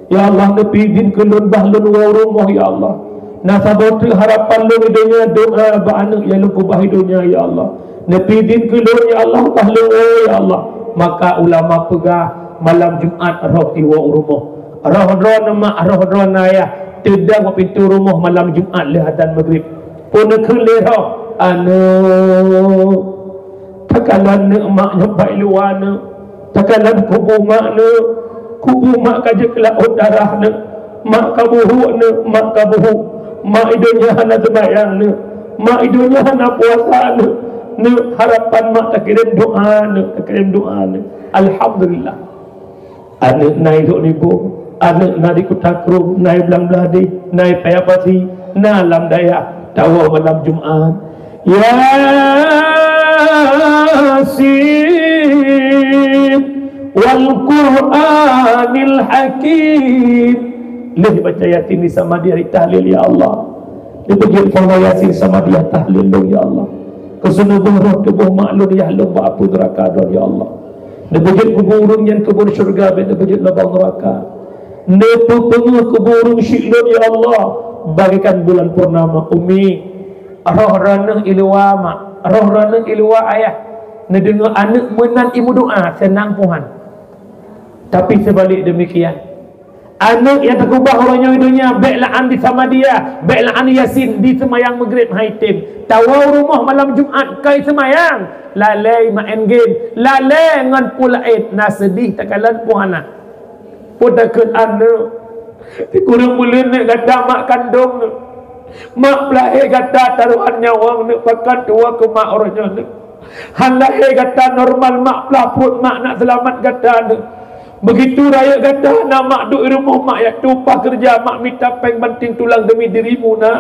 Ya Allah, neupeuidin keu lôn bah lôn woe u rumoh, ya Allah. Na saboh teuk harapan lôn u donya doa bak aneuëk nyang lôn keubah u donya, ya Allah. Neupeuidin keu lôn, ya Allah, bah lôn woe, ya Allah. Maka ulama peugah, malam Jumat roh iwoe u rumoh. Roh droeneuh mak, roh droeneuh ayah, teudong bak pintoe rumoh malam Jumat lheueh azan Maghrib. Peue neukheun lé roh, "Aneuëk, takalon aneuëk mak nyoe bak luwa aneuëk. Takalon kubu mak aneuëk. Kubu mak ka jeuet keu laôt darah aneuëk. Mak ka beuhuek aneuëk, mak ka beuhuek. Mak i donya hana seumayang aneuëk. Mak i donya hana puasa aneuëk. Aneuëk, harapan mak takirém doa aneuëk, takirém doa aneuëk." Alhamdulillah. Aneuëk na i Lhokseumawe, aneuëk na di Kuta Krueng, na i Blang Blahdeh, na i Paya Pasi, na lam dayah, tawoe malam Jumat. Ya Yasin, wal Qur'anil Hakim. Lheueh baca Yasin di Samadiyah ditahlil, ya Allah. Dipeujeuet pola Yasin Samadiyah tahlil lôn, ya Allah. Keu seunuboh roh tuboh mak lôn yah lôn bak apui neuraka droe, ya Allah. Dipeujeuet kubu ureuëng nyan keubeuen syeuruga, bék dipeujeuet lubang neuraka. Neupeupeungeuh kubu ureuëng syiek lôn, ya Allah, bagaikan bulan purnama. Umi, roh droeneuh i luwa mak, roh droeneuh i luwa ayah, neudeungoe aneuëk meunan i meudoá, seunang puhan. Tapi seubalik deumikian, aneuëk nyang teukeubah uroe nyoe i donya, bék la'an di Samadiyah, bék la'an Yasin, di seumayang Maghrib hai tem. Tawoe u rumoh malam Jumat kai seumayang, lalée maén game, lalée ngon peue laén, na seudeh takalon puhan na. Peue takheun aneuëk, sikureueng buleuen neuk gata mak kandong neuk. Mak peulahé gata tarohan nyawöng neuk, pakon tuwoe keu mak uroe nyoe neuk. Han lahé gata normal mak peulahé pruet mak nak seulamat gata neuk. Beugitu rayeuk gata na mak duek i rumoh mak jak tueng upah keureuja, mak mita péng banting tulang deumi dirimu na.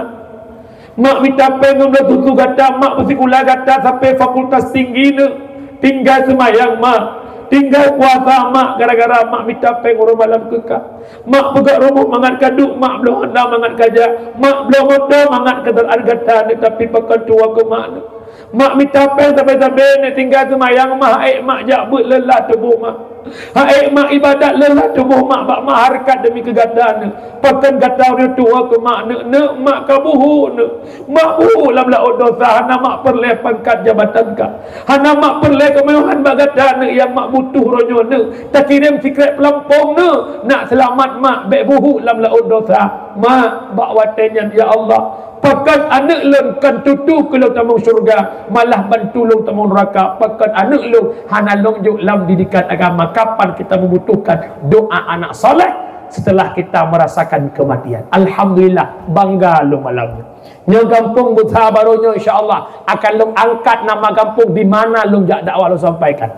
Mak mita péng ngon bloe susu gata, mak peusikula gata sampai fakultas tinggi neuk. Tinggai seumayang mak, tinggai puasa mak, gara-gara mak mita péng uroe malam keu kah. Mak peugöt rumoh mangat ka duek, mak bloe honda mangat ka jak, mak bloe moto mangat keu taát gata neuk, tapi pakon tuwoe keu mak neuk. Mak mita péng sabe-sabe neuk, tinggai seumayang mak, ha'ék mak jak beuet leulah tuboh mak. Ha'ék mak ibadat leulah tuboh mak bak mak hareukat deumi keu gata neuk. Pakon gata uroe tuwoe keu mak neuk, neuk mak ka buhuk neuk. Mak buhuk lam laôt dosa, hana mak peureulée pangkat jabatan kah. Hana mak peureulée keumeuhan bak gata neuk, nyang mak butuh uroe nyoe neuk. Takirém sikrek peulampong neuk, nak seulamat mak bék buhuk lam laôt dosa. Mak, bak watée nyan, ya Allah, pakon aneuëk lôn kon tutoe keu lôn tamong syeuruga, malah bantu lôn tamong neuraka. Pakon aneuëk lôn hana lôn jok lam didikan agama. Kapan kita membutuhkan doa anak saleh setelah kita merasakan kematian? Alhamdulillah, bangga lôn malam nyoe. Nyoe gampông Buta Barô nyoe, insya Allah akan lôn angkat nama gampông di mana lôn jak dakwah lôn sampaikan.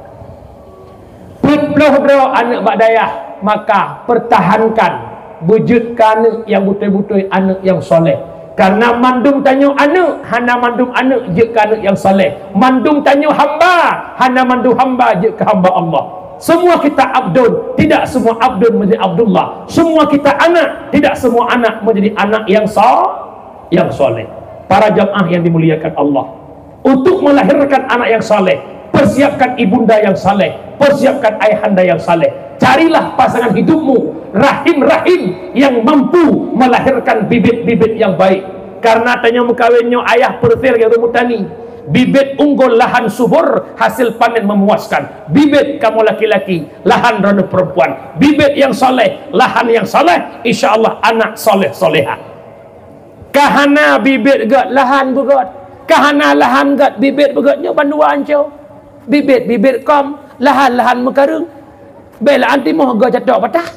Peuet ploh droe aneuëk bak dayah, maka pertahankan, beujeuet keu aneuëk nyang beutôi-beutôi aneuëk nyang saleh. Karena mandum tanyoe aneuëk, hana mandum aneuëk jeuet keu aneuëk nyang saleh. Mandum tanyoe hamba, hana mandum hamba jeuet keu hamba Allah. Semua kita abdun, tidak semua abdun menjadi Abdullah. Semua kita anak, tidak semua anak menjadi anak yang sa-, yang saleh. Para jamaah yang dimuliakan Allah, untuk melahirkan anak yang saleh, persiapkan ibunda yang saleh, persiapkan ayahanda yang saleh. Carilah pasangan hidupmu, rahim-rahim yang mampu melahirkan bibit-bibit yang baik. Karena tanyoe meukawen nyoe ayah peureuséh lagée ureuëng meutani. Bibit unggul lahan subur, hasil panen memuaskan. Bibit kamoe laki-laki, lahan droeneuh perempuan. Bibit yang saleh, lahan yang saleh, insya Allah anak saleh-salehah. Ka hana bibit göt, lahan beugöt. Ka hana lahan göt, bibit beugöt, nyoe bandua ancô. Bibit, bibit kom, lahan, lahan meukareueng. Bék la'an timoh göt catok patah.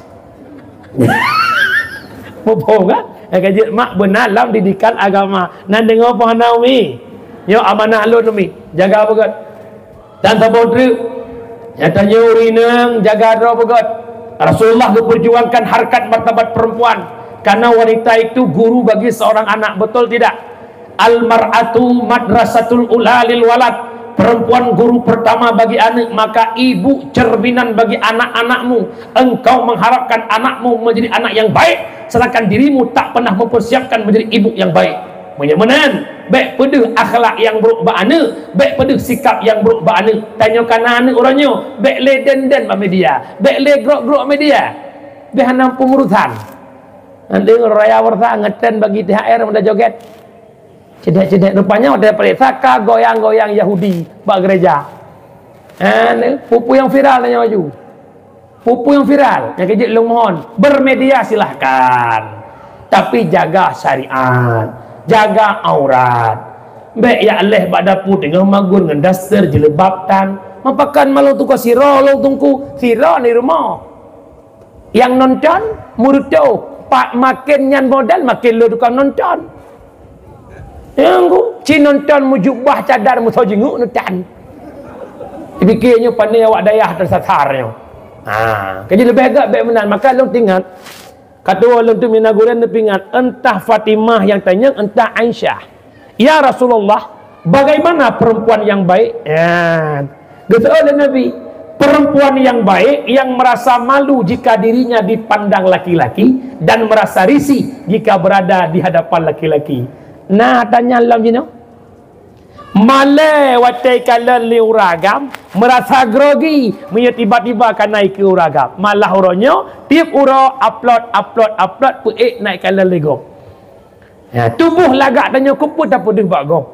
Muphom kan? Nyang ka jeuet mak beuna lam didikan agama. Nan deungoe peue hana umi? Nyoe amanah lôn umi. Jaga beugöt. Dan saboh treuk, nyata nyoe ureuëng inong jaga droe beugöt. Rasulullah geuperjuangkan harkat martabat perempuan, karena wanita itu guru bagi seorang anak, betul tidak? Al mar'atu madrasatul ula lil walad. Perempuan guru pertama bagi anak, maka ibu cerminan bagi anak-anakmu. Engkau mengharapkan anakmu menjadi anak yang baik, sedangkan dirimu tak pernah mempersiapkan menjadi ibu yang baik. Meunyoe meunan, bék peudeuh akhlak nyang brok bak aneuëk, bék peudeuh sikap nyang brok bak aneuëk. Tanyoe ka na aneuëk uroe nyoe, bék lé den-den bak media, bék lé grok-grok media. Bék hana peungurusan. Nanti raya warsa ngetren bagi T H R muda joget. Cedek-cedek rupanya watée peuriksa ka goyang-goyang Yahudi bak gereja. Ha, ni, pupu nyang viral tanyoe laju. Pupu nyang viral, nyang keu jeuet lôn mohon, bermedia silahkan. Tapi jaga syariat, jaga aurat. Bék jak lheueh bak dapu teungoh magun ngon daster jilbab tan. Meupakan malu tuka siro lôn tungku, siro di rumoh. Nyang nonton, meurutoh, pak maken nyan model maken lôn tukang nonton. Nyang ku, ci nonton meujubah cadar meusoe jingeuk neutan. Dipike nyoe pane awak dayah teusasar nyoe. Ha, kaji leubeh gét bék meunan. Maka lôn teuingat, ka tuwoe lôn teumina gurée neupeuingat, entah Fatimah nyang tanyong, entah Aisyah. "Ya Rasulullah, Bagaimana perempuan yang baik? Ya. Geuseuôt lé Nabi, perempuan yang baik yang merasa malu jika dirinya dipandang laki-laki dan merasa risih jika berada di hadapan laki-laki. Nah, tanya lom jinoe. Malée watée kalon lé ureuëng agam, merasa grogi meunyoe tiba-tiba ka na ikeue ureuëng agam. Malah uroe nyoe, tieb uroe upload, upload, upload, peuék na ikalon lé gob. Ya, tuboh lagak tanyoe keupeue tapeudeuh bak gob.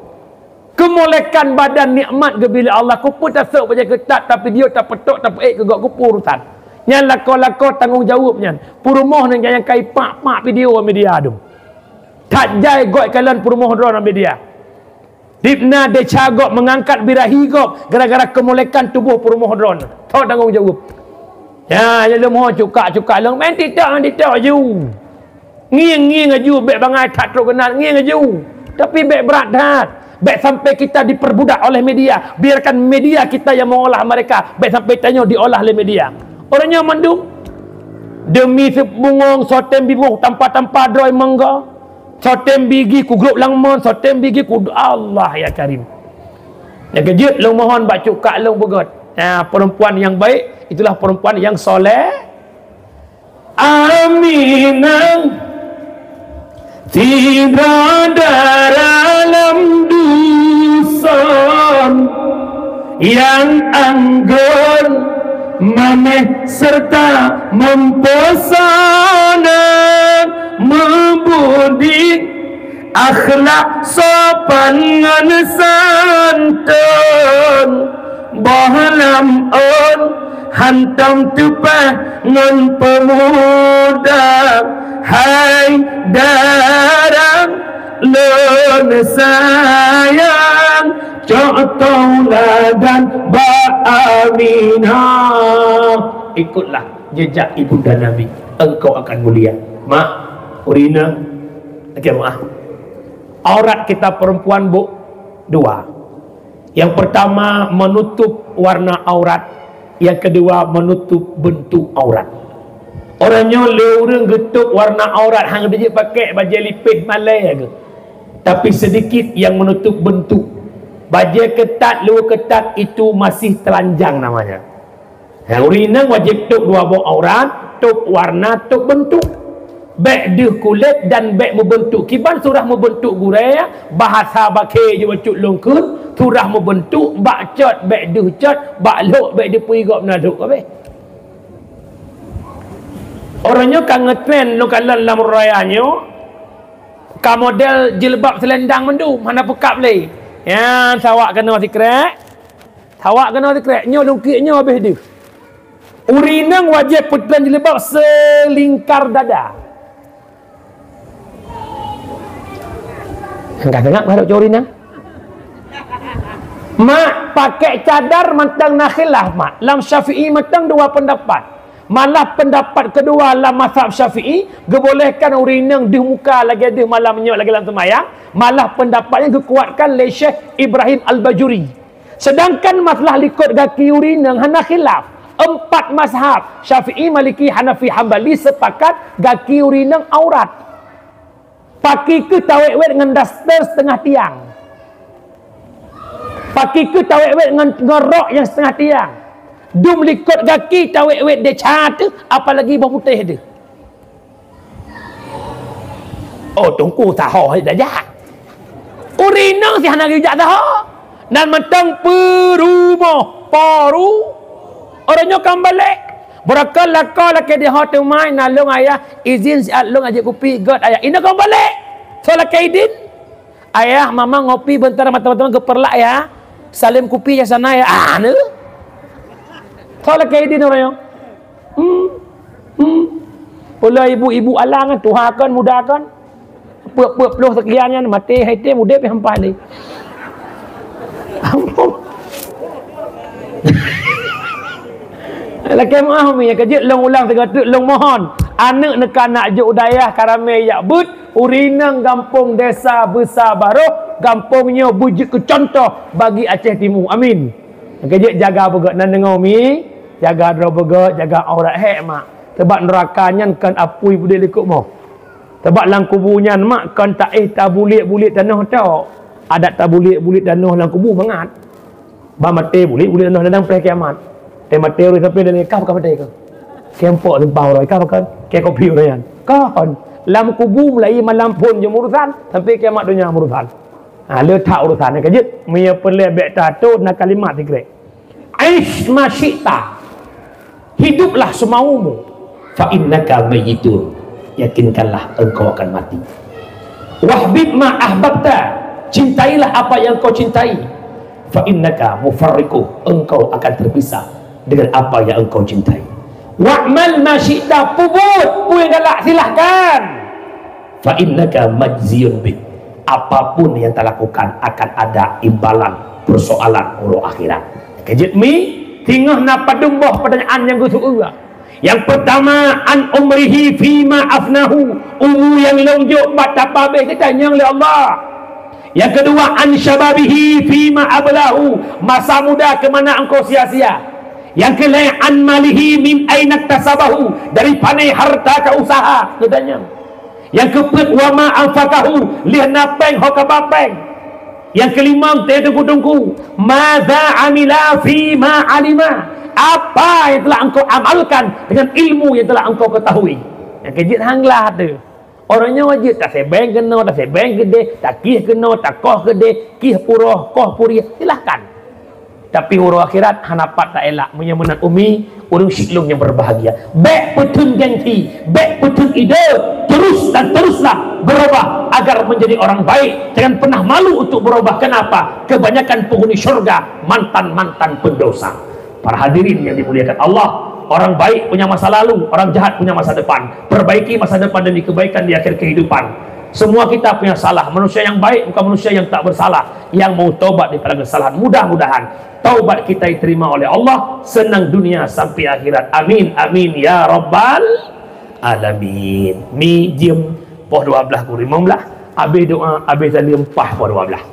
Keumolekan badan nikmat geubri lé Allah, keupeue tasôk bajée keutat, tapidio, tapeutok, tapeuék keu gob, keupeue urusan. Nyan lakoe-lakoe tanggong jaweueb nyan. Peurumoh nyan nyang kai pak-pak pidio media dum. That jai gob ikalon peurumoh droe ngon media. Dibna desya gob meungangkat birahi gob gara-gara keumolekan tuboh peurumoh droe. Soe tanggong jaweueb? Ya, nyan leumo cukak-cukak lôn, main TikTok, main TikTok aju. Ngieng-ngieng aju, bék bangai that trok keunan, ngieng aju. Tapi bék brat that. Bék sampai kita diperbudak oleh media. Biarkan media kita yang mengolah mereka. Bék sampai tanyoe diolah lé media. Ureuëng nyoe mandum demi seubungong soe tem biboh tampa-tampa droe mangga. Soe tem bigi ku grup lam mon, soe tem bigi ku Allah ya Karim. Nyang keujeuet lôn mohon bak cukak lôn beugöt. Nah, perempuan yang baik itulah perempuan yang soleh. Aminah tidak dalam dusun yang anggun, manéh serta mempesona, meubudik, akhlak sopan ngon santun, boh lam ôn hantom teupah ngon peumuda. Hai dara lôn sayang, cok tauladan bak Aminah. Ikutlah jejak ibunda Nabi, engkau akan mulia. Mak, ureuëng inong, lagée meuah. Aurat kita perempuan, Bu, dua. Yang pertama, menutup warna aurat. Yang kedua, menutup bentuk aurat. Ureuëng nyoe lé ureuëng geutôb warna aurat, hana geujeuet pakai bajée lipéh malée geuh. Tapi sedikit yang menutup bentuk. Bajée keutat, luweue keutat, itu masih telanjang namanya. Hai, ureuëng inong wajéb tôb dua boh aurat, tôb warna, tôb beuntuk. Bék deuh kulét dan bék meubeuntuk. Kiban surah meubeuntuk gurée, bahasa bakée jibacut lôn kheun, surah meubeuntuk, bak cot bék deuh cot, bak lhok bék deuh pui gob na lhok kabéh. Ureuëng nyoe ka ngetren lôn kalon lam raya nyoe, ka model jilbab selendang mandum, hana peukab lé. Nyan sawak keunoe sikrek. Sawak keunoe sikrek, nyoe lungkiek nyoe habéh deuh. Ureuëng inong wajéb peutrön jilbab seulingkar dada. Nyang ka seungab ka lhok cok ureuëng inong. Mak, pakai cadar mantong na khilaf, Mak. Lam Syafi'i mantong dua pendapat. Malah pendapat kedua lam mazhab Syafi'i, geubolehkan ureuëng inong deuh muka lagée deuh malam nyoe lagée lam seumayang. Malah pendapat nyan geukuatkan lé Syekh Ibrahim Al-Bajuri. Sedangkan masalah likot gaki ureuëng inong hana khilaf. Empat mazhab, Syafi'i, Maliki, Hanafi, Hambali, sepakat gaki ureuëng inong aurat. Paki kheueh tawét-wét ngon daster setengah tiang. Paki kheueh tawét-wét ngon, ngon rok nyang setengah tiang. Dum likot gaki tawét-wét desya teuh, apalagi boh putéh teuh. Oh, teungku saho hana jak. Ureuëng inong si hana geujak saho. Nan mantong peurumoh, poru. Ureuëng nyoe ka meubalek. Beurokon lakoe lakée di ho teumai, na lôn ayah, izin siat lôn ajak kupi, göt ayah. Inong ka meubalek. Soe lakée idin? Ayah, mama ngopi bentar, mata-mata geupeurlak ya. Salem kupi ya sana ya. Ah, ne. Soe lakée idin ureuëng nyoe? Hmm. Hmm. Pula ibu-ibu alang kan, tuha kan, muda kan. Peuet-peuet ploh sekian nyan, maté hai tem, udeb pih hampa lé. Lakée meuah umi, nyang keujeuet lôn ulang sigoe teuk, lôn mohon. Aneuëk neuka nak jok u dayah ka ramé jak beuet, ureuëng inong gampông desa Beusa Baroh, gampông nyoe beujeuet keu cuntoh bagi Aceh Timu. Amin. Nyang keujeuet jaga beugét nan deungoe umi, jaga droe beugét, jaga aurat hék mak. Sabab neuraka nyan kon apui beudé likot moh. Sabab lam kubu nyan mak kon taéh tabuliek-buliek tanoh tok. Adat tabulék-bulék tanoh lam kubu mangat. Bah maté bulék-bulék tanoh ladang preh kiamat. Teuh maté ureuëng sampai dan ikah pakai maté ke? Kempok simpang uroe ikah pakai, keu kopi uroe nyan. Kon. Lam kubu mulai malam phon jeuet urusan, sampai kiamat donya urusan. Ha, le that urusan nyan ka jeuet. Meunyoe peureulée bék tato na kalimat sikrek. Aish ma syi'ta. Hiduplah semaumu. Fa innaka mayyitun. Yakinkanlah engkau akan mati. Wahbib ma ahbabta. Cintailah apa yang kau cintai. Fa innaka mufarriqu. Engkau akan terpisah dengan apa yang engkau cintai. Wa'mal ma syi'ta. Peubuet peue nyang galak, silahkan. Fa innaka majziyun bih. Apapun yang talakukan akan ada imbalan persoalan uroe akhirat. Keujeuet mi, singoh na padum boh pertanyaan nyang geuseu'eue. Yang pertama, an umrihi fima afnahu, umu nyang lôn jok bak tapabeh geutanyong lé Allah. Yang kedua, an syababihi fima ablahu, masa muda ke mana engkau sia-sia. Yang kelhée, an malihi min aina tasabahu, dari pane harta ka usaha geutanyong. Nyang keupeuet, wa ma anfaqahu, lheueh na péng ho ka ba péng. Nyang keulimong, teuh teungku-teungku, madza amila fi ma alima, apa yang telah engkau amalkan dengan ilmu yang telah engkau ketahui. Nyang keujeuet hang glah teuh. Orang nyoe jeuet tasebeng keunoe, tasebeng keudeh, takih keunoe, takoh keudeh, kih puroh, koh purieh, silahkan. Tapi uroe akhirat hana pat taelak. Meunyoe meunan umi, ureuëng siklong nyang berbahagia. Bék peutheun gengsi, bék peutheun ide, terus dan teruslah berubah agar menjadi orang baik. Jangan pernah malu untuk berubah. Kenapa? Kebanyakan penghuni syurga mantan-mantan pendosa. Para hadirin yang dimuliakan Allah, orang baik punya masa lalu, orang jahat punya masa depan. Perbaiki masa depan demi kebaikan di akhir kehidupan. Semua kita punya salah. Manusia yang baik bukan manusia yang tak bersalah, yang mau taubat daripada kesalahan. Mudah-mudahan taubat kita diterima oleh Allah, senang dunia sampai akhirat. Amin, amin, ya rabbal alamin. Mi jeuem poh dua belas kureueng lima belas, habis doa, habis salim, paih poh dua belas.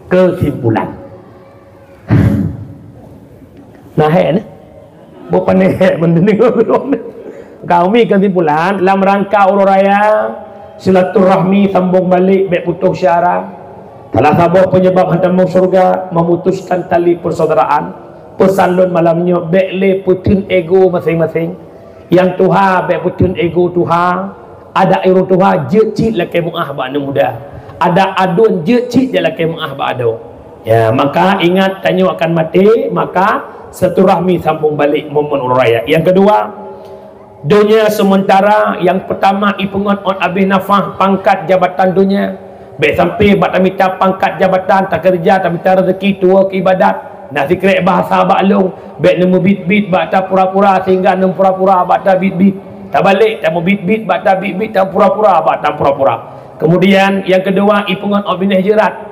Kesimpulan. Nah, hek ni. Bukan hek mending. Kami kesimpulan, dalam rangka uroe raya, silaturahmi, sambung balik, bék putôh syara. Salah saboh penyebab hantom syurga, memutuskan tali persaudaraan. Pesan lôn malam nyoe, bék lé peutheun ego maséng-maséng. Nyang tuha bék peutheun ego tuha. Adak ureuëng tuha jeuet cit lakée meuáh bak aneuk muda. Adak aduen jeuet cit jak lakée meuáh bak adoe. Ya, maka ingat tanyoe akan maté, maka silaturahmi sambung balik momen uroe raya. Nyang keudua, donya sementara, nyang peutama ipeungon ôt abéh nafah, pangkat, jabatan, donya. Bék sampai bak tamita pangkat jabatan, takeureuja, tamita rezeki, tuwoe keu ibadat. Na sikrek bahasa bak lôn, bék neumeubiet-biet bak tapura-pura sehingga neupura-pura bak tabiet-biet. Tabalek, tameubit-bit bak tabiet-biet, tapura-pura bak tapura-pura. Kemudian, nyang keudua, ipeungon ôt binéh jeurat.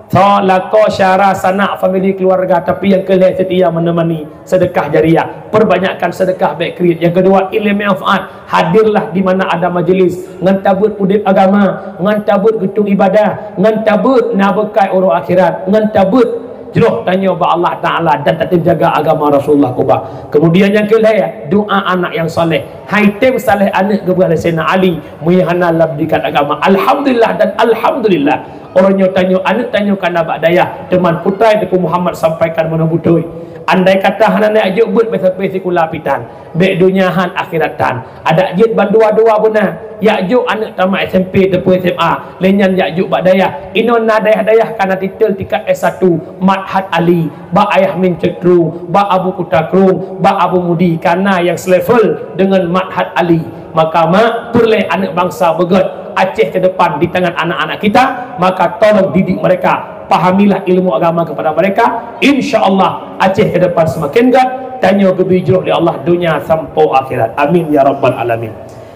Soe lakoe syara sanak famili keluarga, tapi nyang keulhée seutia meuneumani sedekah jariah. Perbanyakkan sedekah bék kriet. Nyang keudua, ileumé manfaat. Hadirlah di mana ada majelis. Ngon tabeuet udeb agama, ngon tabeuet geutung ibadah, ngon tabeuet na beukai uroe akhirat, ngon tabeuet jroh tanyoe bak Allah Taala dan tatem jaga agama Rasulullah kuba. Kemudian nyang keulhée, doa anak nyang saleh. Hai tem saleh aneuk geuba lé Saidina Ali, meunyoe hana lam dikat agama. Alhamdulillah dan alhamdulillah. Uroe nyoe tanyoe aneuk tanyoe kana bak dayah, teuma putra Teungku Muhammad sampaikan meunan beutôi. Andai kata hana neujok beuet meusape sikula pitan, bék donya han akhirat tan. Adak jeuet bandua-dua beuna. Jak jok aneuk tamat S M P teupeu S M A, lé nyan jak jok bak dayah. Inoe na dayah-dayah kana titel tingkat S satu, Ma'had Ali, bak Ayah Min Cot Krueng, bak Abu Kuta Krueng, bak Abu Mudi, kana nyang selevel deungon Ma'had Ali. Maka mak, peureulée aneuk bansa beugét Aceh ke depan di tangan anak-anak kita, maka tolong didik mereka, pahamilah ilmu agama kepada mereka. Insya Allah, Aceh ke depan semakin gét, tanyoe geubri jroh lé Allah donya sampoe akhirat. Amin ya rabbal alamin.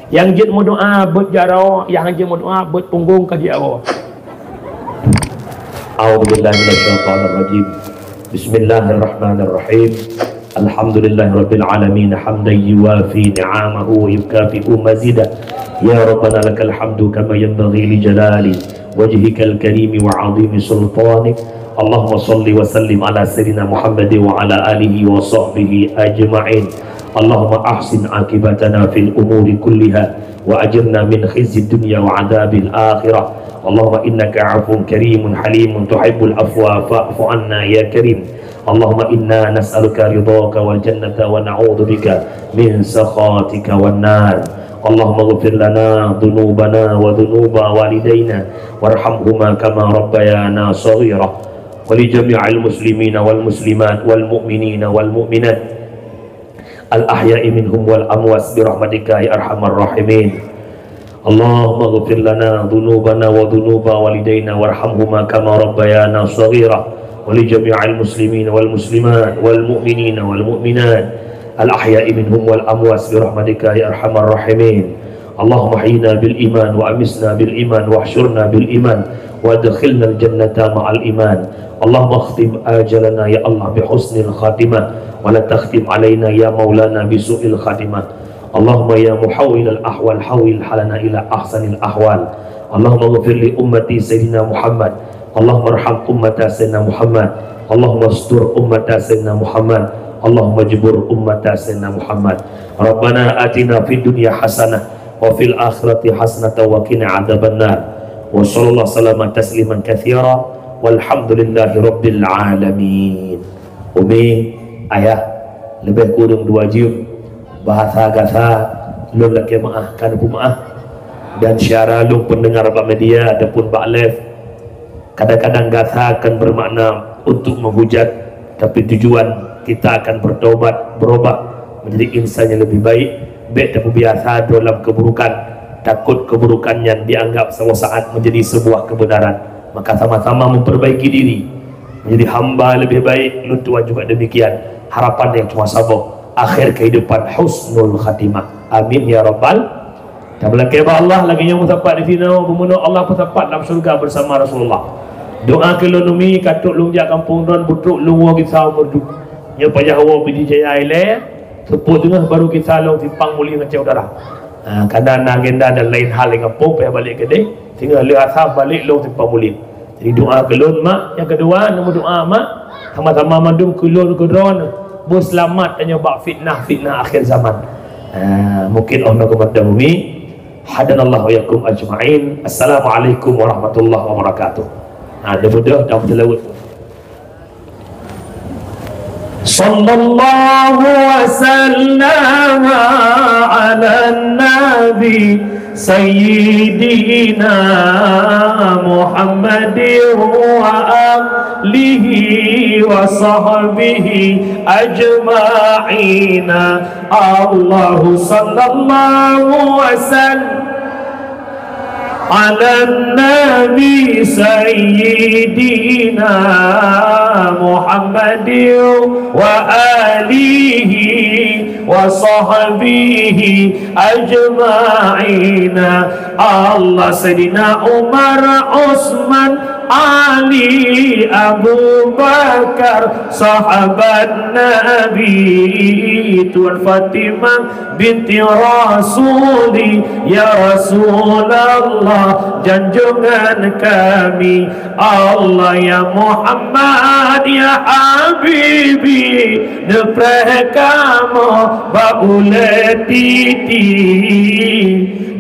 Nyang jeuet meudoa beuet jaroe, nyang han jeuet meudoa beuet punggong ka jiawoe. A'udzubillahi minasyaitonirrajim. Bismillahirrahmanirrahim. Alhamdulillahirabbil alamin, hamdan yuwafi ni'amahu wa yukafi'u mazidah. Ya Rabbana lakal hamdu kama yanbaghi li jalali wajhikal karimi wa azimi sultanik. Allahumma salli wa sallim ala sayyidina Muhammad wa ala alihi wa sahbihi ajma'in. Allahumma ahsin aqibatana fil umuri kulliha wa ajirna min khizyid dunya wa adzabil akhirah. اللهم إنك عفو كريم حليم تحب العفو فاعف عنا يا كريم. اللهم إنا نسألك رضاك والجنة ونعوذ بك من سخطك والنار. اللهم اغفر لنا ذنوبنا وذنوب والدينا وارحمهما كما ربيانا صغيرا. ولجميع المسلمين والمسلمات والمؤمنين والمؤمنات الأحياء منهم والأموات برحمتك يا أرحم الراحمين. اللهم اغفر لنا ذنوبنا وذنوب والدينا وارحمهما كما ربيانا صغيرا. ولجميع المسلمين والمسلمات والمؤمنين والمؤمنات الأحياء منهم والأموات برحمتك يا أرحم الراحمين. اللهم أحينا بالإيمان وأمتنا بالإيمان واحشرنا بالإيمان وأدخلنا الجنة مع الإيمان. اللهم اختم آجالنا يا الله بحسن الخاتمة، ولا تختم علينا يا مولانا بسوء الخاتمة. اللهم يا محول الأحوال حول حالنا إلى أحسن الأحوال. اللهم اغفر لأمة سيدنا محمد. اللهم ارحم أمة سيدنا محمد. اللهم استر أمة سيدنا محمد. اللهم اجبر أمة سيدنا محمد. ربنا آتنا في الدنيا حسنة وفي الآخرة حسنة وقنا عذاب النار. وصلى الله وسلم تسليما كثيرا. والحمد لله رب العالمين. Umi, ayah, leubeh kureueng dua jeuem, bahasa gasa lôn lakée meuáh, ka neupeumaáh. Dan syedara lôn peundengar bak media ataupun bak live, kadang-kadang gasa kan bermakna untuk menghujat, tapi tujuan kita akan bertaubat, berubah menjadi insan yang lebih baik. Bék tapeubiasa dalam keburukan, takut keburukan nyan dianggap suatu saat menjadi sebuah kebenaran. Maka sama-sama memperbaiki diri, menjadi hamba lebih baik, lôn tuan juga demikian. Harapan yang cuma saboh, akhir kehidupan husnul khatimah. Amin ya rabbal. Tameulakée bak Allah lagée nyang meusapat di sinoe, bumoe Allah peusapat lam syurga bersama Rasulullah. Doa keu lôn umi, ka trok lôn jak kampung droen, beutrok lôn woe gisa u Meureudu. Nyoe payah woe Pidie Jaya ilée, seupôt teungoh baru gisa lôn Simpang Mulim Aceh Utara. Ha, karena na agenda dan lain hal di kampung, payah balek keudeh, sehingga lheueh asa balek lôn Simpang Mulim. Jadi doa keu lôn mak, nyang keudua neumeudoa mak, sama-sama mandum keu lôn keu droen beuseulamat tanyoe bak fitnah-fitnah akhir zaman. Ha, mungkin oh noe keumandang umi. Hadanallahu wa iyyakum ajma'in. Assalamualaikum warahmatullahi wabarakatuh. Ha, dia mudah dan beuteuleut. Sallallahu wasallam ala nabi sayyidina Muhammadin wa alihi wa sahbihi ajma'ina. Allahu sallallahu wasallam ala nabi sayyidina Muhammadin wa alihi wa sahbihi ajma'ina. Allah, Sayyidina Umar, Utsman, Ali, Abu Bakar, sahabat Nabi, Tuan Fatimah binti Rasuli, ya Rasulullah, janjongan kami. Allah, ya Muhammad, ya Habibi, neupreh kamoe bak ulée titi.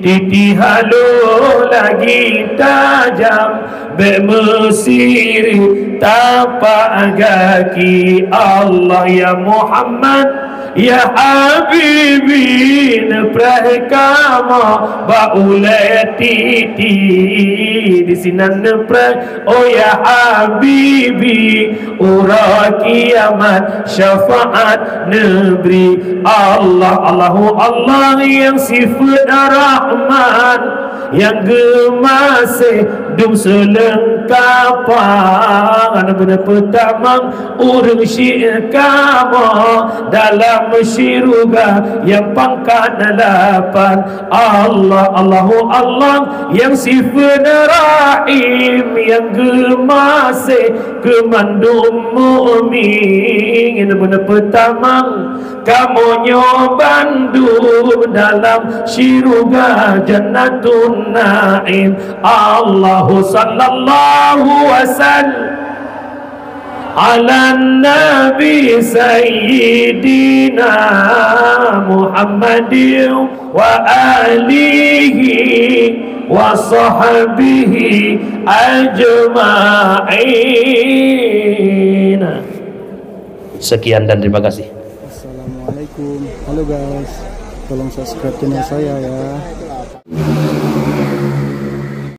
Titi halôh lagi tajam, bék meusiri tapak gaki. Allah, ya Muhammad, ya Habibi, neupreh kamoe bak ulée titi. Di sinan neupreh, oh ya Habibi, uroe kiamat syafaat neubri. Allah, Allahu Allah nyang sifeuet Rahman, nyang geumaséh dum seuleueng kapa. Hana beuna peutamong ureuëng syiek kamoe dalam syeuruga nyang pangkat lapan. Allah, Allahu Allah nyang sifeuet Rahim, nyang geumaséh keu mandum mukmin. Hana beuna peutamong kamoe nyoe bandum dalam syeuruga Jannatun Naim. Allahu sallallahu wasallam ala nabi sayyidina Muhammadin wa alihi وصحبه أجمعين. Sekian dan terima kasih. Assalamualaikum. Halo guys, tolong subscribe channel saya ya.